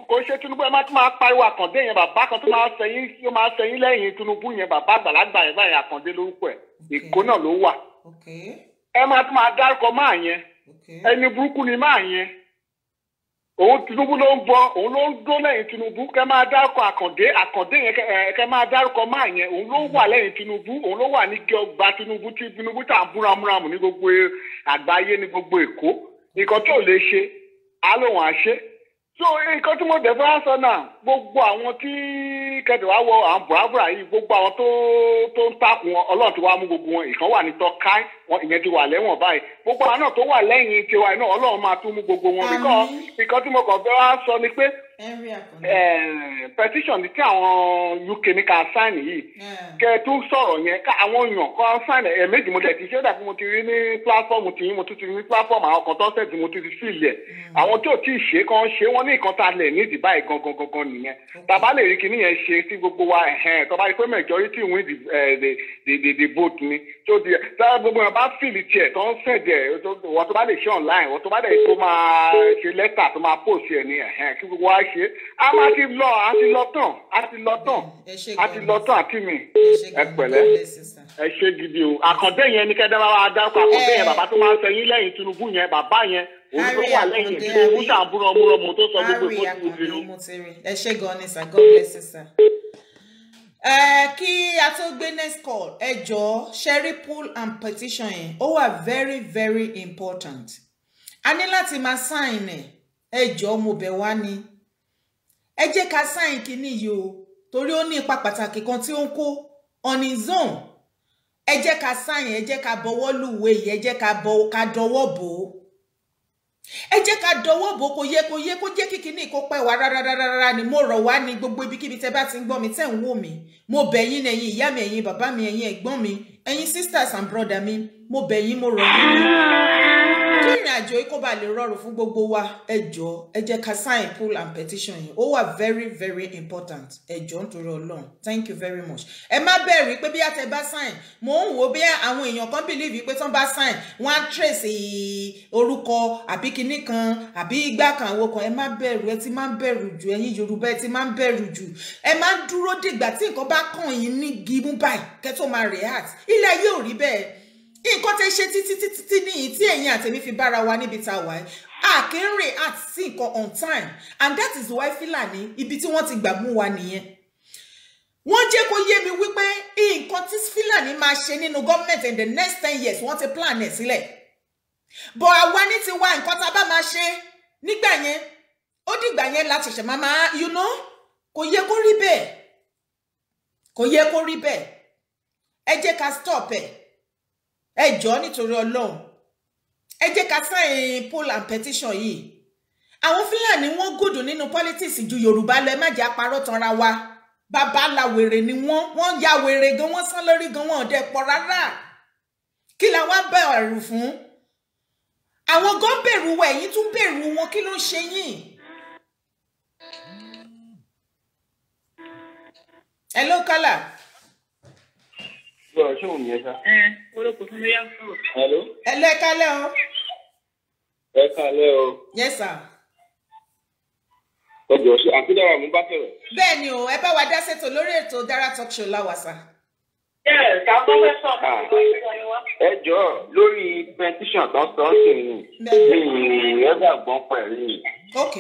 kò ṣe Tinubu, ẹ má tún máa pariwo Àkàndé yẹn, bàbá kan tó máa sẹ́yìn lẹ́yìn Tinubu yẹn, bàbá àgbàlagbà yẹn báyìí, Àkàndé lórúkọ ẹ̀, Èkó náà ló wà. Ẹ má tún máa dárúkọ máa yẹn, ẹni burúkú ni máa yẹn. Òun Tinubu ló ń bọ, òun ló ń dó lẹ́yìn Tinubu. Kẹ máa dárúkọ Àkàndé yẹn, kẹ máa dárúkọ máa yẹn, òun ló wà lẹ́yìn Tinubu, òun ló wà ní ọgbà Tinubu tí Tinubu tà ń búramúramù ní gbogbo àgbáyé, ní gbogbo Èkó. Nǹkan tó lè ṣe á lóun á ṣe. So nǹkan tí mo dẹ̀ fẹ́ sọ náà, gbogbo àwọn tí kẹtẹ̀ wá wọ àwọn bùrábùrà yìí, gbogbo àwọn tó ń takùn wọn, Ọlọ́run ti wá mú gbogbo wọn. Ìkan wà ní tọ́ka, ìyẹn ti wà lẹ́wọ̀n báyìí. Gbogbo àwọn náà tó wà lẹ́yìn tiwa náà, Ọlọ́run máa tún mú gbogbo wọn. Nǹkan tí mo kàn fẹ́ wá sọ ni pé petition tí àwọn UK ní ká sign yìí, kẹ tún sọ̀rọ̀ yẹn ká àwọn èèyàn kọ́ sign ẹ̀ méjì. Mo dẹ̀ ti ṣe é dàbí mo ti rí ní platform tí mo tún ti rí ní platform àwọn kan tó ń tẹ̀sí, mo tún ti sí ilẹ̀ àwọn tí ò tí ì ṣe kàn ṣe wọ́n ní nǹkan tá a lẹ̀ ní ìdìbà yìí gangan gangan nìyẹn. Tàbá lè rí kinní yẹn ṣe sí gbogbo wa, tó bá rí pé majority win the vote ni tó di tá gbogbo yẹn bá fìlì tiẹ̀ tó ń sẹ̀dẹ̀, wọ́n tó bá lè ṣe online, wọ́n tó bá dẹ̀ tó máa ṣe lẹ́tà tó máa post ẹ̀ ní kí gbogbo wa ṣe. A máa ti lọ, a ti lọ tán, a ti lọ tán, a ti lọ tán àti mi. Ẹ pẹ̀lẹ́, ẹ ṣe gidi o. Àkàndé yẹn ní kẹ́dẹ́ bá wa dárúkọ Àkàndé yẹn, bàbá tó máa ń sẹyìn lẹ́yìn Tinubu yẹn, bàbá yẹn Òun tó wà lẹ́yìn Tinubu ṣàbúrọ̀múrọ̀mù tó sọ gbogbo Harry ìkó tí mo ti Akande rí. mo ti rí. Ẹ ṣé gan ni sir, God bless you sir. Ẹ kí a tó gbé next call, ẹ jọ̀ọ́ ṣẹ́rí poll and petition yẹn, ó wà very very important. A ní láti máa sign ẹ̀, ẹ jọ̀ọ́ mo bẹ̀ wá ni. Ẹ jẹ́ ká sign kinní yìí o, torí ó ní ipa pàtàkì kan tí ó ń kó on his own. Ẹ jẹ́ ká sign, ẹ jẹ́ ká bọwọ́ lùwé yìí, ẹ jẹ́ ká dọwọ́ bò ó. Ẹ jẹ́ ká dọwọ́ bò kò yẹ kó yẹ kó jẹ́ kíkiní kó pẹ́ wá rárá rárá ni mo rọ̀ wá ní gbogbo ibikíbi tẹ́ bá ti ń gbọ́ mi tẹ́ ń wò mí. Mo bẹ̀ yín ní ẹ̀yin ìyá mi, ẹ̀yin bàbá mi, ẹ̀yin ẹ̀gbọ́n mi, ẹ̀yin sisters and brother mi, mo bẹ̀ yín, mo rọ̀ yín. Kí ìrìn àjò yìí kó bá lè rọrùn fún gbogbo wa, ẹ jọ̀ọ́ ẹ jẹ́ ká sign poll and petition yìí, ó wà very very important. Ẹ jọ̀ọ́ nítorí Ọlọ́run, thank you very much. Ẹ má bẹ̀rù pé bí àtẹ bá sign, mò ń wò bí àwọn èèyàn kan believe pé tán bá sign wọ́n á trace orúkọ àbí kinní kan àbí igbá kan àwo kan. Ẹ má bẹ̀rù, ẹ ti má ń bẹ̀rù jù, ẹ̀yin Yorùbá ẹ ti má ń bẹ̀rù jù. Ẹ má ń dúró dìgbà tí nǹkan bá kàn yín ní gímú báyìí kẹ́ tó máa react. Ilé ayé ò rí bẹ́ẹ̀. Nǹkan tẹ́ ṣe títí títí tí níyì tí ẹ̀yin àtẹ̀mí fi bára wa níbi tá a wà ẹ́, a kì í react sí nǹkan on time, and that is why Fúlàní ibi tí wọ́n ti gbà mú wa nìyẹn. Wọ́n jẹ́ kó yé mi wípé nǹkan tí Fúlàní máa ṣe nínú government in the next 10 years wọ́n ti plan ẹ̀ sílẹ̀. But àwa ní tiwa, nǹkan tá a bá máa ṣe nígbà yẹn, ó dìgbà yẹn la ṣẹ̀ṣẹ̀ máa you know, kò yẹ kó rí bẹ́ẹ̀, kò yẹ kó rí bẹ́ẹ̀. Ẹ jẹ́ ká stop ẹ̀. Ẹ jọ̀ọ́ nítorí Ọlọ́run, ẹ jẹ́ ká sign poll and petition yìí. Àwọn Fúlàní wọ́n gùdù nínú politics ju Yorùbá lọ, ẹ má jẹ́ àparọ́ tanra wa. Bàbá la wèrè ni wọ́n, wọ́n ya wèrè gan, wọ́n sán lórí gan, wọ́n ò dẹ̀ pọ̀ rárá. Kí la wá bẹ̀rù fún? Àwọn gan bẹ̀rù wa, ẹ̀yin tún bẹ̀rù wọn, kí ló ń ṣe yín? Hello kálà. Hello. Hello, ẹ kálẹ́ o. Ẹ kálẹ́ o. Yes sir. Ẹ jọ̀ọ́ ṣé àǹtí Dára mú bá sọ̀rọ̀. Bẹ́ẹ̀ ni o, ẹ bá wa dá sétò lórí ètò Dara Talk Show láwàsà. Ẹ jọ̀ọ́ lórí petition tó ń sọ ọ́ sí ni mi ẹ gbàgbọ́n pẹ̀lú. Ok.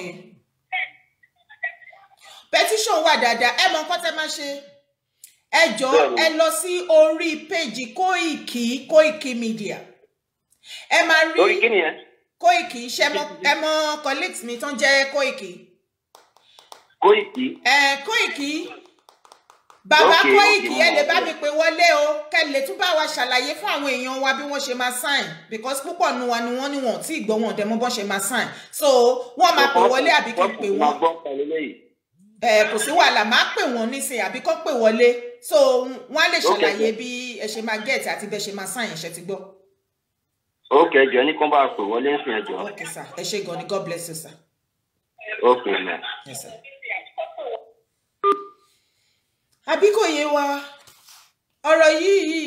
Petition wà dáadáa, ẹ mọ nǹkan tẹ́ máa ṣe. Ẹ jọ̀ọ́ ẹ lọ sí orí péjì Koiki, Koiki Media. Ẹ máa rí lórí kí nìyẹn? Koiki, ṣe ẹ mọ colleagues mi tán jẹ́ Koiki. Koiki. Ẹ Koiki. Bàbá Koiki, ẹ lè bá mi pè wọlé o, kẹ́ lè tún bá wa ṣàlàyé fún àwọn èèyàn wa bí wọ́n ṣe máa sign, because púpọ̀ nu wa ni wọ́n ní wọn tí ì gbọ́ wọn dẹ̀ mọ̀ bọ́n ṣe máa sign, so wọ́n máa pè wọlé àbí kí n pè wọ́n. Ẹ kò sí wàhálà, máa pè wọ́n nísìnyí àbí kọ́ pè wọlé, so wọ́n á lè ṣàlàyé bí ẹ ṣe máa get àti bẹ́ ṣe máa sign. Ṣe ti gbọ́. Ok, ẹ jọ̀ọ́ ní kán bá pè wọlé ń sìn, ẹ jọ̀ọ́. Ok sir, ẹ ṣé gan ni, God bless you sir. Ok ma. Yes sir. Àbí kò yé wa ọ̀rọ̀ yìí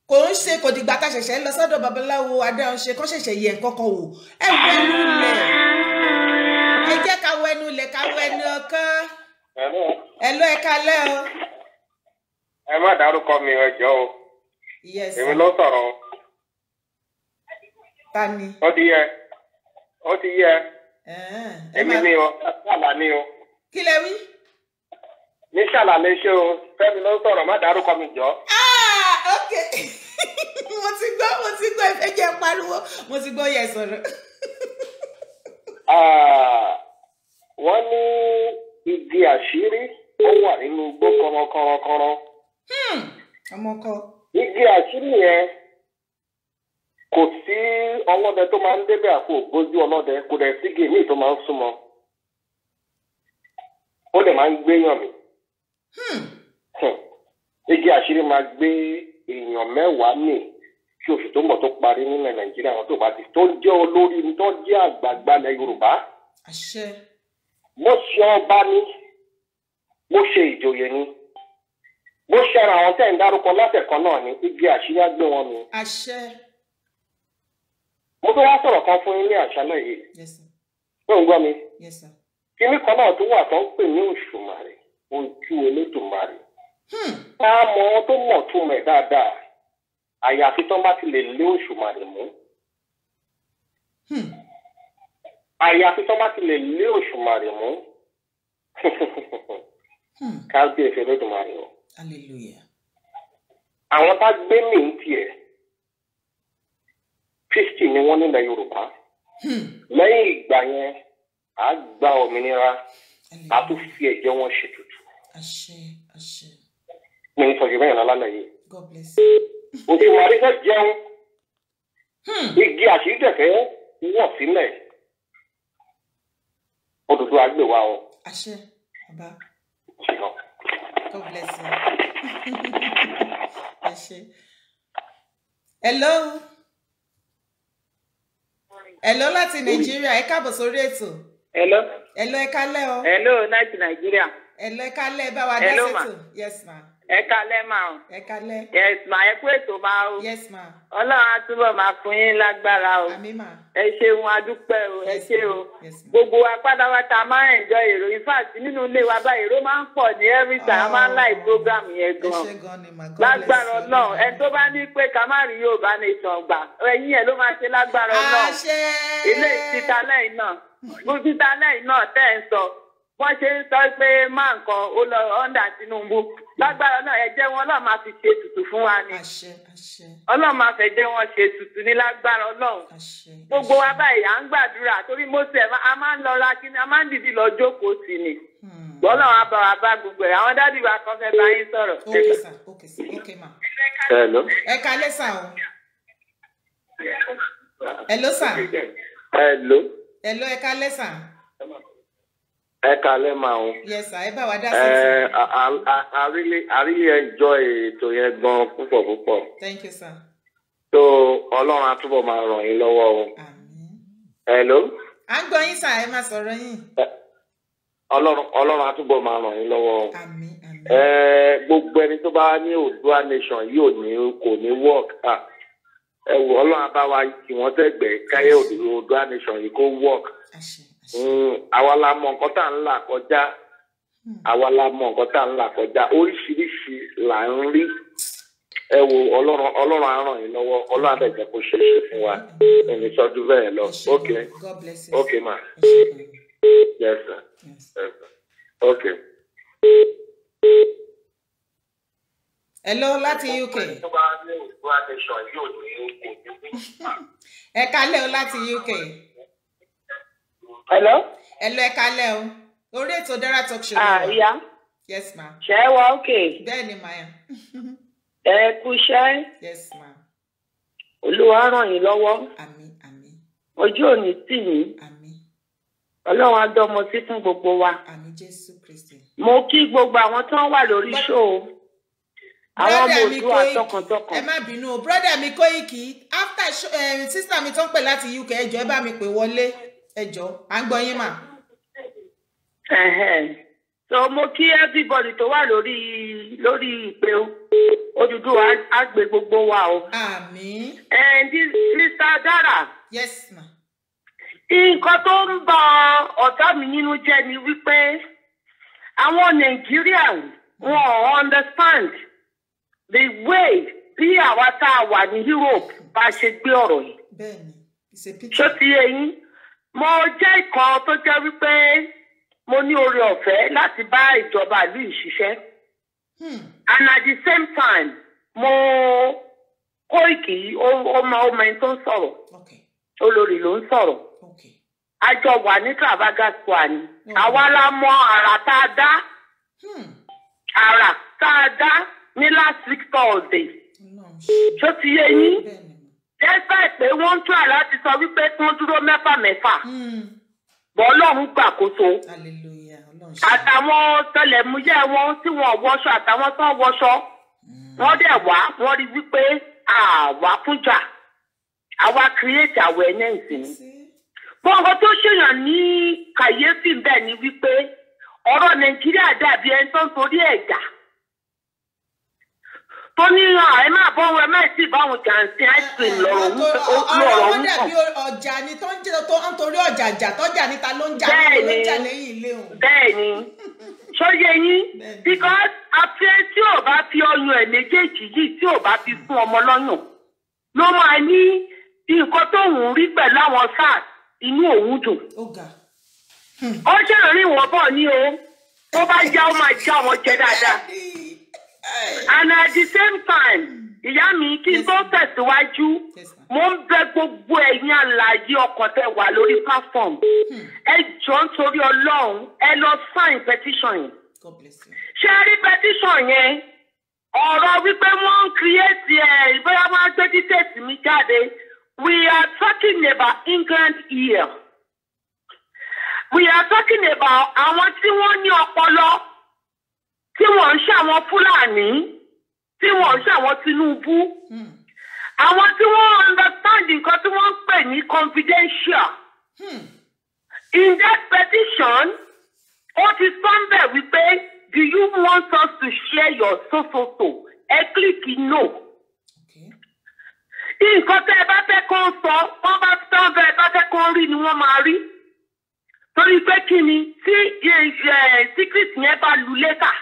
kò ń ṣe kò dìgbà tá ṣẹ̀ṣẹ̀ lọ sọ́dọ̀ babaláwo adáhùn ṣe kán ṣẹ̀ṣẹ̀ yẹ nǹkan kan wò. Ẹ wẹnu lẹ̀, ẹ jẹ́ ká wẹnu lẹ̀, ká wẹnu ọkàn. Ẹ lọ, ẹ kalẹ́ o. Ẹ má dárúkọ mi, ẹ jọ̀ọ́ o. Yes. Èmi ló sọ̀rọ̀. Ta ni? Ó ti yẹ, ó ti yẹ. Èmi ni o, ṣàlà ni o. Kí lẹ wí? Ní ṣàlà lè ṣe o, Fẹ́mi ló sọ̀rọ̀, má dárúkọ mi jọ. Ah, ok. Mo ti gbọ́, mo ti gbọ́, ìfẹ́ jẹ́ pariwo, mo ti gbọ́ yẹ sọ̀rọ̀. Wọ́n ní igi àṣírí ó wà nínú igbó kọ̀rọ̀kọ̀rọ̀kọ̀rọ̀. Ọmọkọ. Igi àṣírí yẹn kò sí ọlọ́dẹ tó máa ń débẹ̀ àpò ògbójú ọlọ́dẹ, kò dẹ̀ sí igi míì tó máa ń súnmọ́. Ó dẹ̀ máa ń gbéyàn mì. Igi àṣírí máa gbé èèyàn mẹ́wàá mì kí oṣù tó ń bọ̀ tó parí nílẹ̀ Nàìjíríà, àwọn tó bá ti tó jẹ́ olórí tó jẹ́ àgbààgbà ilẹ̀ Yorùbá. Àṣẹ. Mo ṣe ọba ni, mo ṣe ìjòyè ni, mo ṣe ara àwọn tẹ́ ń dárúkọ látẹ̀kọ́ náà ni, igi àṣírí á gbé wọn mì. Àṣẹ. Mo fẹ́ wá sọ̀rọ̀ kan fún yín ní àṣálẹ́ yìí. Yes sir. Ṣé ò ń gbọ́ mi? Yes sir. Kíní kan náà tó wà tó ń pè ní Òṣùmàrè, ojú Olódùmarè. Tá a mọ tó mọ̀ tó mẹ̀ dáadáa, àyàfi tó bá ti lè lé Òṣùmàrè mú. Àyàfi tó bá ti lè lé Òṣùmàrè mú. Kábíyèsí Olódùmarè o. Hallelujah. Àwọn tá gbé mì ń tiẹ̀ 50 ni wọ́n nílẹ̀ Yorùbá. Lẹ́yìn ìgbà yẹn, à gba òmìnira, a tún fi ẹ̀jẹ̀ wọn ṣètùtù. Àṣẹ, àṣẹ. Mi ń sọ jù bẹ́ẹ̀ lọ lálẹ́ yìí. God bless you. Òṣùmàrè fẹ́ jẹun. Igi àṣírí dẹ̀fẹ́ wọ̀ sílẹ̀. Odùduwà gbè wá o. Àṣẹ, bàbá. God bless you. Àṣẹ. Hello. Hello láti Nàìjíríà, ẹ káàbọ̀ sórí ètò. Hello. Hello, ẹ kálẹ́ o. Hello láti Nàìjíríà. Hello, ẹ kálẹ́, bá wa dá sétò. Yes ma. Ẹ kálẹ́ ma o. Ẹ kálẹ́. Yes ma, ẹ kú ètò ma o. Yes ma. Ọlọ́run á túbọ̀ máa fún yín lágbára o. Àmín ma. Ẹ ṣeun, adúpẹ́ o, ẹ ṣé o. Gbogbo wa pátápátá máa ń enjoy èrò. In fact, nínú ilé wa báyìí, èrò máa ń pọ̀ ní every time. A máa ń like program yẹn gan. Ẹ ṣé gan ni ma. God bless you. Lágbára Ọlọ́run, ẹni tó bá ní pé ká má rí Yorùbá Nation gbà, ẹ̀yin ẹ̀ ló máa ṣe lágbára Ọlọ́run. Àṣẹ. Ilé ìtìta lẹ́yìn náà, títa lẹ́yìn náà tẹ́ ẹ̀ ń sọ. Wọ́n ṣe ń sọ pé máa nǹkan ó lọ ọ́ndà Tinubu. Lágbára náà ẹ̀jẹ̀ wọn Ọlọ́run máa fi ṣe ètùtù fún wa ni. Àṣẹ, àṣẹ. Ọlọ́run máa fẹ́ jẹ́ wọn ṣe ètùtù ní lágbára Ọlọ́run. Gbogbo wa báyìí à ń gbàdúrà torí Mósè a máa ń lọ ra kíni, a máa ń dìdí lọ jókòó sí ni. Ọlọ́run á bá wa bá gbogbo ẹ̀. Àwọn dádì wa kan fẹ́ bá yín sọ̀rọ̀. Okay sir, okay sir, okay ma. Hello. Ẹ kálẹ́ sà o. Hello sir. Hello. Hello, ẹ kálẹ́ sà. Ẹ kálẹ́ ma o. Yes sir, ẹ bá wa dá sí i. I really enjoy ètò yẹn gan púpọ̀ púpọ̀. Thank you sir. So Ọlọ́run á túbọ̀ máa ràn yín lọ́wọ́ o. Àmín. Hello. À ń gbọ́ yín sà, ẹ máa sọ̀rọ̀ yín. Ọlọ́run á túbọ̀ máa ràn yín lọ́wọ́ o. Àmín, àmín. Gbogbo ẹni tó bá ní Oòduà Nation yìí kò ní work. Ẹ wò, Ọlọ́run á bá wa tì wọ́n sẹ́gbẹ̀ẹ́ káyé Oòduà Nation yìí kó work. Àwa la mọ nǹkan tá à ń là kọjá. Àwa la mọ nǹkan tá à ń là kọjá. Oríṣiríṣi là ń rí. Ẹ wo, Ọlọ́run á ràn yín lọ́wọ́. Ọlọ́run á dẹ̀ jẹ́ kó ṣe é ṣe fún wa. Ẹni sọ́jú bẹ́ẹ̀ lọ. Ok. God bless you. Ok ma. Yes sir. Yes sir. Ok. Hello láti UK. Ẹ kálẹ́ o láti UK. Hello. Hello, ẹ kálẹ́ o. Orí ètò Dara Talk Show. Ìyá. Yes ma. Ṣé ẹ wà okay? Bẹ́ẹ̀ ni màá. Ẹ kú iṣẹ́. Yes ma. Olúwa ràn yín lọ́wọ́. Àmín, àmín. Ojú ò ní tì yín. Àmín. Ọlọ́run á dọ́mọ sí fún gbogbo wa. Àmín Jésù Kristi. Mo kí gbogbo àwọn tó ń wà lórí show. Àwọn ọmọ Oòduà tọkàntọkàn. Ẹ má bínú o, brother mi Kóìkì, after sister mi tó ń pè láti UK, ẹ jọ̀ọ́ ẹ bá mi pè wọlé. Ẹ jọ̀ọ́, à ń gbọ́ yín mà. So mo kí everybody tó wà lórí ìpè o. Odùduwà á gbé gbogbo wa o. Àmín. And Sister Dara. Yes ma. Nǹkan tó ń bà ọ̀tá mi nínú jẹ́ ni wípé àwọn Nàìjíríà wọn ò understand the way bí àwa tá a wà ní Europe bá ṣe gbé ọ̀rọ̀ yìí. Bẹ́ẹ̀ni, it's a pity. Ṣó ti yé yín? Mo jẹ́ ìkan tó jẹ́ wípé mo ní oore ọ̀fẹ́ láti bá ìjọba ìlú yìí ṣiṣẹ́. And at the same time, mo Kóìkì ó mọ ọmọ ẹni tó ń sọ̀rọ̀. Olórí ló ń sọ̀rọ̀. A jọ wà ní Trafalgar Square ni. Àwa la mọ àrà tá a dá. Àrà tá a dá ní last week Thursday. Ṣó ti yé yín? Despite pé wọ́n ń try láti sọ wípé kí wọ́n dúró mẹ́fà mẹ́fà. Bọ́ Ọlọ́run gbàkóso. Àtàwọn tẹlẹ̀múyẹ́ wọn tí wọ́n wọṣọ àtàwọn tó ń wọṣọ. Wọ́n dẹ̀ wá, wọ́n rí wípé àwa fúnjà. Àwa create awareness ni. Bọ́n tó ṣèyàn ní kàyéfì bẹ́ẹ̀ ni wípé ọ̀rọ̀ Nàìjíríà dàbí ẹni tó ń torí ẹ̀dá. Tó ní ẹ máa bọ́ wọn, ẹ máa sì bá wọn jà ń sin ice cream lọ́rọ̀ òun kàn. Ọ̀rọ̀ wọn dàbí ọjà ni tó ń torí ọjà jà tọ́jà níta ló ń jà ló ń jà lẹ́yìn ilé òun. Bẹ́ẹ̀ni, ṣóyè yín, because afẹ́ tí ò bá fi ọyàn ẹ̀ méjèèjì yìí tí ò bá fi fún ọmọ lọ́yàn ló máa ní nǹkan tó ń rí pẹ̀lú àwọn SARS. inú òun dùn. Ó ṣèrìn wọn bọ̀ ní o, tó bá yá ó máa já wọn jẹ dáadáa. And at the same time, ìyá mi, kí n tó tẹ̀síwájú, mo ń bẹ̀ gbogbo ẹ̀yin àlàyé ọkàn tẹ́ wà lórí platform. Ẹ jọ̀ọ́, nítorí Ọlọ́run, ẹ lọ sign petition yẹn. Ṣé ẹ rí petition yẹn? Ọ̀rọ̀ wípé wọ́n ń create ẹ̀, bóyá wọ́n á gbé details mi jáde. We are talking about England here. We are talking about àwọn tí wọ́n ní ọpọlọ, tí wọ́n ń ṣe àwọn Fúlàní, tí wọ́n ń ṣe àwọn Tinubu, àwọn tí wọ́n understand nǹkan tí wọ́n ń pè ní confidential. In that petition, ó ti sọ ń bẹ̀ wípé, "Do you want us to share your so so so?" Ẹ click no. Nǹkan tẹ́ ẹ bá fẹ́ kó sọ, wọ́n bá tán bẹ́ẹ̀ bá fẹ́ kó rí ni wọ́n máa rí, torí pé kí ni, tí secret yẹn bá lu later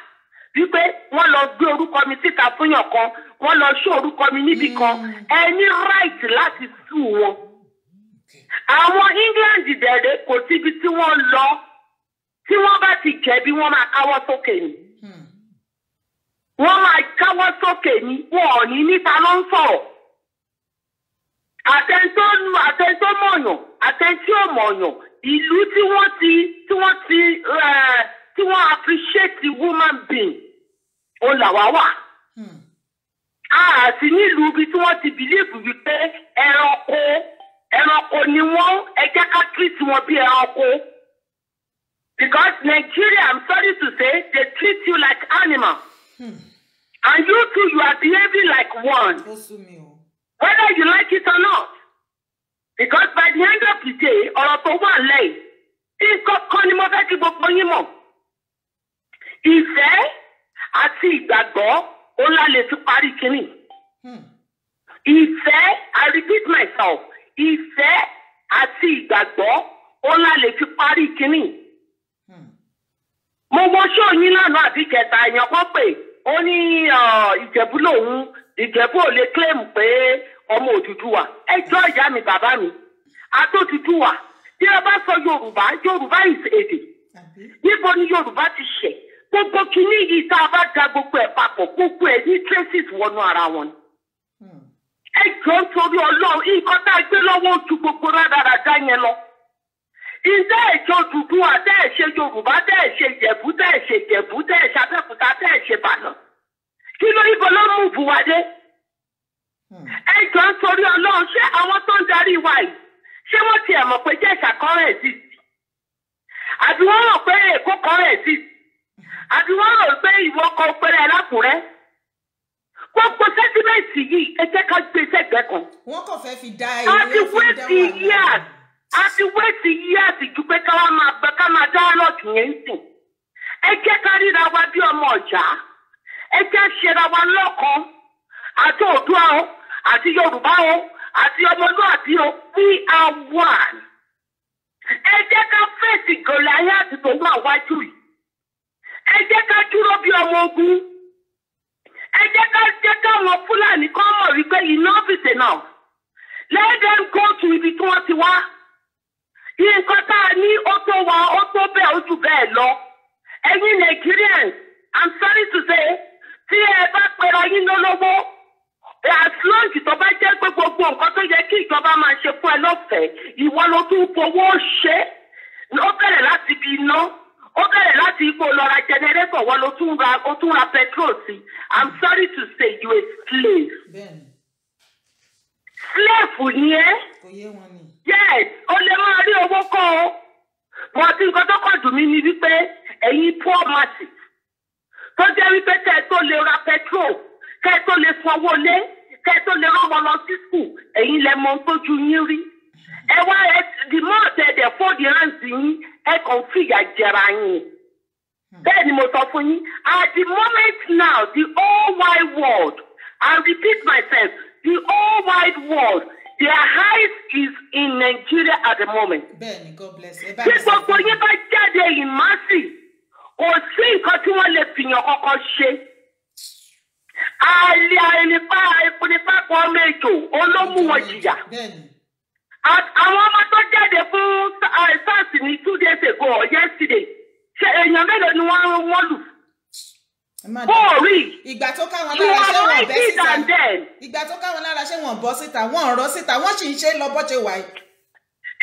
wípé wọ́n lọ gbé orúkọ mi síta fúnyàn kan, wọ́n lọ ṣó orúkọ mi níbì kan, ẹ ní right láti sue wọn. Àwọn England dẹ̀rẹ̀, kò síbi tí wọ́n lọ, tí wọ́n bá ti jẹ̀bi, wọ́n máa káwọ́ sókè ni. Wọ́n máa káwọ́ sókè ni, wọn ò ní níta ló ń sọ̀rọ̀. Àtẹ̀ntó mọ̀yàn, àtẹ̀ntí ò mọ̀yàn, ìlú tí wọ́n appreciate woman being, ó làwá wà. Àti nílùú ibi tí wọ́n ti believe wípé ẹranko, ẹranko ni wọ́n, ẹ jẹ́ ká treat wọn bí ẹranko. Because Nigeria, I'm sorry to say, they treat you like animal. And you too, you are behaving like one. Ó sú mi o. Whether you like it or not. Because by the end of the day, ọ̀rọ̀ tó wà lẹ́yìn, nǹkan kan ni mo fẹ́ kí gbogbo yín mọ̀. Ìfẹ́ àti ìgbàgbọ́, ó lá lè fi parí kínní. Ìfẹ́, I repeat myself, ìfẹ́ àti ìgbàgbọ́, ó lá lè fi parí kínní. Mo wo ṣó yín lánàá àbí kẹta, èèyàn kan pè, ó ní Ìjẹ̀bú lòun, Ìjẹ̀bú ò lè claim pé ọmọ Òdùdúwà. Ẹ jọ, ìyá mi, bàbá mi, àtòdùdúwà, tí ẹ bá sọ Yorùbá, Yorùbá is èdè. Níbo ni Yorùbá ti ṣẹ̀? Gbogbo kínní yìí, tá a bá da gbogbo ẹ̀ papọ̀, gbogbo ẹ̀ ní traces wọnú ara wọn. Ẹ jọ, nítorí Ọlọ́run, nǹkan tá a gbé lọ́wọ́ ó ju gbogbo rádaràda yẹn lọ. Ǹjẹ́ ẹ̀jọ̀ Odùduwà, tẹ́ ẹ̀ ṣe Yorùbá, tẹ́ ẹ̀ ṣe Ìjẹ̀bú, tẹ́ ẹ̀ ṣe Ìjẹ̀bú, tẹ́ ẹ̀ ṣe Abẹ́òkúta, tẹ́ ẹ̀ ṣe Ìbàdàn, kí ló, ibo ló mú buwádé? Ẹ jọ, nítorí Ọlọ́run, ṣé àwọn tó ń darí wa yìí, ṣé wọ́n tiẹ̀ mọ̀ pé Jẹ̀ṣà kan exist? Àbí wọ́n rò pé Èkó kan exist? Àbí wọ́n rò pé ìwọ kan péré lákùrẹ́? Gbogbo sentiment yìí, ẹ jẹ́ ká gbé sẹ́gbẹ̀ẹ́ kan. Wọ́n kàn fẹ́ fi dá A ti waste years, a ti waste years ju pé ká wá máa bẹ ká máa dialogue yẹn ń sìn. Ẹ jẹ́ ká ríra wa bí ọmọ ọ̀já. Ẹ jẹ́ ṣera wa lọ́kan, àti Oòduà o, àti Yorùbá o, àti ọmọlúàbí o, we are one. Ẹ jẹ́ ká fèsì Goliath tó wà wájú yìí. Ẹ jẹ́ ká dúró bí ọmọ ogun. Ẹ jẹ́ ká jẹ́ káwọn Fúlàní kan mọ̀ wípé enough is enough. Let them go to ibi tí wọ́n ti wá. Nǹkan tá a ní, ó tó wa, ó tó bẹ́ẹ̀, ó jù bẹ́ẹ̀ lọ. Ẹ̀yin Nigerians, I'm sorry to say, tí ẹ bá pera yín lólówó, as long tó bá jẹ́ pé gbogbo nǹkan tó yẹ kí ìjọba máa ṣe fún ẹ lọ́fẹ̀ẹ́, ìwọ ló tún fowó ṣe é. Ó bẹ̀rẹ̀ láti ibi iná, ó bẹ̀rẹ̀ láti ipò lọ ra generator, wọ́n ló tún ra, ó tún ra petrol sí. I'm sorry to say, you a slave. Slave ni ẹ́. Kò yé wọn ni. Yes, o lè máa rí owó kọ́ o. Wọ́n ti, nǹkan tó kàn dùn mí ni wípé ẹ̀yin poor masses tó jẹ́ wípé kẹ́ ẹ tó lè ra petrol, kẹ́ ẹ tó lè sanwó lé, kẹ́ ẹ tó lè rán wọn lọ sí school, ẹ̀yin lẹ mọ ohun tójú yín rí. Ẹ wá ẹ the more tẹ dẹ̀ fold hands yín, ẹ kàn fìyà jẹra yín. Bẹ́ẹ̀ ni mo sọ fún yín. At the moment now, the whole wide world, I repeat myself, the whole wide world, their eyes is in Nigeria at the moment. Bẹ́ẹ̀ni, God bless ẹ bá Tí mi sọ gbogbo fún yín bá jáde in mass, kò sí nǹkan tí wọ́n lè fìyàn kọ́kọ́ ṣe. Àlè àìnípa ìpínpápọ̀ ọmọ ètò olómú wọn jìyà. Bẹ́ẹ̀ni. Àwọn ọmọ tó jáde fún SARS ní 2 days ago or yesterday, ṣe èèyàn mélòó ni wọ́n lù? Kó rí. Ìgbà tó ká wọn lára, ṣé wọn bẹ́ síta? Than them. Ìgbà tó ká wọn lára, ṣé wọn bọ́ síta? Wọn ọ̀rọ̀ síta, wọ́n sì ń ṣe lọ bọ́ ṣe wà yìí.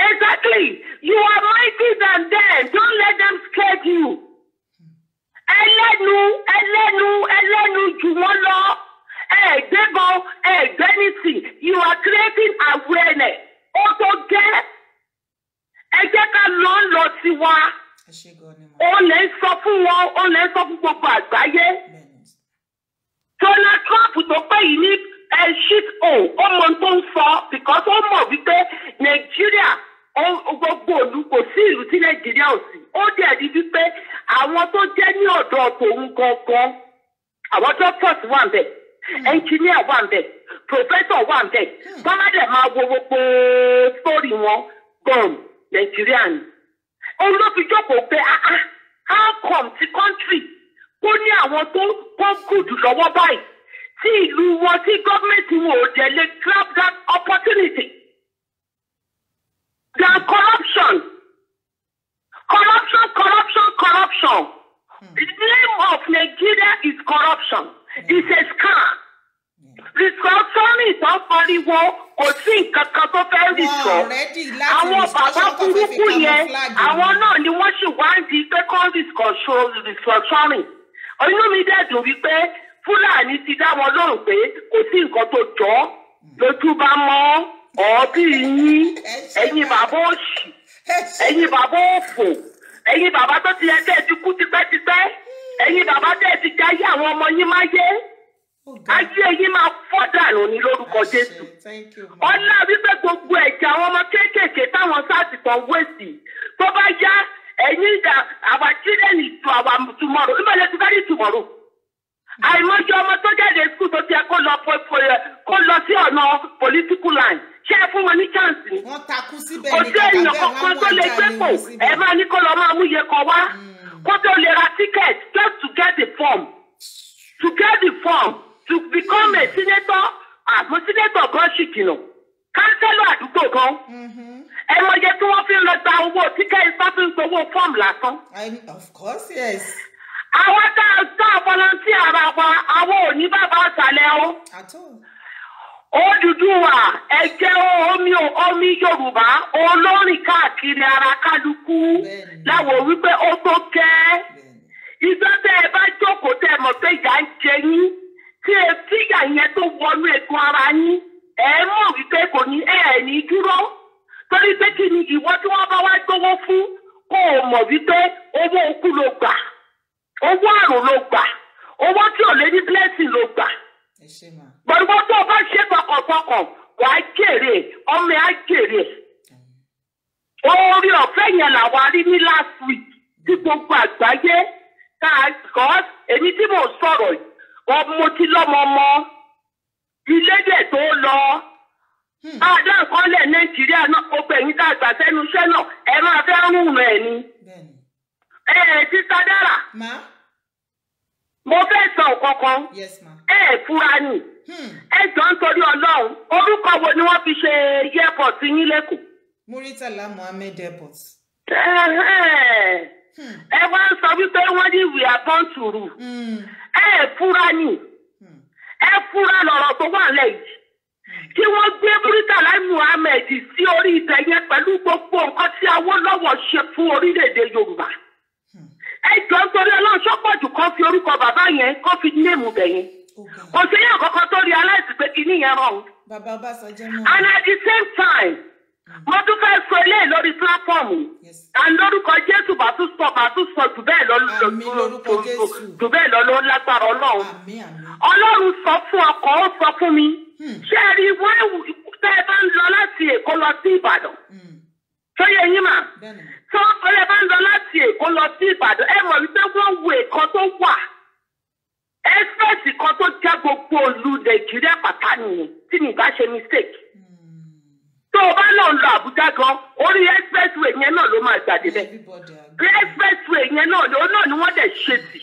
Exactly. You are mighty than them. Don't let them scare you. Ẹlẹ́nu, ẹlẹ́nu, ẹlẹ́nu jù wọ́n lọ. Ẹ̀ẹ́dẹ́gbọ́n, ẹ̀ẹ́dẹ́nìtì. You are creating awareness. Ó tó gẹ́. Ẹ jẹ́ ká lọ ń lọ tiwa. Ó lè sọ fún wọn, ó lè sọ fún gbogbo àgbáyé. Donald Trump tó pé yìí ní ẹ shit hole, ó mọ ohun tó ń sọ because ó mọ̀ wípé Nàìjíríà, gbogbo ìlú, kò sí ìlú tí Nàìjíríà ò sí. Ó dẹ̀ rí wípé àwọn tó jẹ́ ní ọ̀dọ̀ tòun gangan, àwọn doctors wà ń bẹ̀, engineer wà ń bẹ̀, professor wà ń bẹ̀. Bọ́lá máa wo gbogbo story wọn gan, Nàìjíríà ni. Òun ló fi jókòó pé, "Ah ah, how come ti country kó ní àwọn tó kó gùdù lọ́wọ́ báyìí, tí ìlú wọn, tí gọ́ọ̀mẹ̀ntì wọn ò dẹ̀ lè grab that opportunity?" The corruption, corruption, corruption, corruption. The name of Nigeria is corruption. It's a scam. Restructuring tó ń pariwo, kò sí nǹkan kan tó fẹ́ rìsọ. Àwọn bàbá burúkú yẹn, àwọn náà ni wọ́n sì wá ń di pé kọ́ restructuring. Inú mi dẹ̀ dùn wípé Fúlàní ti dá wọn lóhùn pé kò sí nǹkan tó jọ ọ́ lójú bá mọ́ ọ̀ọ́bí yín. Ẹ̀yin bàbá òṣì, ẹ̀yin bàbá òfò, ẹ̀yin bàbá tó ti yẹ kẹ́ ẹ ti kú tipẹ́tipẹ́, ẹ̀yin bàbá tẹ́ ẹ ti jáyé àwọn ọmọ yín máyé, ayé yín máa fọ́ dànù ní lórúkọ Jésù. Ọlá wípé gbogbo ẹ̀jẹ̀ àwọn ọmọ kéékèèké táwọn SARS kan wéèsì, tó bá yá, ẹ̀yin ìdá our children is to our tomorrow. Ìmọ̀lẹ̀ ti fẹ́ rí tomorrow. Àìmọye ọmọ tó jáde school tó ti ẹ kó lọ sí ọ̀nà political line, ṣé ẹ fún wọn ní chance ni? Wọ́n takú síbẹ̀ Kò ní sí kàkà èèyàn bẹ́ẹ̀ kankan wọ́n tó mú lè ajá gbé lé pò wọn síbẹ̀. Ẹ máa ní kó lọ máa mú iye kan wá kó tó lè ra ticket, just to get the form, to get the form to become a senator. Àmọ́ senator gan ṣì jìnnà, councillor àdúgbò gan, ẹ mọ iye tí wọ́n fi ń lọ gba owó ticket, tó fi ń gbowó form lásán. Of course, yes. Àwọn tá a volunteer ara wa, àwọn ò ní bàbá àṣàlẹ̀ o. At all. Odùduwà, ẹ̀jẹ̀ omi, omi Yorùbá olórin káàkiri ara kálukú láwọn wípé ó tó kẹ́. Ìjọ tẹ́ ẹ bá jókòó, tẹ́ ẹ mọ̀ pé ìyà ń jẹ yín, tí ẹ tí ìyà yẹn tó wọnú egun ara yín, ẹ mọ̀ wípé kò ní ẹ ní dúró. Torí pé kí ni ìwọ tí wọ́n bá wá gbówó fún, kó o mọ̀ wípé owó okú ló gbà, owó àrùn ló gbà, owó tí ò lé ní blessing ló gbà. Ẹ ṣé mà. Gbọ̀dọ̀ tó o bá ṣe tọkàntọkàn, wàá jèrè, ọmọ ẹ̀ á jèrè. Orí ọ̀fẹ́ yẹn làwa rí ní last week tí gbogbo àgbáyé ká kọ́. Èmi tí mò ń sọ̀rọ̀ yìí, mo ti lọ́mọ ọmọ ilé dẹ̀ tó lọ. Àdá nǹkan lẹ̀ Nàìjíríà náà, gbogbo ẹ̀yin tá a gbà sẹ́nu iṣẹ́ náà, ẹ máa fẹ́ rùn ẹ̀ ni. Ẹ ẹ̀ Sister Dára. Ma. Mo fẹ́ sọ nǹkan kan. Yes, ma. Ẹ ẹ̀ fura ni. Ẹ jọ ń torí Ọlọ́run, orúkọ wo ni wọ́n fi ṣe airport yín lẹ́kọ̀ọ́? Muritala Muhammed Airport. Ẹ wá ń sọ wípé wọ́n ní we are born to rule. Ẹ ẹ̀ fura ni. Ẹ fura lọ̀rọ̀ tó wà lẹ́yìn. Kí wọ́n gbé Muritala Muhammed sí orí ibẹ̀ yẹn pẹ̀lú gbogbo nǹkan tí Awólọ́wọ̀ ṣe fún orílẹ̀-èdè Yorùbá. Ẹ jọ ń torí Ọlọ́run, sọ́pọ̀jù kan fi orúkọ bàbá yẹn kán fi name bẹ̀ yẹn. Kò sí yàn kankan tó realize pé kinní yẹn rọrùn. Bàbá Ọbásanjọ́ náà. And at the same time, mo tún fẹ́ sọ eléyìí lórí platform and lórúkọ Jésù, bá tún sọ jù bẹ́ẹ̀ lọ, jù bẹ́ẹ̀ lọ ló lágbára Ọlọ́run. Ọlọ́run sọ fún ọkọ̀, ó sọ fún mi. Ṣé ẹ rí wọ́n tẹ́ ẹ bá ń lọ láti Èkó lọ sí Ìbàdàn? Tó yẹ yín mà? Tó ẹ bá ń lọ láti Èkó lọ sí Ìbàdàn, ẹ mọ̀ wípé wọ́n wo èkó tó wà. Express kan tó já gbogbo ìlú Nàìjíríà pátá nìyẹn, tí mi bá ṣe mistake. Tó o bá náà lọ Àbújá gan, orí expressway yẹn náà ló máa gbà débẹ̀. Expressway yẹn náà ló náà ni wọ́n dẹ̀ ṣe sí.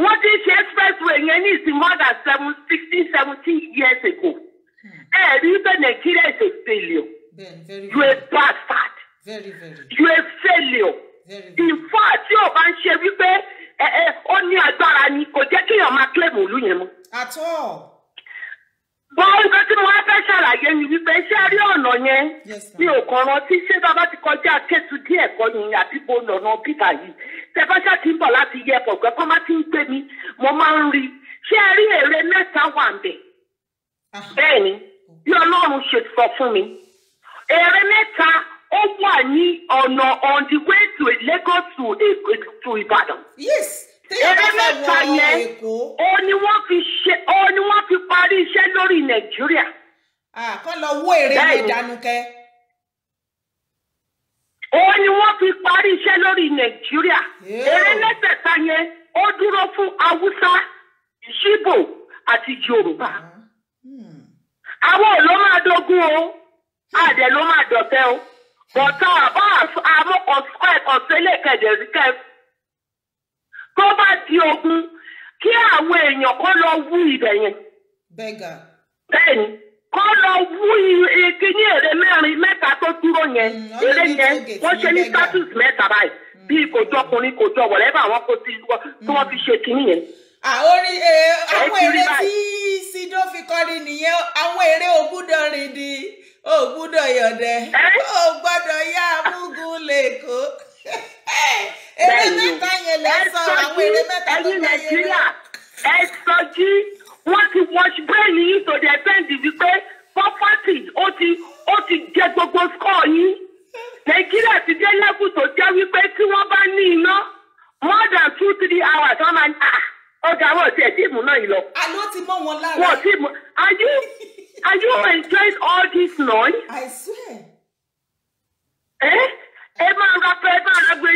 Wọ́n ti ṣe expressway yẹn ní ìsìn more than 7, 16, 17 years ago. Ẹ rí pé Nàìjíríà is a failure. You a bastard. Very, very. You a failure. In fact, tí o bá ń ṣe wípé ó ní agbára ni kò jẹ́ kí èèyàn máa claim ìlú yẹn mọ́. At all. Bọ́ nǹkan tí mo wá fẹ́ ṣàlàyé ni wípé ṣé rí ọ̀nà yẹn mi ò kàn rántí ṣé bàbá ti kọjá Kétu díẹ̀ kọ́ ni àbí bo lọ́nà bíbà yìí. Tẹ bá ṣáà ti ń bọ̀ láti yẹ pọ̀gbẹ́ kọ́ má ti ń gbé mi, mo máa ń rí. Ṣé rí èrè mẹ́ta wà ń bẹ̀? Bẹ́ẹ̀ni, bí Ọlọ́run ṣe sọ fún mi. Èrè mẹ́ta ó wà ní ọ̀nà on the way to Lagos to Ìbàdàn. Yes. Èrè mẹ́ta yẹn, ó ní wọ́n fi ṣe, ó ní wọ́n fi parí iṣẹ́ lórí Nàìjíríà. Kọ́ lọ wó èrè yẹn dànù kẹ́. Ó ní wọ́n fi parí iṣẹ́ lórí Nàìjíríà. Èrè mẹ́tẹ̀ẹ̀ta yẹn, ó dúró fún Haúsá, Ìgbò àti Yorùbá. Àwọn ò ló máa dógún o, àdẹ ló máa dọ̀tẹ́ o. Bọ̀tá àbá àmọ́kọ̀ọ́sọ́ ẹ̀kọ́ sílẹ̀ kẹ̀dẹ̀ rí kẹ́. Tó bá di ogun, kí àwọn èèyàn kó lọ wú ibẹ̀ yẹn. Bẹ́gà. Bẹ́ẹ̀ni, kó lọ wú kíní èrè mẹ́rin mẹ́ta tó dúró yẹn. Èrè yẹn, wọ́n ṣe ní status mẹ́ta báyìí. Bí kò jọ ọkùnrin kò jọ wọ̀lẹ́bà wọn kò sí tí wọ́n fi ṣe kíní yẹn. Àwọn èrè tí Sido fi kọrin nìyẹn, àwọn èrè ògúdọ̀ rìn di ògúdọ̀ yọ̀dẹ̀, ó gbọ́dọ̀ yá amúgùn lẹ́kọ̀ọ́. Èrè mẹ́ta yẹn lẹ sọ, àwọn èrè mẹ́ta tó bá yẹn lọ. Ẹ sọ jí, wọ́n ti wash brain yín to the extent wípé property ó ti jẹ gbogbo score yín. Nàìjíríà ti dé level tó jẹ́ wípé tí wọ́n bá ní iná more than 2-3 hours wọ́n máa ń ọ̀gá wọn ò tiẹ̀ tí ìmú náà yìí lọ. Àló ti mọ́ wọn lára. Wọ́n ti mú. Are you enjoying all this noise? I swear. Ẹ máa ra pé ẹ máa ra gbé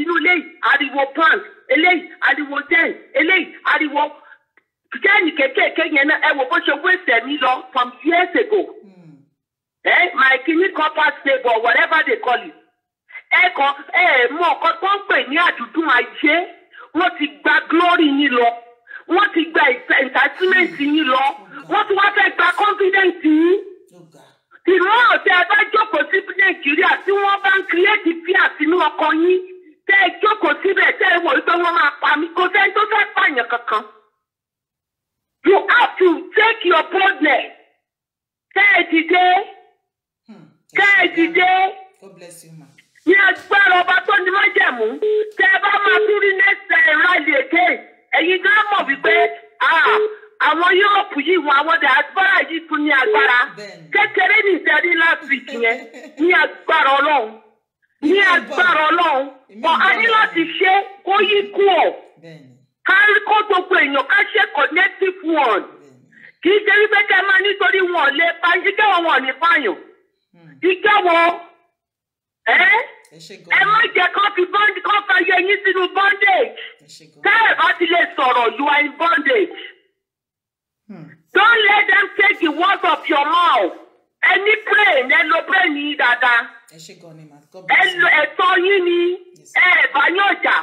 inú ilé ariwo plant eléyìí ariwo den eléyìí ariwo den kékèké yẹn náà ẹ wò bó ṣe waste ẹ̀mí lọ from years ago. My kidney copper stable or whatever they call it. Ẹ kàn ẹ mọ ọkọ tó ń pè ní àdúdún ayé. Wọ́n ti gba glory yín lọ, wọ́n ti gba entitlement yín lọ, wọ́n ti wá fẹ́ gba confidence yín. Ìmọ̀ ọ̀tẹ̀ ẹ bá jókòó sí Nàìjíríà tí wọ́n bá ń create fear sínú ọkọ yín, tẹ́ ẹ jókòó síbẹ̀ tẹ́ ẹ wò wípé wọ́n máa pa mí, kò sẹ́ni tó fẹ́ pààyàn kankan. You have to take your boldness. Tẹ́ ẹ dìde. Tẹ́ ẹ dìde. God bless you, ma. Ní agbára ọba tó ní májẹ̀mú, tẹ́ ẹ bá máa tún rí next time rally again, ẹ̀yin gan mọ̀ wípé àwọn Yúróòpù yìí wọn àwọn diaspora yìí tún ní agbára. Kékeré ní ìtẹ́rí last week yẹn ní agbára Ọlọ́run. Ní agbára Ọlọ́run. Bọ̀ a ní láti ṣe kó yí kú ọ̀. Ká kó gbogbo èèyàn ká ṣe connective one. Kì í ṣe wípé kẹ́ máa nítorí wọn ò lè pa ìjẹ́wọ̀ wọn ò ní pààyàn. Ìjẹ́wọ̀ ẹ má jẹ́ kán fi bond kán fa yẹ yín sínú bondage. Tẹ́ ẹ bá ti lè sọ̀rọ̀, you are in bondage. Don't let them take the words of your mouth. Ẹni brain, ẹ lo brain yín dáadáa. Ẹ lo ẹ̀tọ́ yín ni, ẹ bá yín ọjà,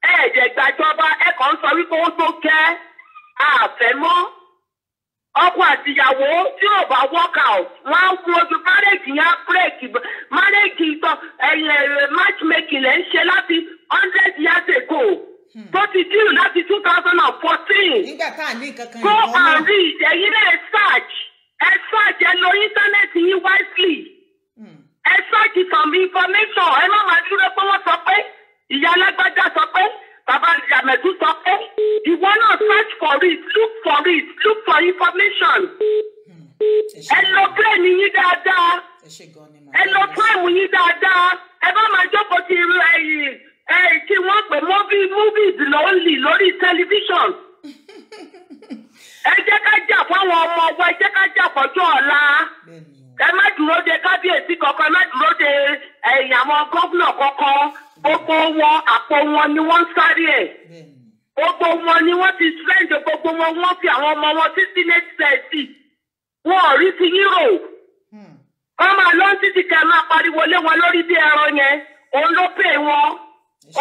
ẹ jẹ̀ gbàjọba, ẹ kàn ń sọ wípé ó tó kẹ́, àfẹ́ mọ́. Ọkọ àtìyàwó tí ò bá work out, wọ́n á wo ojú marriage yẹn á break marriage ìtọ́ ẹ̀yìn matchmaking lẹ́ ń ṣe láti 100 years ago. Tó ti dìrù láti 2014. Nígbà tá à ní kankan Go and read, ẹ̀yin náà ẹ search, ẹ search, ẹ lo internet yín wisely. Ẹ search some information, ẹ má máa dúró pé wọ́n sọ pé, ìyá alágbájá sọ pé, bàbá Jàmẹ̀dú sọ pé, ìwọ náà search for it, look for it, look for information. Ẹ lo brain yín dáadáa. Ẹ lo time yín dáadáa. Ẹ má máa jókòó ti irú ẹ̀yìn tí wọ́n pè movies lónìí lórí tẹlifíṣọ̀n. Ẹ jẹ́ ká jà fáwọn ọmọ wa, ẹ jẹ́ ká jà fọ́jọ́ ọ̀la. Ẹ má dúró de kábíyèsí kankan, ẹ má dúró de ẹ̀yìn àwọn gómìnà kankan. Gbogbo wọn àpò wọn ni wọ́n ń sáré ẹ̀. Gbogbo wọn ni wọ́n ti trend, gbogbo wọn wọ́n fi àwọn ọmọ wọn sí senate sẹ́ẹ̀sì. Wọn ò rí ti yín rò. Wọ́n máa lọ títí kẹ́ máa pariwo lé wọn lórí bí ẹran yẹn. Òun ló pè wọn.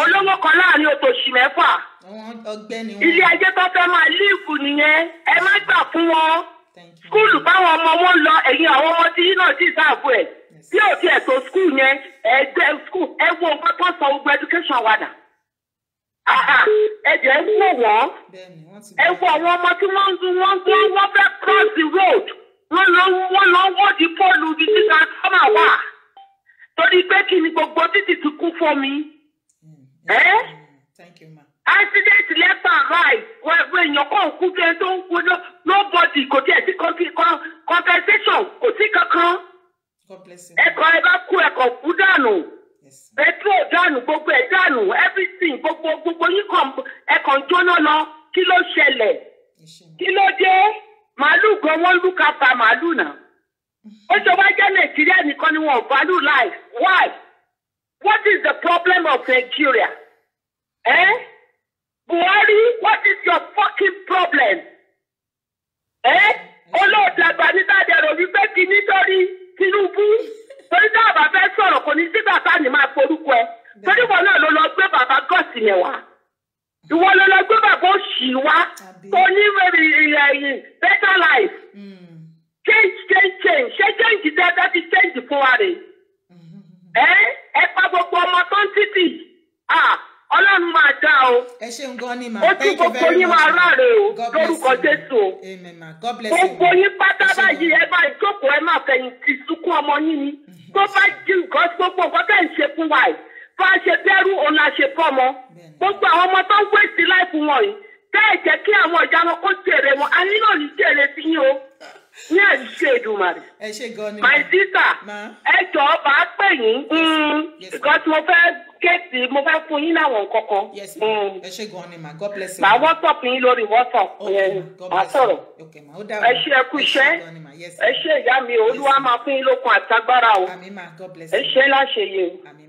Olówó kan láàrin òtòṣì mẹ́fà. Ilé ayé tó fẹ́ máa líìfù nìyẹn. Ẹ má gbà fún wọn. School báwọn ọmọ wọn lọ, ẹ̀yin àwọn ọmọ tí yín náà deserve ẹ̀. Bí ò tiẹ̀ tó school yẹn, ẹgbẹ́ school, ẹ wo nǹkan tó sọ gbogbo education wa dà. Ẹ jẹ́ ń wò wọ́n. Ẹ wo àwọn ọmọ tí wọ́n wọ́n fẹ́ cross the road. Wọ́n lọ wọ́n di pole ibi tí transformer wà. Torí pé kí ni gbogbo títì ti kún fún mi. Accident left and right. Wọ́n èèyàn kàn kú bí ẹni tó ń kú. Nobody kò tiẹ̀ sí compensation, kò sí kankan. Ẹ̀kọ́ ẹ bá kú, ẹ̀kọ́ kú dànù. Petrol dànù, gbogbo ẹ̀ dànù, everything, gbogbo yín kàn ẹ̀kọ́ jóná lọ. Kí ló ṣẹlẹ̀? Kí ló dé? Màálù gan wọ́n look after màálù náà. Ó ṣe wá jẹ́ Nàìjíríà nìkan ni wọn ò value life. Why? What is the problem of Nigeria? Eh? Buhari, what is your fucking problem? Eh? Olóòdàgbà ní dáadẹ́rọ wípé kí nítorí Tinubu. Torí tá a bá fẹ́ sọ̀rọ̀ kò ní sígbà tá a ní máa forúkọ ẹ. Torí wọn náà ló lọ gbé bàbá gọ́ọ̀sì yẹn wá. Ìwọ ló lọ gbé bàbá òṣì wá. Tó ní better life. Change, change, change. Ṣé change dáadáa ti change fún wa rè? Ẹ pa gbogbo ọmọ tó ń títì. Ọlọ́run máa dá o. Ẹ ṣeun gan ni ma. Ó tún gbogbo yín máa ráre o lórúkọ Jésù o. Gbogbo yín pátá báyìí ẹ máa jókòó, ẹ máa fẹ̀yìntì sunkún ọmọ yín ni. Tó bá jí nǹkan gbogbo nǹkan tẹ̀ ń ṣe fún wa yìí. Bá a ṣe bẹ́rù òun la ṣe fọ́mọ. Gbogbo àwọn ọmọ tó ń wéṣì láìpù wọn yìí. Tẹ́ ẹ̀ jẹ́ kí àwọn ìyá wọn kó jèrè wọn. A nílò ní jèrè sí yín o. Ní àṣìṣe Èdùmàrè. Ẹ ṣe gan ni. My sister, ẹ jọ̀ọ́ bá pè yín. Because mo fẹ́ kéètì, mo fẹ́ fún yín láwọn nǹkan kan. Yes ma. Ẹ ṣe gan ni ma. God bless you. Màá WhatsApp yín lórí WhatsApp. Màá sọ̀rọ̀. Ẹ ṣe ẹ kú iṣẹ́. Ẹ ṣe ìyá mi, Olúwa máa fún yín lókun àtagbára o. Àmín ma. God bless you. Ẹ ṣe láṣeyè o. Àmín.